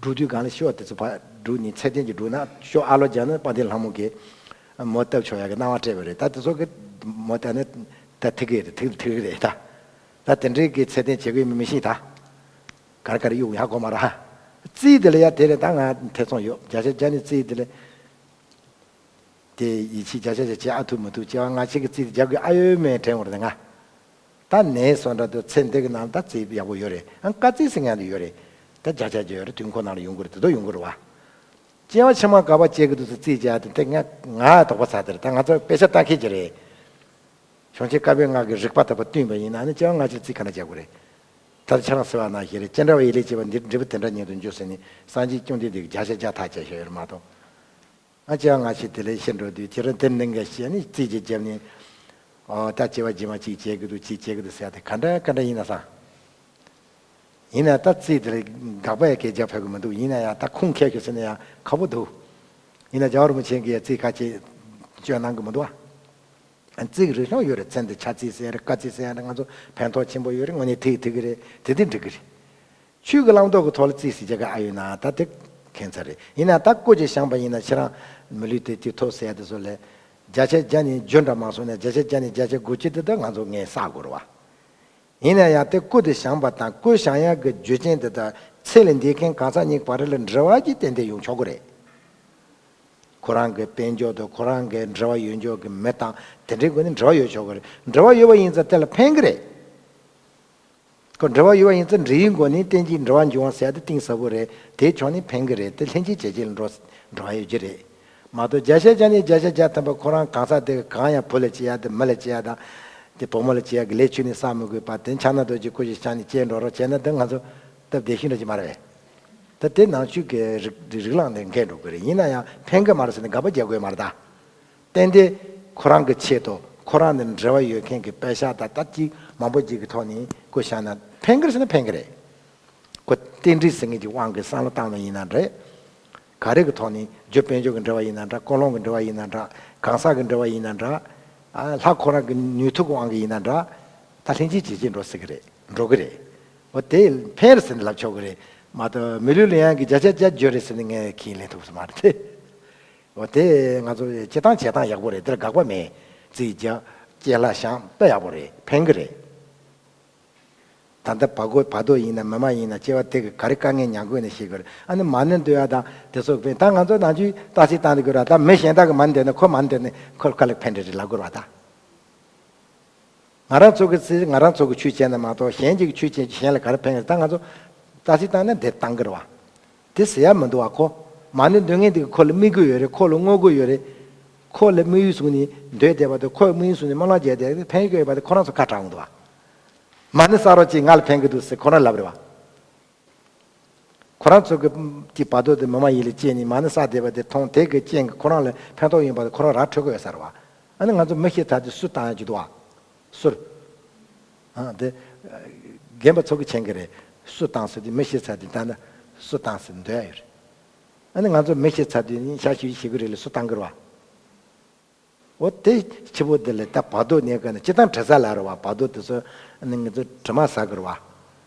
སྒྲུག་དུས་གང་ལ་ཤོ་དེ་ཚོ་ཕར་སྒྲུག་ནས་ཚད་ལྡན་གྱིས་སྒྲུག་ན་ཤོ་ཨ་ལོ་རྒྱག་ན་དཔལ་ལྡན་ལྷ་མོ་གིས་མོ་བཏབ་ཆོག་ཡག་གི་གནང་བ་སྤྲད་པ་རེད། ད་དེ་ཚོ་གི་མོ་ད་ནི་ད་ཐིག་གི་རེད། ཐིག་ཐིག་རེད་ད། ད་དེ་འདྲའི་གི་ཚད་ལྡན་བྱེད་དགོས་མི་མི་ཤེས་ད། ག་རེ་ག་རེ་གཡུག་ཡག་གོ་མ་ར། རྩིས་དེ་ལ་ཡ་དེ་རེད། ད་ང་ཐེ་ཚོམ་ཡོད། བརྒྱ་ཆ་བརྒྱ་ནས་རྩིས་དེ་ལ། དེ་ཡིད་ཆེས་བརྒྱ་ཆ་བརྒྱ་བྱེད་ཨ་ཐུབ་མི་ཐུབ་སྐྱེ་བ་སྔ་ཕྱི་གི་རྩིས་རྒྱག་དགོས་ཨ་ཡོད་མེད་དྲན་འོང་རེད་ང་། ད་ནས་སོང་འདྲ་འདུག་ཚེ་འདི་གི་ནང་ད་རྩིས་ཡག་པོ་ཡོད་རེད། ཨང་ཀ་རྩིས་ཟེར་མཁན་དེ་ཡོད་རེད། ད་བརྒྱ་ཆ་བརྒྱ་ཡོད་རེད། དུས་འཁོར་ནང་ལ་ཡོང་གི་རེད། དེ་དག་ཡོང་གི་རེད་བ། སྐྱེ་བ་ཕྱི་མ་ག་པར་སྐྱེ་གི་འདུག་ཟེར་རྩིས་རྒྱག་དེ་དེ་ང་ང་དོགས་པ་ཟ་དེ་རེད། ད་ང་ཚོ་དཔེ་ཆ་ལྟ་མཁན་ཅིག་རེད། གཞུང་ཆེན་བཀའ་པོད་ལྔ་གི་རིགས་པ་ལྟ་བུ་བསྟུན་པ་ཡིན་ན་ནི་སྐྱེ་བ་སྔ་ཕྱིར་རྩིས་ག་འདྲ་རྒྱག་དགོས་རེད། ད་ལྟ་ཁྱེད་རང་ཟེར་བ་ནང་བཞིན་རེད། ཅི་འདྲ་བ་ཡི་ལས་བྱེད་པ་འདིར་འབྲས་བུ་དེ་འདྲ་ཉིད་དུ་འགྱུར་ཟེར་ནས་སངས་རྒྱས་བཅོམ་ལྡན་འདས་ཀྱིས་བརྒྱ་ཆ་བརྒྱ་ཐག་བཅད་བཞག་ཡོད་རེད་མ་གཏོགས། ཨ་ཅག་ང་ཞིག་དེ་ལས་ཤི་འགྲོ་དུས་ཁྱེད་རང་དེ་ནང་ག་ཤི་ནི་རྩིས་ཀྱི་རྒྱབ་ནས། ཨོ་ད་སྐྱེ་བ་རྗེས་མ་གཅིག་སྐྱེ་གི་འདུག་གཅིག་སྐྱེ་གི་འདུག་ཟེར་ཡ་དེ་ག་འདྲ་ག་འདྲ་ཡིན་ན་བསམ། ཡིན་ན་ད་རྩིས་དེ་ལ་དགག་པ་ཡ་སྐད་རྒྱག་ཕོད་གི་མི་འདུག་ཡིན་ན་ཡང་ད་ཁུངས་འཁྱེར་ཤོག་ཟེར་ན་ཡང་ཁག་པོ་འདུག་ཡིན་ན་རྒྱལ་བ་རིན་པོ་ཆེ་གིས་ཡ་རྩིས་ཁ་ཅིག་སྤྱོད་གནང་གི་མི་འདུག་ཨ། རྩིས་ཀྱི་རིག་གཞུང་ཡོད་རེད། ཚེ་འདི་ཆ་རྩིས་ཟེར་ཡ་རེད། ཀ་རྩིས་ཟེར་ཡ་རེད། ང་ཚོ་ཕན་ཐོགས་ཆེན་པོ་ཡོད་རེད། དངོས་གནས་ཐིག་ཐིག་གི་རེད། དེ་དེ་འགྲིག་གི་རེད། ཆོས་ཀྱི་བླང་དོར་གྱི་ཐོག་ལ་རྩིས་ཟེར་རྒྱག་གི་ཨ་ཡོད་ན་ད་དེ་ཁྱད་མཚར་རེད། ཡིན་ན་ད་ཀོ་ཅིག་བཞེངས་པ་ཡིན་ན་ཁྱེད་རང་མི་ལུས་དེ་དེ་ཐོབ་ཟེར་ཡ་དེ་ཚོ་ལས། བརྒྱ་ཆ་བརྒྱ་ནས་བརྒྱ་འདྲ་མ་སོང་ན་བརྒྱ་ཆ་བརྒྱ་ནས་བརྒྱ་ཆ་དགུ་བཅུ་དེ་དག་ང་ཚོ་ངས་བསགས་དགོས་རེད་བ། ཡིན་ན་ཡང་དེ་ཀུན་ཏུ་བྱུང་བ་དང་ཀུན་བྱུང་ཡག་གི་རྒྱུ་རྐྱེན་དེ་དག་ཚེ་ལས་འདས་མཁན་གང་ཟག་གཉིས་བར་ལ་འབྲེལ་བ་གྱི་རྟེན་འབྲེལ་ཡོང་ཆོག་གི་རེད། ཁོ་རང་གི་དཔལ་འབྱོར་དང་ཁོ་རང་གི་འབྲེལ་བ་ཡོད་འཇོག་གི་མི་དང་དེ་འདྲའི་སྒོ་ནས་འབྲེལ་བ་ཡོད་ཆོག་གི་རེད། འབྲེལ་བ་ཡོད་པ་ཡིན་ཙང་དེ་ལ་ཕན་གི་རེད། ཁོ་འབྲེལ་བ་ཡོད་པ་ཡིན་ཙང་འབྲེལ་ཡོད་སྒོ་ནས་རྟེན་གྱི་འབྲེལ་བ་འབྱུང་བ་ཟེར་ཡ་དེ་གཏིང་ཟབ་པོ་རེད། དེའི་ཕྱོགས་ནས་ཕན་གི་རེད། དེ་ལྷན་སྐྱེས་བྱེད་བྱེད་ལ་འགྲོ་འགྲོ་བ་ཡོད་ཀྱི་རེད། མ་གཏོགས་བརྒྱ་ཆ་བརྒྱ་ནས་བརྒྱ་ཆ་བརྒྱ་ཐམ་པ་ཁོ་རང་གང་ཟག་དེ་གང་ཡང་བུ་ལ་བྱེད་ཡ་དེ་མི་ལ་བྱེད་ཡ་དང་། དེ་བུ་མོ་ལ་བྱེད་ཡ་གི་ལས་ཆུད་ནས་བསགས་མི་དགོས་པ་དེ་ཕྱག་ན་རྡོ་རྗེ་སྐུ་ཞིག་ཕྱག་ནས་སྐྱེལ་འགྲོ་རོགས་བྱས་ན་དེ་ང་ཚོ་སྟབས་བདེ་ཤོས་འདྲ་ཅིག་མ་རེད་པས། ད་དེ་ནང་ཆོས་ཀྱི་རིགས་རིགས་ལམ་དེ་འགལ་འགྲོ་གི་རེད། ཡིན་ན་ཡང་ཕན་གི་མ་རེད་ཟེར་ནས་དགག་པ་རྒྱག་དགོས་མ་རེད་ད། ཏན་ཏན་ཁོ་རང་གི་ཆེད་དུ་ཁོ་རང་ནི་འབྲེལ་བ་ཡོད་མཁན་གྱི་དཔེ་ཤག་དང་ད་ཅིག་མང་པོ་ཅིག་གི་ཐོག་ནས་བཀོད་བཞག་ན་ཕན་གི་རེད་ཟེར་ན་ཕན་གི་རེད། ཁོ་རྟེན་འབྲེལ་ཟེར་མཁན་གྱི་དབང་གིས་བསམ་བློ་བཏང་ནས་ཡིན་ན་འདྲ། ག་རེ་གི་ཐོག་ནས་རྒྱུ་དཔལ་འབྱོར་གྱི་འབྲེལ་བ་ཡིན་ན་འདྲ། ཀུན་སློང་གི་འབྲེལ་བ་ཡིན་ན་འདྲ། གང་ཟག་གི་འབྲེལ་བ་ཡིན་ན་འདྲ། ཨ་ལྷ་ཁོ་རང་གི་ནུས་མཐུ་གི་དབང་གིས་ཡིན་ན་འདྲ། ད་ལྷན་སྐྱེས་བྱེད་བྱེད་འགྲོ་སྲིད་གི་རེད། འགྲོ་གི་རེད། འོ་དེ་ཕན་རེད་ཟེར་ནས་ལབ་ཆོག་གི་རེད། མ་གཏོགས་མི་ལུས་ལ་ཡང་གི་བརྒྱ་ཆ་བརྒྱ་འབྱོར་རེད་ཟེར་ནས་ངས་ཁས་ལེན་ཐུབ་ས་མ་རེད་དེ། འོ་དེ་ང་ཚོ་སྤྱི་བཏང་བྱེད་སྟངས་ཡག་པོ་རེད། དེར་དགག་པ་མེད། རྩིས་རྒྱག་སྐྱེ་ལྷ་བཤམས་དཔེ་ཡག་པོ་རེད། ཕན་གི་རེད། ད་ལྟ་བར་སྐོར་བར་དོ་ཡིན་ན་མི་མ་ཡིན་ན་སྐྱེ་བ་དེ་གི་ག་རེ་དཀའ་ངལ་མྱངས་དགོས་ནས་ཤེས་དགོས་རེད། ཨ་ནི་མ་ཎི་འདོན་ཡ་དང་དེ་ཚོ་ཕན། ད་ང་ཚོ་ནང་ཆོས་རྟགས་གསལ་བཏང་དུས་དགོས་ར། ད་མི་གཞན་དག་གི་མ་ཎི་འདོན་ན་ཁོ་མ་ཎི་འདོན་ན་ཁོ་དཀའ་ལས་ཕན་འདྲ་རེད་ལབ་དགོས་ར་ད། ང་རང་ཚོ་གི་ཚེ་ང་རང་ཚོ་གི་ཆོས་བྱས་ན་མ་གཏོགས་གཞན་གྱི་ཆོས་བྱས་གཞན་ལ་ག་རེ་ཕན་གི་རེད། ད་ང་ཚོ་རྟགས་གསལ་བཏང་ན་འདིར་བཏང་གི་རེད་བ། དེ་ཟེར་ཡ་མི་འདུག་བ། ཁོ་མ་ཎི་འདོན་མཁན་དེ་གི་ཁོ་ལ་དམིགས་ཀྱི་ཡོད་རེད། ཁོ་ལ་བསྔོ་གི་ཡོད་རེད། ཁོ་ལ་དམིགས་ཡུལ་བཟུང་ནས་འདོན་བསྡད་པ་དང་ཁོ་ལ་དམིགས་ཡུལ་བཟུང་ནས་སྨོན་ལམ་རྒྱག་བསྡད་པ་དེ་ཕན་གི་ཡོད་པ་དེ་ཁོ་རང་ཚོ་ཁ་གྲག་འོང་འདུག་བ། མ་ཎི་བསགས་རོགས་གྱིས་ང་ལ་ཕན་གི་འདུག་ཟེར་ཁོ་རང་ལབ་རེད་བ། ཁོ་རང་ཚོ་གི་གི་བར་དོ་དེ་མི་མ་ཡིན་ལ་སྐྱེས་ནས་མ་ཎི་བསགས་བསྡད་པ་དེ་མཐོང་། དེ་གི་རྐྱེན་གྱིས་ཁོ་རང་ལ་ཕན་ཐོགས་ཡོད་པ་དེ་ཁོ་རང་ར་འཕྲོད་གི་ཡོད་ས་རེད་བ། ཨ་ནི་ང་ཚོ་མི་ཤི་ཚར་དུས་གསུར་བཏང་ཡ་ཅིག་འདུག་བ། གསུར། ཨ་དེ་རྒན་པ་ཚོ་གི་མཁྱེན་གི་རེད། གསུར་བཏང་ཟེར་དུས་མི་ཤི་ཚར་དུས་ད་ནི་གསུར་བཏང་ཟེར་འདོན་ཡ་ཡོད་རེད། ཨ་ནི་ང་ཚོ་མི་ཤི་ཚར་དུས་ནི་ཤ་ཤི་ཤི་གི་རེད་ལ་གསུར་བཏང་གི་རེད་བ། འོ་དེ་ཕྱི་པོ་དེ་ལས་ད་བར་དོ་གནས་ཀ་ནི་སྤྱི་བཏང་དྲི་ཟ་ལ་རེད་བ། བར་དོ་དེ་ཚོ་ནི་ང་ཚོ་དྲི་མ་ཟ་གི་རེད་བ།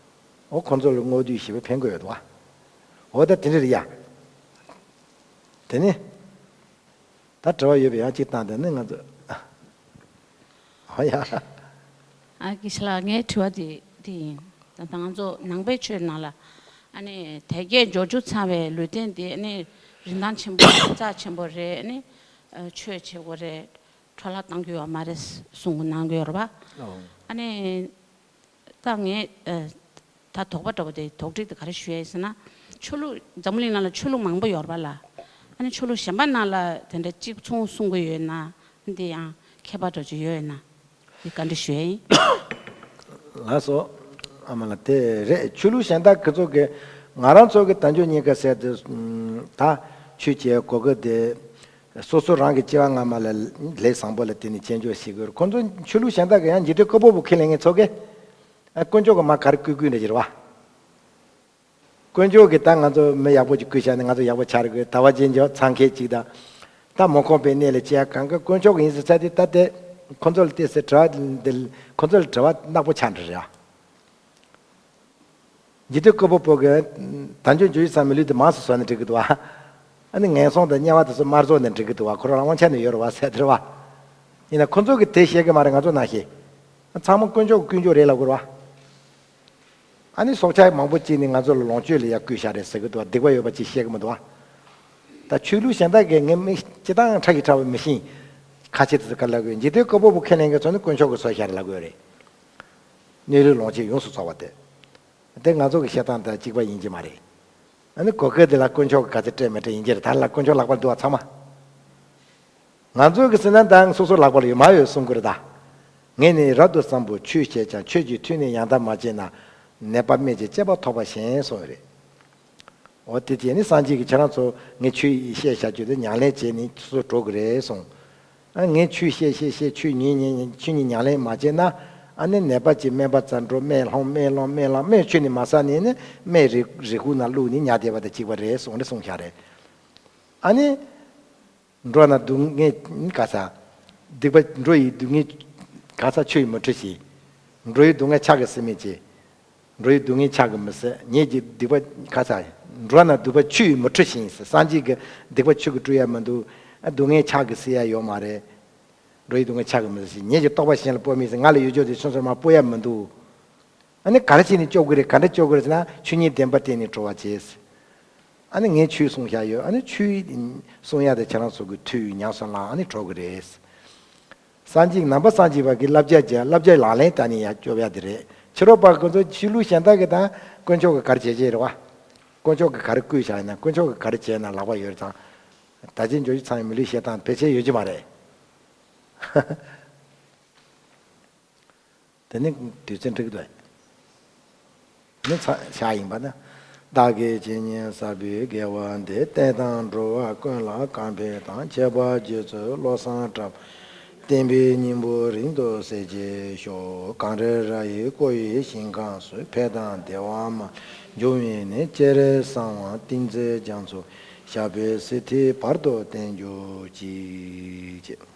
འོ་ཁོ་ཚོ་ལ་བསྔོ་དུས་ཞེ་པོ་ཕན་གི་ཡོད་བ། འོ་ད་དེ་འདྲ་རེད་ཡ། དེ་ནི་ད་དྲི་བ་ཡོད་པ་ཡང་གཅིག་བཏང་དེ་ནི་ང་ཚོ། འོ་ཡ། ཨ་དགེ་བཤེས་ལགས། ངའི་དྲི་བ་དེ་དེ་ཡིན། ད་ལྟ་ང་ཚོ་ནང་པའི་ཆོས་ནང་ལ་ཨ་ནི་དལ་བརྒྱད་འབྱོར་བཅུ་ཚང་བའི་ལུས་རྟེན་དེ་ཨ་ནི་རིན་ཐང་ཆེན་པོ་རྩ་ཆེན་པོ་རེད། ཨ་ནི་ཆོས་བྱེད་དགོས་རེད། འཕྲོ་བརླག་གཏང་རྒྱུ་ཡོད་མ་རེད་གསུང་གི་གནང་གི་ཡོད་རེད་པ། ཨོ། ཨ་ནི་ད་ངས་ཨ་ད་དོགས་པ་འདྲ་པོ་དེ་དོགས་འདྲི་དེ་ག་རེ་ཞུ་ཡ་ཡིན་ཟེར་ན། ཆོས་ལུགས་འཛམ་བུ་གླིང་ནང་ལ་ཆོས་ལུགས་མང་པོ་ཡོད་རེད་པ་ལ། ཨ་ནི་ཆོས་ལུགས་གཞན་པ་ནང་ལ་དེ་འདྲ་གཅིག་མཚུངས་གསུང་གི་ཡོད་ན། འདི་ཡང་ཁྱད་པར་འདྲ་ཅིག་ཡོད་ན། འདི་བཀའ་འདྲི་ཞུ་ཡ་ཡིན། ལགས་སོ། ཨ་མ་ལགས་དེ་རེད། ཆོས་ལུགས་གཞན་དག་ཁི་ཚོ་གི་ང་རང་ཚོ་གི་དལ་འབྱོར་རྙེད་དཀའ་ཟེར་དེ་ད་ཆོས་བྱེད་གོ་གི་དེ། སོ་སོ་རང་གི་སྐྱེ་བ་སྔ་མ་ལ་ལས་བཟང་པོ་ལ་བརྟེན་ནས་དཔལ་འབྱོར་ཤེས་དགོས། ཁོ་ཚོ་ཆོས་ལུགས་གཞན་དག་གི་ཡང་འཇིག་རྟེན་བཀོད་པ་པོ་ཁས་ལེན་མཁན་ཚོ་གིས་ཨ་དཀོན་མཆོག་གི་མ་ག་རེ་བསྐུལ་བསྐུལ་འདྲ་ཅིག་རེད་བ། དཀོན་མཆོག་གིས་ད་ང་ཚོ་མི་ཡག་པོ་ཅིག་བསྐུལ་བཞག་ནས་ང་ཚོ་ཡག་པོ་ཆགས་དགོས། དལ་བ་ཅན་གྱི་ཚང་ཁེལ་ཅིག་དང་། ད་མ་ཁོམ་པའི་གནས་ལ་སྐྱེ་ཡ་གང་ག་དཀོན་མཆོག་གི་ཡིན་ཟེར་ཚར་དུས་ད་དེ་ཁོ་ཚོ་ལ་བལྟས་ཚེ་དྲི་བ་འདི་ཁོ་ཚོ་ལ་དྲི་བ་ནག་པོ་ཆགས་འདྲ་རེད་ཨ། འཇིག་རྟེན་བཀོད་པ་པོ་གིས་དལ་འབྱོར་འབྱོར་བྱེད་ཚང་མི་ལུས་དེ་མང་སུ་བཟོ་ན་འགྲིག་གི་འདུག་བ། ཨ་ནི་ངན་སོང་དང་དམྱལ་བ་དེ་ཚོ་དམར་བཟོ་ན་འགྲིག་གི་འདུག་བ། ཁོ་རང་དབང་ཆ་ནས་ཡོད་རེད་བ་ཟེར་དེ་རེད་བ། ཡིན་ན་ཁོ་ཚོ་གིས་དེ་ཤེས་གི་མ་རེད། ང་ཚོ་ན་ཤེས། ཚང་མ་དཀོན་མཆོག་གི་དཀོན་མཆོག་རེད་ལབ་དགོས་རེད་བ། ཨ་ནི་སྲོག་ཆགས་མང་པོ་ཅིག་ནི་ང་ཚོ་ལ་ལོངས་སྤྱོད་ལ་ཡ་བསྐུལ་བཞག་རེད་ཟེར་གི་འདུག་བ། སྡིག་པ་ཡོད་པ་ཅིག་ཤེས་གི་མི་འདུག་བ། ད་ཆོས་ལུགས་གཞན་དག་གིས་ངས་མི་སྤྱི་བཏང་ཁྲག་གིས་ཁྲག་པ་མི་ཤེས། ཁ་ཆེ་དེ་ཚོ་ག་ལབ་དགོས། འཇིག་རྟེན་བཀོད་པ་པོ་ཁས་ལེན་མཁན་ཚོ་ནི་དཀོན་མཆོག་གིས་བཟོས་བཞག་རེད་ལབ་དགོས་རེད། གནས་ལུགས་ལོངས་སྤྱོད་ཡོངས་སུ་རྫོགས་པ་དེ། དེ་ང་ཚོ་གི་བཤད་སྟངས་དང་གཅིག་པ་ཡིན་གྱི་མ་རེད། ཨ་ནི་གོ་སྐབས་འདི་ལ་དཀོན་མཆོག་གི་ག་ཚོད་སྤྲད་མི་སྤྲད་ཡིན་གྱི་རེད། ད་ལ་དཀོན་མཆོག་ལག་པར་འདུག་བ་ཚང་མ། ང་ཚོ་གི་ཟེར་ན་ད་སོ་སོ་ལག་པར་ཡོད་མ་ཡོད་གསུང་གི་རེད་ད། ངས་ནི་རབ་ཏུ་བརྩམས་པའི་ཆོས་བཤད་ཀྱང་ཆོས་ཀྱི་མཐུས་ནི་ཡང་དག་མ་བྱས་ན། ནད་པ་སྨན་གྱིས་བཅོས་པ་ཐོབ་པ་བཞིན་གསུངས་ཡོད་རེད། འོ་དེ་བྱས་ནས་སངས་རྒྱས་ཀྱིས་ཁྱེད་རང་ཚོ་ངས་ཆོས་བཤད་བྱ་རྒྱུ་དེ་ཉམས་ལེན་བྱས་ནས་སོ་སོ་འགྲོ་གི་རེད་གསུངས། ཨ་ངས་ཆོས་བཤད་བཤད་བཤད་ཆོས་ཉན་ཉན་ཉན་ཆོས་ཉིད་ཉམས་ལེན་མ་བྱས་ན། ཨ་ནི་ནད་པ་ཅིག་སྨན་པ་རྩར་འགྲོ། སྨན་སློང་སྨན་སློང་སྨན་སློང་སྨན་ཁྱོན་ནས་མ་བསགས་ནས་ནི་སྨན་རི་རི་ཁུག་ནང་བླུགས་ནས་ཉལ་བསྡད་པ་དང་གཅིག་པ་རེད་གསུངས་ནས་གསུངས་བཞག་རེད། ཨ་ནི། འགྲོ་ན་སྡུག་བསྔལ་ག་ས། སྡིག་པ་འགྲོ་ཡི་སྡུག་བསྔལ་ག་ས་ཆོས་མི་འཁྲུལ་ཞིང་། འགྲོ་ཡི་སྡུག་བསྔལ་ཕྱག་གིས་སེལ་མི་བྱེད། འགྲོ་ཡི་སྡུག་བསྔལ་ཕྱག་གིས་མི་སེལ། ཉིད་ཀྱི་སྡིག་པ་ག་ས། འགྲོ་ན་སྡིག་པ་ཆོས་མི་འཁྲུལ་ཞིང་ཟེར། སངས་རྒྱས་ཀྱིས་སྡིག་པ་ཆོས་ཀྱིས་འཁྲུལ་ཡ་མི་འདུག་ཨ་སྡུག་བསྔལ་ཕྱག་གིས་སེལ་ཡ་ཡོད་མ་རེད། འགྲོ་ཡི་འདུག་ང་ཆགས་ཀྱི་མི་འདུག་ཟེར། ཉིད་ཀྱི་རྟོགས་པ་གཞན་ལ་སྤོ་མི་ཟེར། ང་ལ་ཡོད་ཆོག་དེ་ཆུང་ཆུང་མ་སྤོ་ཡ་མི་འདུག་ཨ་ནི་ག་རེ་བྱས་ནས་སྐྱོབ་དགོས་རེད། ག་འདྲ་སྐྱོབ་དགོས་རེད་ཟེར་ན། ཆོས་ཉིད་བདེན་པ་བསྟན་ནས་གྲོལ་བར་བྱེད་ཟེར། ཨ་ནི་ངས་ཆོས་གསུངས་བཞག་ཡོད། ཨ་ནི་ཆོས་གསུང་ཡ་དེ་ཁྱེད་རང་ཚོ་གི་ཐུགས་ཉམས་སུ་བླངས། ཨ་ནི་གྲོལ་གི་རེད། སངས་རྒྱས་ནང་པ་སངས་རྒྱས་པ་གི་བསླབ་བྱ་བྱས། བསླབ་བྱ་ལག་ལེན་བསྟར་ནས་ཡར་སྐྱོབ་ཡ་དེ་རེད། ཕྱི་རོལ་པ་ཁོ་ཚོ་ཆོས་ལུགས་གཞན་དག་གི་དང་དཀོན་མཆོག་གི་ག་རེ་བྱེད་ཀྱི་རེད་བ། དཀོན་མཆོག་གི་ག་རེ་བསྐུལ་བཞག་ཡིན་ན། དཀོན་མཆོག་གི་ག་རེ་བྱས་ན་ལག་པ་ཡོད་རེད་ཙང་། ད་ཅི་འཇོག་ཆུ་ཚང་ཡི་མི་ལུས་བཤད་སྟངས་ཕལ་ཆེར་ཡོད་ཀྱི་མ་རེད། དེ་ནི་དུས་ཚོད་འགྲིག་འདུག་ནི་ཚ་བཞག་ཡིན་པ་ན། བདག་གིས་ཇི་སྙེད་བསགས་པའི་དགེ་བ་འདིས། བསྟན་དང་འགྲོ་བ་ཀུན་ལ་གང་ཕན་དང་། ཁྱད་པར་རྗེ་བཙུན་བློ་བཟང་གྲགས་པ། བསྟན་པའི་སྙིང་པོ་རིང་དུ་གསལ་བྱེད་ཤོག་གངས་རི་ར་ཡི་བསྐོར་བའི་ཞིང་ཁམས་སུ། ཕན་དང་བདེ་བ་མ་འབྱུང་བའི་ནི། སྤྱན་རས་གཟིགས་དབང་བསྟན་འཛིན་རྒྱ་མཚོ། ཞབས་པད་སྲིད་མཐའི་བར་དུ་བརྟན་གྱུར་ཅིག